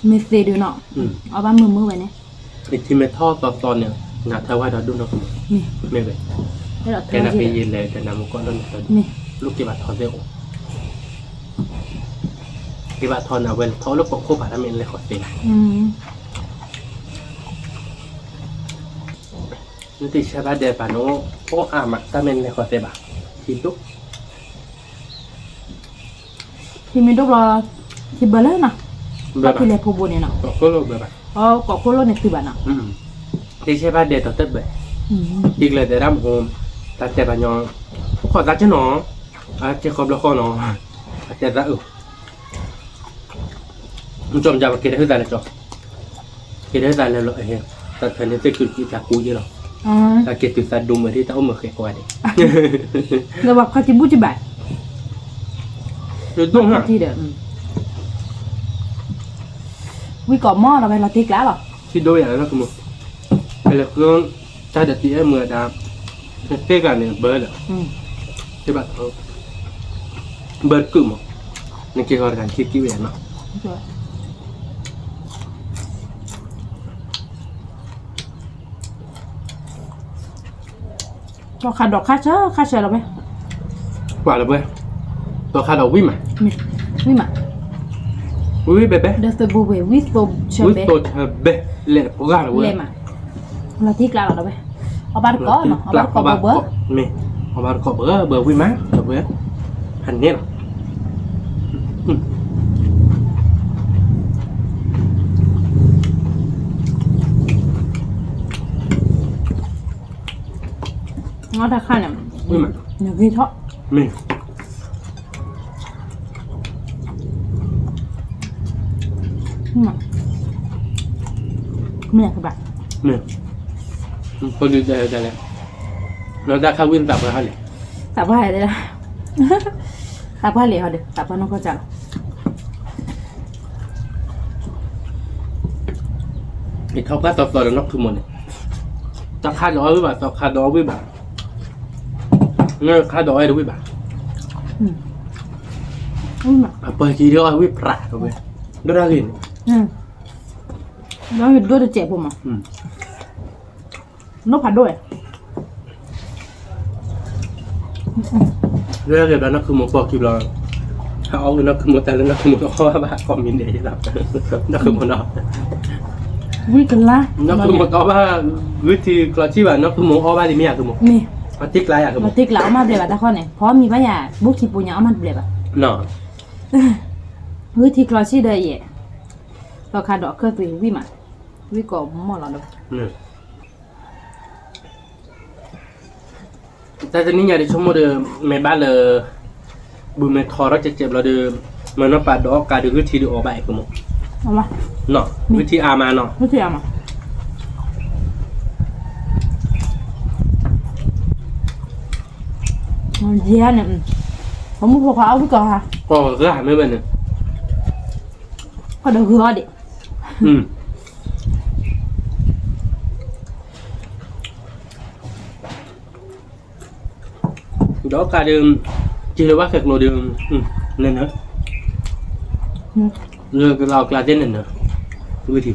မ့ၢ်သ့ဒုးနီၤ, အီၣ်ဘၣ်မုာ်မုာ်ဝဲန့ၣ်, ထံမ့ၢ်ထီၣ်သီသီန့ၣ် နၤထၢဝဲဒီးဒိၣ်နီၤ, မ့ၢ်ဝဲ, ကဲနၤဖဲယလဲၤဒီးနၤမူကီၢ်ဒိၣ်န့ၣ်သီဒုး, လိၣ်က့ၤဘၣ်ထီသ့ၣ်အိၣ်, က့ၤဘၣ်ထီန့ၣ် အဝဲလဲၤထီၣ်လၢကိးခိၣ်ဘၣ် တၢ်မ့ၢ်လဲၤဃီၤသ့, နတံၢ်ဆဲးဘၣ်ဒဲးဘၣ်နီၤ, အိၣ်အါမး တၢ်မ့ၢ်လဲၤဃီၤသ့ဘၣ်, ထံဒိၣ် ထံမ့ၢ်ဒိၣ်ဘျီ, ထံဘၢလၢနီၤ, ဘၣ်ထံလဲၤဖိဘိန့ၣ်နီၤ, ကိးခိၣ်လိၣ်န့ၣ်တုၤဘၣ်နီၤ, တံၢ်ဆဲးဘၣ်ဒဲးတီၤတဘဲ, တံၢ်ကျၢၤတဲဒၣ်မဟိ, တၢ်တဲဘၣ်ညီ, ဃီၤသးကနီၤ, အကဲဃီဘျီဃီနီၤ, အတဲသးအုး ကၠီမတၤပက့ၤတၢ်ဟုၣ်သးလဲၣ်ကၠီ, က့ၤတၢ်ဟုၣ်သးလဲၣ်လီၤ, တၢ်ဖဲန့ၣ်သ့ၣ်ကုာ်တံၢ်သးကူယ့ၢ်လီၤ, တၢ်က့ၤတုၤသးဒိၣ်မုာ်ဒ်တၢ်အိၣ်မုာ်ဃဲကိးဂၤဒဲး, လၢပှၤခီၣ်ထံဘူၣ်ကဘၣ်, ဒိၣ်မး, ဝံၣ်ကိးမီၤလီၤဝဲလီၤတံၢ်ကျါလီၤ, ထံဒိၣ်ယၤလၢကမူ, လဲၤဃု, တၢ်ဒီးတံၢ်အဲၣ်မုာ်ဒၣ်, သ့ၣ်ကျါန့ၣ်ဘၢဒီး, သ့ၣ်ဘၣ်ထီ, ဘၢတကုာ်မး, နက့ၤဃီၤတဂၤနခံကံၣ်ဝဲနီၤ သီခါဒီးခါဆၢခါဆၢလီၤဝဲ, ကွၢ်လီၤဝဲ, သီခါဒီးဝံၣ်မး, ဝံၣ်မး, ဝံၣ်ဘဲဘဲ, ဒီးသုးဘိဝဲ ဝံၣ်သိဆၢဘဲ, ဝံၣ်သိဆၢဘဲ, လဲၤတပှၢ်လီၤဝဲ, လဲၤမး, လီၤတံၢ်ကျါလီၤဒီးဝဲ, အီၣ်ဘၣ်တကိးနီၤ, အီၣ်ဘၣ်တကိးဘၣ်ဘၣ်, မ့ၢ်, အီၣ်ဘၣ်တကိးဘၣ်ဘၣ်ဝံၣ်မး, ဒီးဝဲ, ဖးန့ၣ်လီၤ. အီၣ်တၢ်ခါန့ၣ်, ဝံၣ်မး, နဂ့ၤထီၣ်, မ့ၢ် မ့ၢ်ကဘၣ်, မ့ၢ်, ဖိဒုတဲလဲၣ်, လၢတၢ်ခါဝံၣ်သးပှၢ်ဟီလဲၣ်, သးပှၢ်လဲၣ်, သးပှၢ်လဲၣ်ဟီဒီး သးပှၢ်နီၢ်ကီၢ်ကၢ်လီၤ. ယထီၣ်ပှၢ်သီသီဒီးနီၢ်ခုမိၢ်န့ၣ်, တၢ်ခါဒီးအီၣ်ဝံၣ်ဘၣ်, သီခါဒီးအီၣ်ဝံၣ်ဘၣ်, နခါဒီးအီၣ်တဝံၣ်ဘၣ်, အပှၤကံဒိၣ်အီၣ်ဝံၣ်ပြးဝဲ, ဒိၣ်တၢ်ဂ့ၤန့ၣ်, ဒိၣ်တစဲးဖိမး, နီၢ်ဖးဒိၣ်ဝဲ လၢဂ့ၤဘျီနီၢ်ခုမိၢ်ပိာ်ခံဘျီ, ဟဲအီၣ်ဝံၣ်နီၢ်ခုမိၢ်တၢ်လၢနီၢ်ခုမိၢ်တအီၣ်ဘၣ်ကိးမံၤဒဲးလီၤ, နီၢ်ခုမိၢ်နီၤ, ဝံၣ်ကလါ, နီၢ်ခုမိၢ်တအီၣ်ဘၣ်, ဂုၢ်ထံကျီဆံၣ်ဘၣ် နီၢ်ခုမိၢ်အီၣ်ဘၣ်လံမ့ၢ်ဧါခုမိၢ်, မ့ၢ်, အတံၢ်ကျါယၤခုမိၢ်, အတံၢ်ကျါအီၣ်မးဘျဲးဘၣ်တၢ်ခီန့ၣ် ဖီမံၤဘၣ်ယၤ ဘူးခံပူၤညါအီၣ်မးတဘျဲးဘၣ်, ဂုၢ်ထံကျီဆံၣ်ဒီးယဲၢ်, သီခါဒီးအခၢၣ်သွံဝံၣ်မး, ဝံၣ်ကိးမီၢ်လီၤဒီး တၢ်တနံၣ်ညါဒီးဆိကမိၣ်ဒီး မ့ၢ်ဘၣ်လၢ ဘုးမ့ၢ်ထီထီၣ်ကဲးကဲးဘျီဒီး မၤနီၢ်ပာ်ဒီးအီၣ်ကးဒီးဂုၢ်ထံဒီးအီၣ်ဘၣ်အဲၣ်ကမိၢ်, ဂုၢ်ထံအါမးနီၤ, ယဲၢ်န့ၣ် ပမုၢ်ဖိခွါအီၣ်ဝံၣ်ကီးဧါ, ကီးဂၤမ့ၢ်ဝဲန့ၣ် ကီးဒီးဂုၢ်အီၣ်ဒံး ဒီးကးဒီး က့ၤလၢဘၣ်ဃဲးကျိၤဒီး နၢၤနၢၤ, လၢကလီၤကျါသ့ၣ်နၢၤနၢၤ, ဝံၣ်ထံ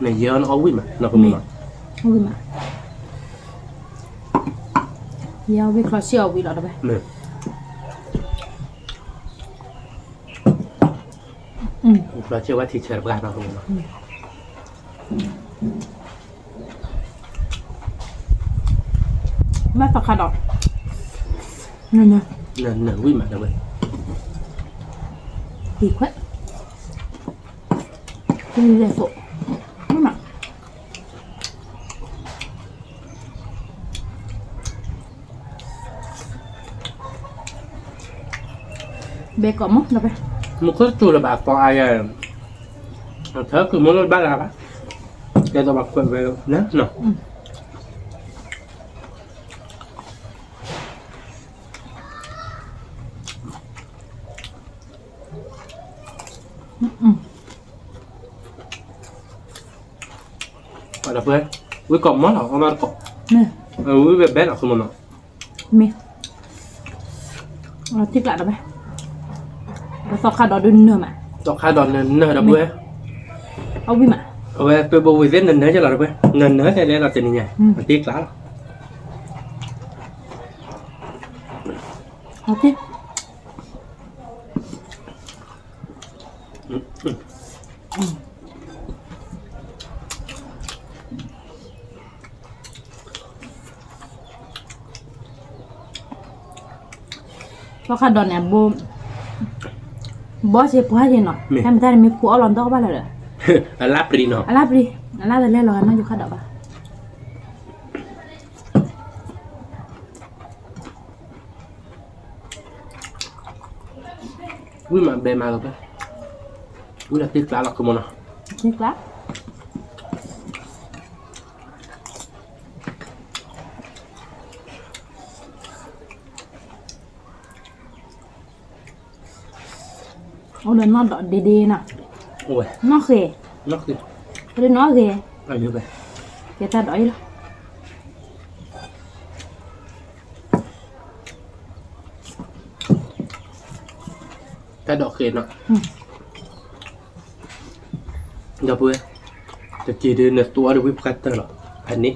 နယဲၢ်အီၣ်ဝံၣ်မး နီၢ်ကမီၤ, ဝံၣ်မး, ယဲၢ်အီၣ်ဝံၣ်ချီဆံၣ်အီၣ်ဝံၣ်လီၤတဝဲ, ချီဆံၣ်ဝဲထံဆၢတပှၢ်နီၢ်ကမီၤ, ဘၣ်သီခါဒီး နၢၤနၢၤ, နၢၤနၢၤဝံၣ်မးတဝဲ, ဟံးခွဲး, ဟံးလဲၣ်သိး, ဝံၣ်မး ဘဲကိးမီၢ်လီၤဖဲ, မူခိၣ်စူၤလၢဘၣ်ကီးအါယဲ, ထၢကုၤမီၢ်လၢဘၣ်လၢၤဘၣ်, ကဲသိးဘၣ်ကွဲးဝဲလၢနီၤ, ဒီပုၢ်ဝဲၢ်, ဝံၣ်ကိးမီၢ်လီၤ အီၣ်ဘၣ်တကိး, ဝံၣ်ဝဲဘဲလီၤ ဆိကမိၣ်နီၤ, မ့ၢ်, တံၢ်ကျးဒီးဝဲ, ဒီးသီခါဒီးဒုးနၢၤမး, သီခါဒီးနၢၤနၢၤဒီပုၢ်ဝဲၢ်, အီၣ်ဝံၣ်မး, အဝဲပှဲၤဘိဝံၤသ့ၣ်နၢၤနၢၤကလီၤဒီပုၢ်ဝဲၢ်, နၢၤနၢၤသဲလဲလီၤတနံၤညါ, တံၢ်ကျးလီၤ သီခါဒီးန့ၣ် ဘီစ့ပှၤယ့ၤနီၤ, တၢ်မတၤတမ့ၢ်ဖူအီၣ်လီၤဒီးဘၣ်လၢၤဒီး, အလၢပြံနီၤ, အလၢပြံ, အလၢတလဲလီၤဂၤနီၢ်ယိၤခါဒီးဘၣ် ဝံၣ်မးဘဲမးလီၤ, ဝံၣ်လီၤတံၢ်ကျးလီၤ ကမီၤနီၤ, တံၢ်ကျး, အိၣ်ဒီးနီၢ်ဒီးဒ့ဒ့နီၤ, နီၢ်ဃဲၤ, နီၢ်ဃဲၤ, ကဲတၢ်ဒီးအံၤလီၤ. တၢ်ဒိးဃဲၤနီၤ, ဒီပုၢ်ဝဲၢ်, တက့ၤဒုးနသူအီၤဒီးဝံၣ်ပှၢ်တၢၢ်လီၤ, ဖးန့ၣ်,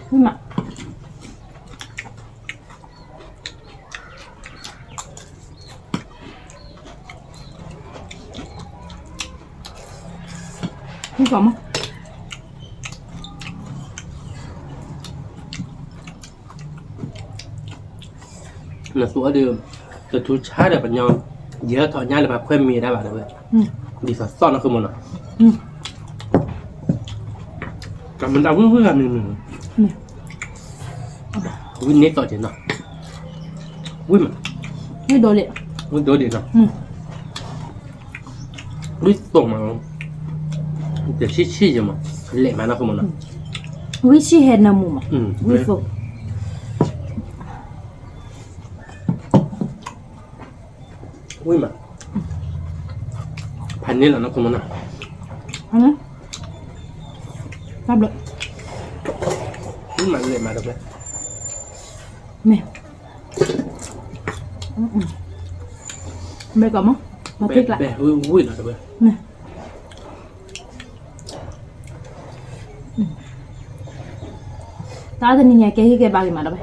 နသူအီၤဒီး တထူဆါဒီးပညီ, ယဲထီၣ်ညါလၢပှၤခွဲးမံၤဒၣ်ဘၣ်ဒီးဝဲ, ဒ်သိးသီၣ်နီၢ်ခိမ့ၢ်နီၤ, ကမၤတၢ်ဝံၣ်ဝံၣ်ဂၤန့ၣ်, ဝံၣ်န့ၢ်သီၣ်က့ၤနီၤ, ဝံၣ်မး, ဝံၣ်ဒိၣ်ဒံးနီၤ, ဝံၣ်သိၣ်မး, တဆံးဆံးယမး, လဲၤမးနီၢ်ခိမ့ၢ်နီၤ, ဝံၣ်ဆံးဟဲနၢမူမး, ဝံၣ်သိၣ် ဝံၣ်မး, ဖးန့ၣ်လီၤနီၢ်ခိမ့ၢ်နီၤ, တၢ်ဘျုး, ဝံၣ်မးလဲၤမးတဖျၢၣ်, မ့ၢ်, ဘဲကီးမး, မၤတ့ကျး, ဝံၣ်လီၤတဖျၢၣ်, မ့ၢ် တၢ်တနံၤညါကဲဟ့ၣ်ကဲဘါဂ့ၤမးဒီးဝဲ,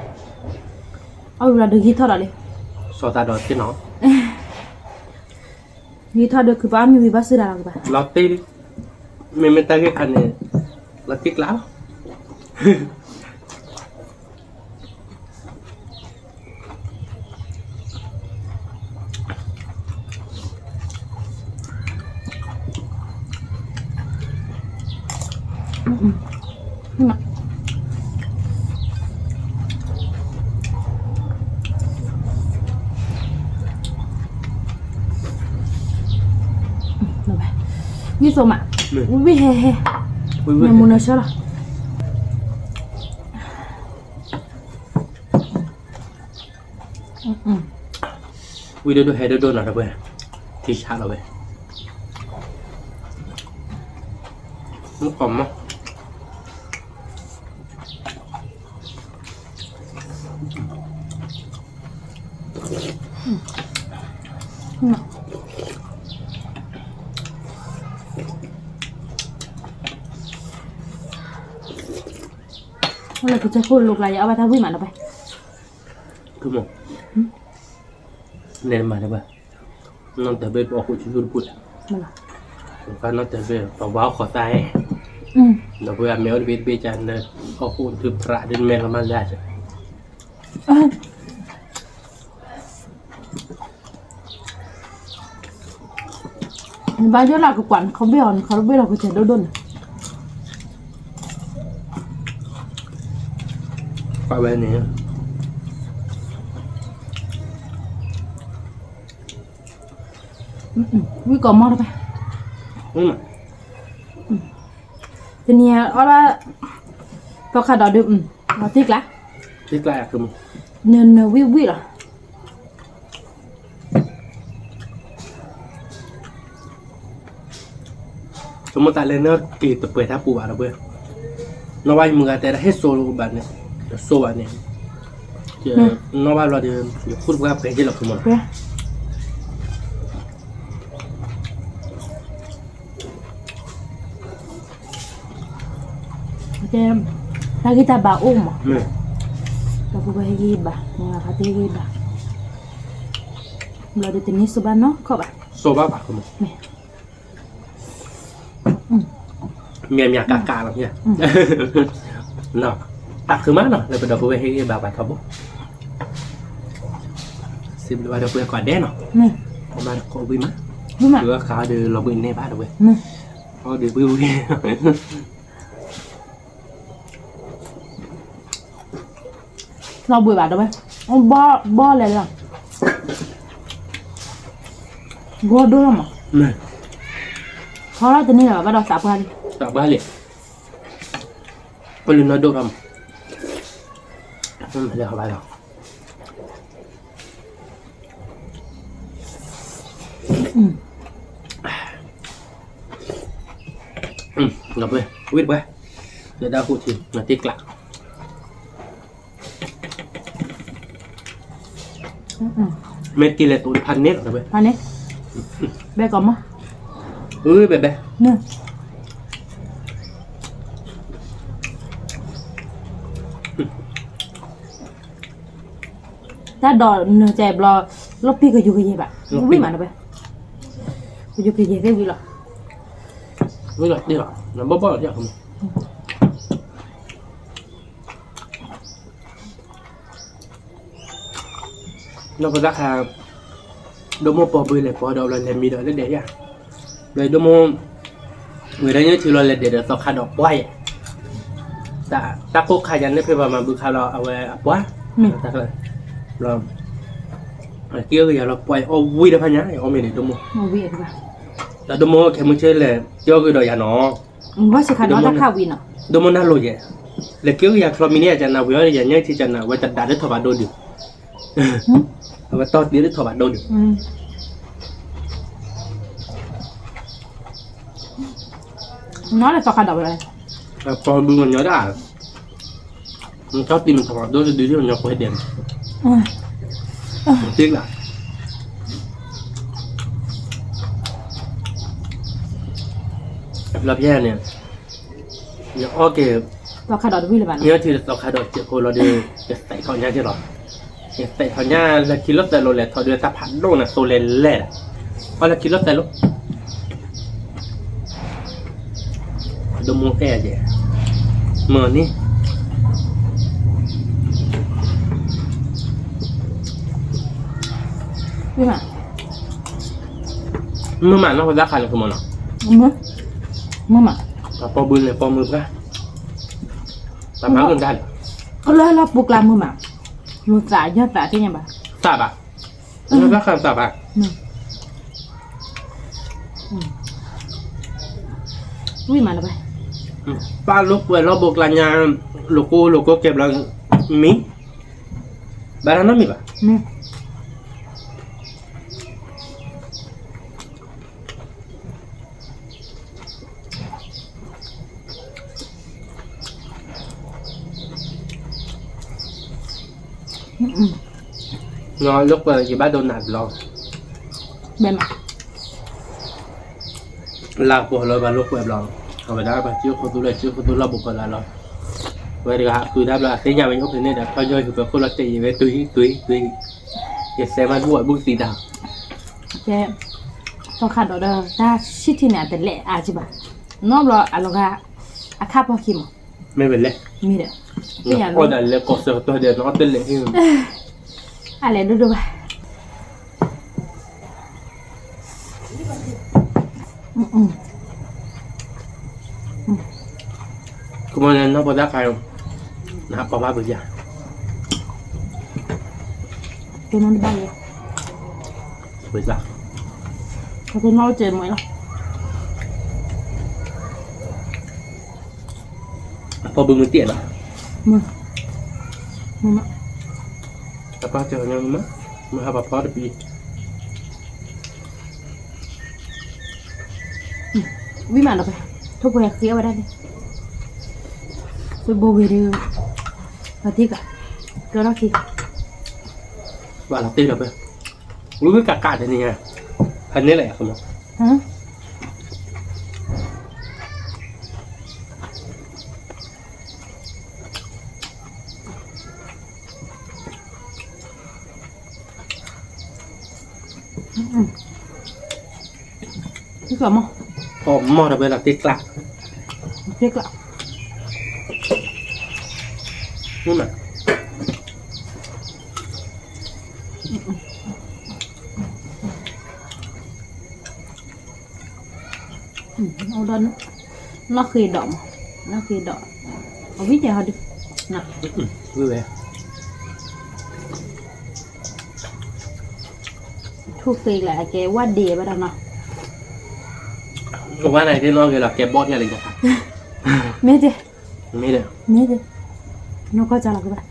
အီၣ်ဝံၤဒီးဂံၢ်ထီၣ်ဒီးလံ, စီၤသးဒီးသ့ၣ်နီၤ, ဂံၢ်ထီၣ်ဒီးခုးပှၤအီၣ်မ့ၤဝံၤဘၣ်စုဒၣ်လီၤကဘၣ်, လီၤတ့ၢ်လံ, မ့မ့ၢ်တၢ်ဂ့ၢ်ခါန့ၣ်, လီၤတ့ၢ်ကျါလီၤ. ဝံၣ်သိမး, ဝံၣ်ဟဲဟဲ, မ့ၢ်မူနဆၢလီၤ. ဝံၣ်ဒိၣ်ဒိၣ်ဟဲဒိၣ်ဒိၣ်နီၤတပှဲၤ, ထံဆးလီၤဝဲ, မုၣ်ကီၤမး, လၢကစၢၢ်ခိၣ်လိကျါ ယအီၣ်ဘၣ်တၢ်ဝံၣ်မးတပှဲၤ, ကမ, နဲမးတပှဲၤ, နီၢ်တၢ်ဘ့ၣ်ပအီၣ်ဃိးဆူၣ်ဆူၣ်တပူၤလဲၣ်, နီၢ်တၢ်ဘ့ၣ်ပဝါအီၣ်ဃိးသၣ်, ဒီးပဝဲအမဲာ်အိၣ်တဘ့ၣ်တဘ့ၣ်ကန့ၣ်, အီၣ်ဃိးဒုးပြးဒ်မဲာ်လီၤမးလဲၣ်, နဘၣ်ယိၣ်လၢကကွၢ်နခီဘ့ၣ်အီၤ နခီဘ့ၣ်လီၤကစၢၢ်ဒိၣ်ဒိၣ်န့ၣ်, ကွၢ်ဝဲန့ၣ်, ဝံၣ်ကီးမီၢ်တပၢ်, တနံၤအီၣ်ဘၣ်, ပီခါဒီးဒုး, တံၢ်ကျါ, တံၢ်ကျါ, နနဝံၣ်ဝံၣ်လီၤ. ဆိကမိၣ်သးလၢနက့ၤတပှဲၤတၢ်ပူၤဘၣ်ဒီး, နီၢ်ဘၣ်ယမုၢ်ဂၤတဲဒၣ်ဟ့ၣ်စိဘၣ်န့ၣ်, တစိဘၣ်န့ၣ်, နီၢ်ဘၣ်လီၤဒီး, ယခိၣ်တပှၢ်ပှဲၤက့ၤလီၤကမီၤလီၤ. တၢ်ဂံၢ်တၢ်ဘါအိၣ်မး, ဒီပုၢ်ဝဲၢ်ဟ့ၣ်ဂံၢ်ဘါ, မုၢ်ဂၤဖါတံၢ်ဟ့ၣ်ဂံၢ်ဘါ, ဘျီဒုးတန့ၢ်စိဘၣ်နီတခီဘၣ်, စိဘၣ်ဘၣ်, မ့ၢ်မ့ၢ်ကးကးလီၤ, တၢ်ခုမးနီၤ လၢပဒီပုၢ်ဝဲၢ်ဟ့ၣ်ဂံၢ်ဘါပှၤထီဘိ, စံးဘျုးဘၣ်ဒီပုၢ်ဝဲၢ်ကိးဂၤဒဲးနီၤ, မၤတကိးဝံၤမး, ဝံၤမး, ဝံၤအခါဒီးလီၤဘှံးန့ၢ်ဘၣ်ဒီးဝဲ, အီၣ်ဒီးဘှံးဝံၤ လီၤဘှံးဘၣ်ဒီးဝဲ, ဘီလဲၣ်လီၤ, ဂီၤဒိၣ်လီၤမး, ထီထီၣ်တန့ၢ်လၢၤဘၣ်ဒီးသးပှၢ်လံ, သးပှၢ်လံ, ပလၢနီၢ်ဒိၣ်ထီၣ်မး, မ့ၢ်လဲၤဟီဘၣ်လီၤ. ဒီပုၢ်ဝဲၢ်, ဝံၣ်တပှဲၤ, လၢဒၣ်ဟူးထံ နတံၢ်ကျါ, မ့ၢ်တံၢ်လဲၤတိၤဖးန့ၣ်လီၤ ဒီပုၢ်ဝဲၢ်, ဖးန့ၣ်, ဘဲကီးမး, အၢ ဘဲဘဲ, န့ၣ် တ တၢ်ဒိးနၢၤကဲဘျီ လီၤပ့ၢ်ကယိၤကယဲၢ်ဘၣ်, ဝံၣ်မးတဝဲ, ကယိၤကယဲၢ်သ့ၣ်ဝံၣ်လီၤ, ဝံၣ်လီၤတ့ၢ်လီၤ, နဘီၣ်ဘီၣ်လီၤတ့ၢ်လီၤ, နီၢ်ဖိသၣ်ခါ, ဒိၣ်မိၢ်ပီၤဘုလဲၤပီၤဒီး ဘျီလဲၤမံဒီးလၢဒဲးယါ, ဘျီဒိၣ်မိၢ်, ဝဲဒၣ်ညၣ်ထံလီၤလဲၤဒဲးဒီးသီခါဒီးပှၢ်ယဲၢ်, တၢ်ကိၢ်ခါယၤန့ၣ်ဖဲပှၤမၤဘုခါလီၤ အဝဲအပှၢ်, က့ၤအီၣ်က့ၤယၤလီၤပှၢ်အီၣ်ဝံၤတဖၣ်ညါ ယအီၣ်မ့ၤန့ၣ်ဒိၣ်မိၢ်, ဒီးဒိၣ်မိၢ်ခဲမုၢ်ဆ့ၣ်လဲၤက့ၤအီၣ်က့ၤဒီးယၤနီၤ, ဒိၣ်မိၢ်နၢ်လိၤယဲၢ်, လဲၤက့ၤအီၣ်က့ၤယၤချီမံန့ၢ်ယၤကနၤ ဝံၤအီၣ်ယၤညၣ်ထံကနၤ ဝဲတဒါတထီၣ်ဘၣ်ဒိဒုး, အဝဲတီတ့ၢ်တထီၣ်ဘၣ်ဒိဒုး, နီၢ်လၢသီခါဒီးဝဲ, ပီၤဘုမညီဒၣ်, နတီတ့ၢ်မ့ၢ်ထီၣ်ဘၣ်ဒိတဒုး မညီပှဲၤဒဲးန့ၣ်, တ့ၢ်လၢ လီၤဖဲန့ၣ်, ယအီၣ်က့ၤ, သီခါဒီးတဝံၣ်လၢၤဘၣ်, ယအီၣ်ထံသီခါဒီးစဲးဖိလီၤဒီး, ယသဲးထီၣ်ညါက့ၤလီၤ, ယသဲးထီၣ်ညါလၢခံလီၤသဲးလိၤလဲၤထီၣ်ဒီးတၢ်ဖးဒိၣ်န့ၣ်သိလဲၤလဲၣ်, အီၣ်လၢခံလီၤသဲးလိၤ ဒိၣ်မိၢ်အဲၣ်ယဲၢ်, မ့ၢ်န့ၣ်, မုာ်မးနီၢ်ဖိသၣ်ခါန့ၣ်ကမီၤနီၤ, မုာ်မး, ပီၤဘုန့ၣ်ပီၤမုာ်ပှၢ်, ပမၤကဒၣ်လီၤ, လၢလီၢ်ပူၤကျါမုာ်မး, လိာ်သးယီၢ်သးသ့ၣ်ညါဘၣ်, သးဘၣ်, သးဘၣ်, ဝံၣ်မးလၢၤဘၣ်, ပၢ်လိာ်ကွဲလီၢ်ဘိကျါညါ, လိာ်ကိလိာ်ကိကဲဘျီ, မံ, ဘၣ်တၢ်နီတမံၤဘၣ်, လိာ်ကွဲယဘၣ်ဒိနးဘျီ, လၢပှဲၤလီၤဘၣ်လိာ်ကွဲဘျီ, အဝဲဒၣ်ပှၤစုခိၣ်သူလၢစုခိၣ်သူလီၢ်ဘိကီးလၢလီၤ, ဝဲတဂၤဃုတၢ်ဘျီအသ့ၣ်ညါဝဲအိၣ်ဖဲန့ၣ်ဒီး ထီၣ်ယီၢ်ဟံၣ်ပၢခိၣ်လီၤတဲာ်ယံၤဝဲ တွံၤတွံၤတွံၤ, ယစဲးမးဘူၣ်ဝဲဘူၣ်သံတၢ်, ကဲ, သီခါဒီးဒီးတၢ်ဆံၣ်ထံန့ၣ် အတလဲၤအါက့ဘၣ်, နီတဘျီအလီၤဂာ်, အခါဖီခံမး, မ့ၢ်ဝဲလဲၣ်, မ့ၢ်ဒီး, အီၣ်ဒၣ်လဲၤကိးစၢၤကတီၢ်ဒီး နအီၣ်တလဲၤ, အလဲၤဒိၣ်ဒိၣ်ဘၣ် ကမီၤန့ၣ်နီၢ်ဖိသၣ်ခါ, နဟးပီၤဘၣ်ပယၤ, တနီၤတဘၣ်ယဲ, ပယၤ, တနီၤအိၣ်စဲးမွဲလီၤ, ပီၤဘုမုၢ်တ့ၢ်နီၤ, မုၢ်, မုၢ်မး, တပၢ်စၢၤညါမုၢ်မး, မုၢ်ဟးပီၤဖီတပံၤ ဝံၣ်မးဒီးဖဲ, ထိၣ်ဖိဟဲဃ့အီၣ်ဝဲဒၣ်န့ၣ်, ပဘိဂ့ၤဒီး, ပတ့ၢ်ကး, ကၢထီၣ်ခံ, ဘၣ်လီၤတ့ၢ်ဒီးဖဲ, ဝံၣ်ဝံၣ်ကးကးတနံၤညါ, ဖဲန့ၣ်လဲၣ်အဃိမး မီၢ်, မီၢ်ဒီးဝဲလီၤတ့ၢ်ကျး, တ့ၢ်ကျး, မ့ၢ်မး, အိၣ်ဒီး, နီၢ်ဃ့ဒီးမး, နီၢ်ဃ့ဒီး, အဝံၣ်ညါဟီဒု, ဝံၣ်ဝဲ, ထူၣ်ဃ့လၢအကဲဝဲဒ့ဘၣ်ဒီးနီၤ, ဝဲန့ၣ်ကဲနီၢ်ဂ့ၤလီၤ ကဲဘီၣ်ထံၣ်လံ, မ့ၢ်ဒ့, မ့ၢ်ဒ့, မ့ၢ်ဒ့, နီၢ်ကီၢ်ကၢလီၤကဘၣ်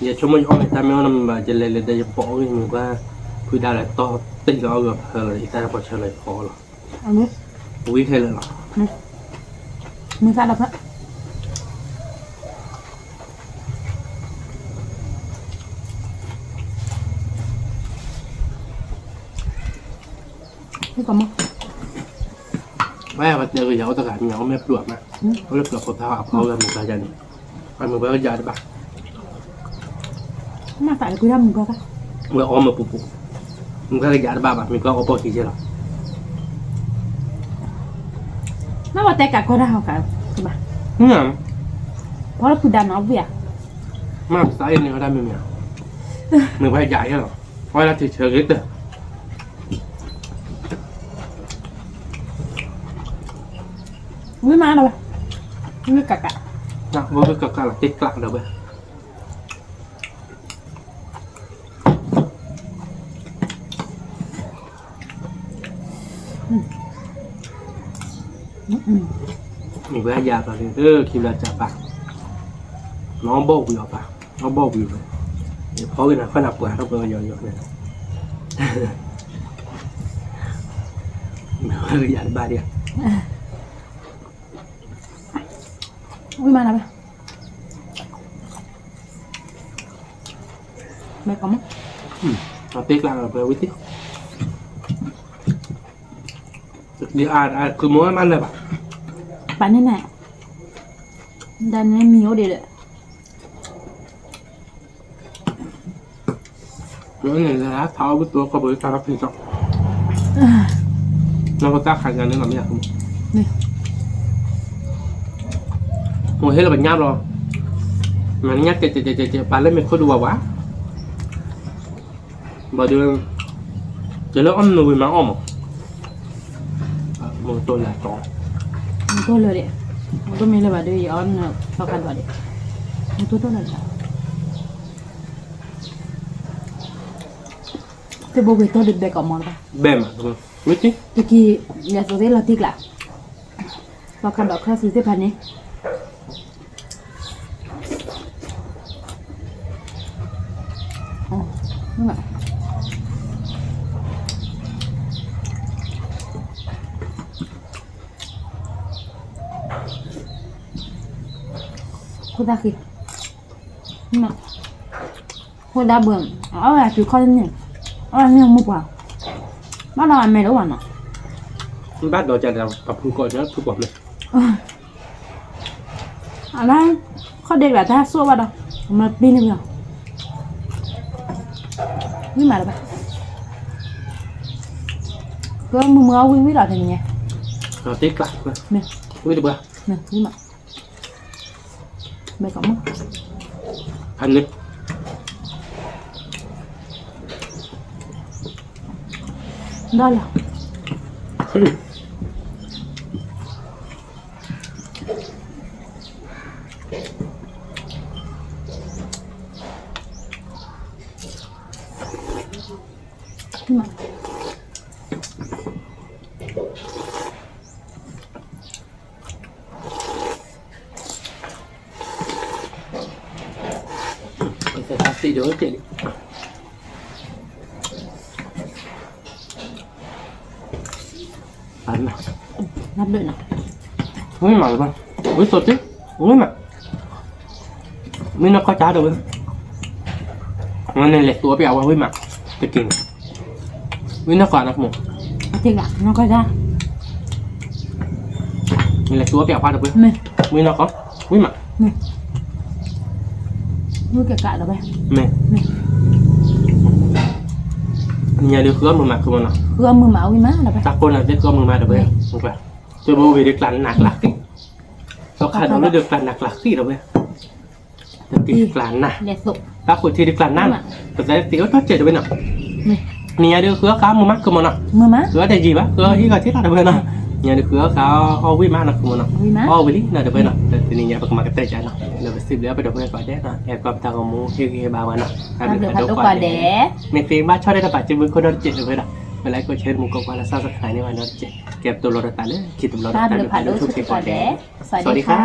ယဆိကမိၣ်ယအီၣ်မ့ၢ်တၢ်မ့ၢ်အီၣ်နီတမံၤဘၣ် ယလဲၤလဲၤဒီးယပိာ်အီၣ်ဂ့ၢ်မုာ်ပှၢ်, ဖုဒါလၢတီတီလီၤအီၣ်ဂ့ၤဖၢလီၤ ယတၢ်တပီၤဆၢလီၤယဖီလီၤ, ဝံခဲလၢာ်လီၤ, မုၢ်သၣ်ဒီးဖၢ မ့ၢ်ကမၣ်, ဝဲပတဲကယၤအိၣ်တဂၤမ့ၢ်အိၣ်မ့ၢ်ပျၢၤမး, အိၣ်လၢပျၢၤဖိသၣ်အဖီဂဲၤမုာ်သၣ်ယၤန့ၣ်, အမုာ်ဝဲကယၤတဘၣ်, မၤသးလၢကွံာ်တၢ်မုၢ်ကီၢ်ကါ, ဝဲအီမ့ၢ်ပူၤပူၤ, မုၢ်ကါကယၤတဘၣ်ဘၣ် မ့ၢ်ကီၢ်ကီၢ်ပိာ်ခံဆဲလီၤ. မ့ၢ်ဝဲတဲကးကီတၢ်ဟီကး, ပီလၢဖုဒါနီၤဝံၤဧါ, မ့ၢ်ပသးအ့ၣ်န့ၣ်ဝဲဒၣ်မ့ၢ်မ့ၢ်ဧါ, မ့ၢ်ပှၤယၤယဲလီၤ, ဝဲဒၣ်ထံဆၢဂ့ၤတၢၢ် ဝံၤမးဒီးဝဲ, ဝံၤကးကး, ဝဲကးကးလီၤ တ့ကျးဒီးဝဲ, မ့ၢ်ဝဲယၤဘၣ်လၢ ခံဘျီကးပၢ်, နီဘီၣ်ဝံၤအီၤပၢ်, နီဘီၣ်ဝံၤဝဲ, ဖီဂ့ၤနၤ ခွဲးနၤပှၤထီၣ်ပှဲၤယီၤယီၤန့ၣ်, မ့ၢ်ဝဲယၤတဘၣ်ဒံးဧါ, ဝံၤမးလီၤဘၣ် မ့ၢ်ကမၣ်, အတ့ကျးလီၤပှဲၤဝံၤတ့ၢ်, ဒ်အါအါ ကုမိၢ်မးလၢၤဘၣ်, ပာ်န့ၢ်နၤ, ဒ်န့ၣ်မံၤအိၣ်ဒံးဒီး, န့ၣ်လၢထါအီၣ်ဝံၣ်တိခီပတၢ်ဖံးထီၣ်, နကတၢ်ခးကန့ၣ်လီၤမ့ၢ်, မိၢ်ဟ့ၣ်လီၤပညၣ်ဘျီ, မ့ၢ်ညၣ်ကဲကဲကဲကဲပာ်လၢမ့ၢ်ခိၣ်ဒူဝဲဝဲ, ဘၣ်ဒီး, ကဲလၢအီၣ်မ့ၢ်ဝံၤမးအီၣ်မး, မ့ၢ်တိၢ်လၢာ်တီ, မ့ၢ်တိၢ်လၢာ်ဒံး, မ့ၢ်တိၢ်မ့ၢ်လၢာ်ဘၣ်ဒီး ယအီၣ်နသီခါဒီးဒံး, မ့ၢ်တိၢ်တိၢ်လၢာ်ဒံး, တဘိဝံၤတိၢ်ဒီးဘဲကီးမီၢ်တဘၣ်, ဘဲမး, ဝံၤတ့ၢ်, တက့ၢ်, လဲၤသိးသ့ၣ်လီၤတံၢ်ကျး, လီၤခးဒီးခီၣ်သ့ၣ်တဖၣ်န့ၣ် ဃိသၣ်ဃံ, ဃိသၣ်ဘှံး, အီၣ်ဝဲဒၣ်တုၤခီၣ်တန့ၢ်, အီၣ်ဝဲန့ၢ်မုၢ်ပှၢ်, ဘၣ်ဒီးအမဲာ်တအိၣ်ဘၣ်နီၤ, ဘၣ်ဒီးကဒီးပဖုကိးဖုကိးမ့ၢ် အလါ, ခီၣ်ဒ့ကလးတၢ်ဆိၣ်ဘၣ်ဒီး, မၤပ့ၤန့ၣ်ဝံၤလီၤ, ဝံၣ်မးတဘၣ်, ကမုာ်မုာ်အီၣ်ဝံၣ်ဝံၣ်လီၤတနံၤညါ, တ့ကျး, မ့ၢ်, ဝံၣ်တဘၣ်, မ့ၢ်ဝံၣ်မး, မ့ၢ်ကမၣ်, ဖးန့ၣ်, ဒီလီၤ.ဝံၣ်မးလၢၤဘၣ်, ဝံၣ်သိးတ့ၢ်, ဝံၣ်မး, မ့ၢ်နီၢ်ကီၢ်ကါဒီးဝဲ, နလဲၤသူအီၣ်ပျးဝဲဝံၣ်မး, တက့ၢ်န့ၣ်, ဝံၣ်နီၢ်ကီၢ်နီၢ်ကီၢ်, နီၢ်ကီၢ်ကါ, နလဲၤသူအီၣ်ပျးဝဲတဝဲ, ဝံၣ်နီၢ်ကီၢ်, ဝံၣ်မး, ဝံၣ်ကကးဒီးဝဲ, မ့ၢ်, နညါဒုးဃုအီၣ်မုာ်မး ဃုမးနီၤ, ဃုအီၣ်မုာ်မးဝံၣ်မးဒီးဝဲ, တၢ်ကိးနၤသ့ၣ်ဃုအီၣ်မုာ်မးဒီးဝဲ, တဘိဝံၤဒုးကျးနးကျးဃံ, သီခါဒီးလၢဒုးကျးနးကျးဃံဒီးဝဲ, တက့ၢ်ကျးနး, တၢ်ဃိးထံဒုးကျးနးနီၤ, ပသးသ့ၣ်အိၣ်ထီၣ်စဲးတဝဲနီၤ, နညါဒုးဃုအီၣ်ဃုအီၣ်မုာ်မး ဃုမးနီၤ, ဃုအီၣ်တယံာ်ဘၣ် ဃုအီၣ်ဟံၣ်ဂီၤထံၣ်လီၤတဝဲနီၤ, နညါဒုးဃုအီၣ်ဃုအီၣ်အီၣ်ဝံၣ်မးနီၤ ဃုမးနီၤ, အီၣ်ဝံၣ်လံနီၤတဝဲနီၤ, ဒီးတနံၤညါပကမၤကတၢၢ်ကၢနီၤ, လၢပစံးဘျုးအပဒိၣ်ပှဲၤကိးဂၤဒဲးနီၤ, အဲၣ်ကွၢ်ပတၢ်ဂီၤမူဟ့ၣ်ဂံၢ်ဟ့ၣ်ဘါဝဲနီၤ, တၢ်ဘျုးဖးဒိၣ်ကိးဂၤဒဲး, မ့ၢ်သ့ဘၣ်ဆီၣ်ဒဲးတပာ်စုမုၢ်ခိၣ်ဒီတစဲးတဝဲဒီး, ပlike ကိး share မူကိးကွၢ်လၢ subscribe န့ၢ်ဝဲဒီတစဲး, ကဲပတိၢ်လီၤတသးလၢခံတဘျီဒီး တၢ်ဘျုးဖးဒိၣ်ဆိၣ်ဂ့ၤကိးဂၤဒဲး, စဝၤဒံခါ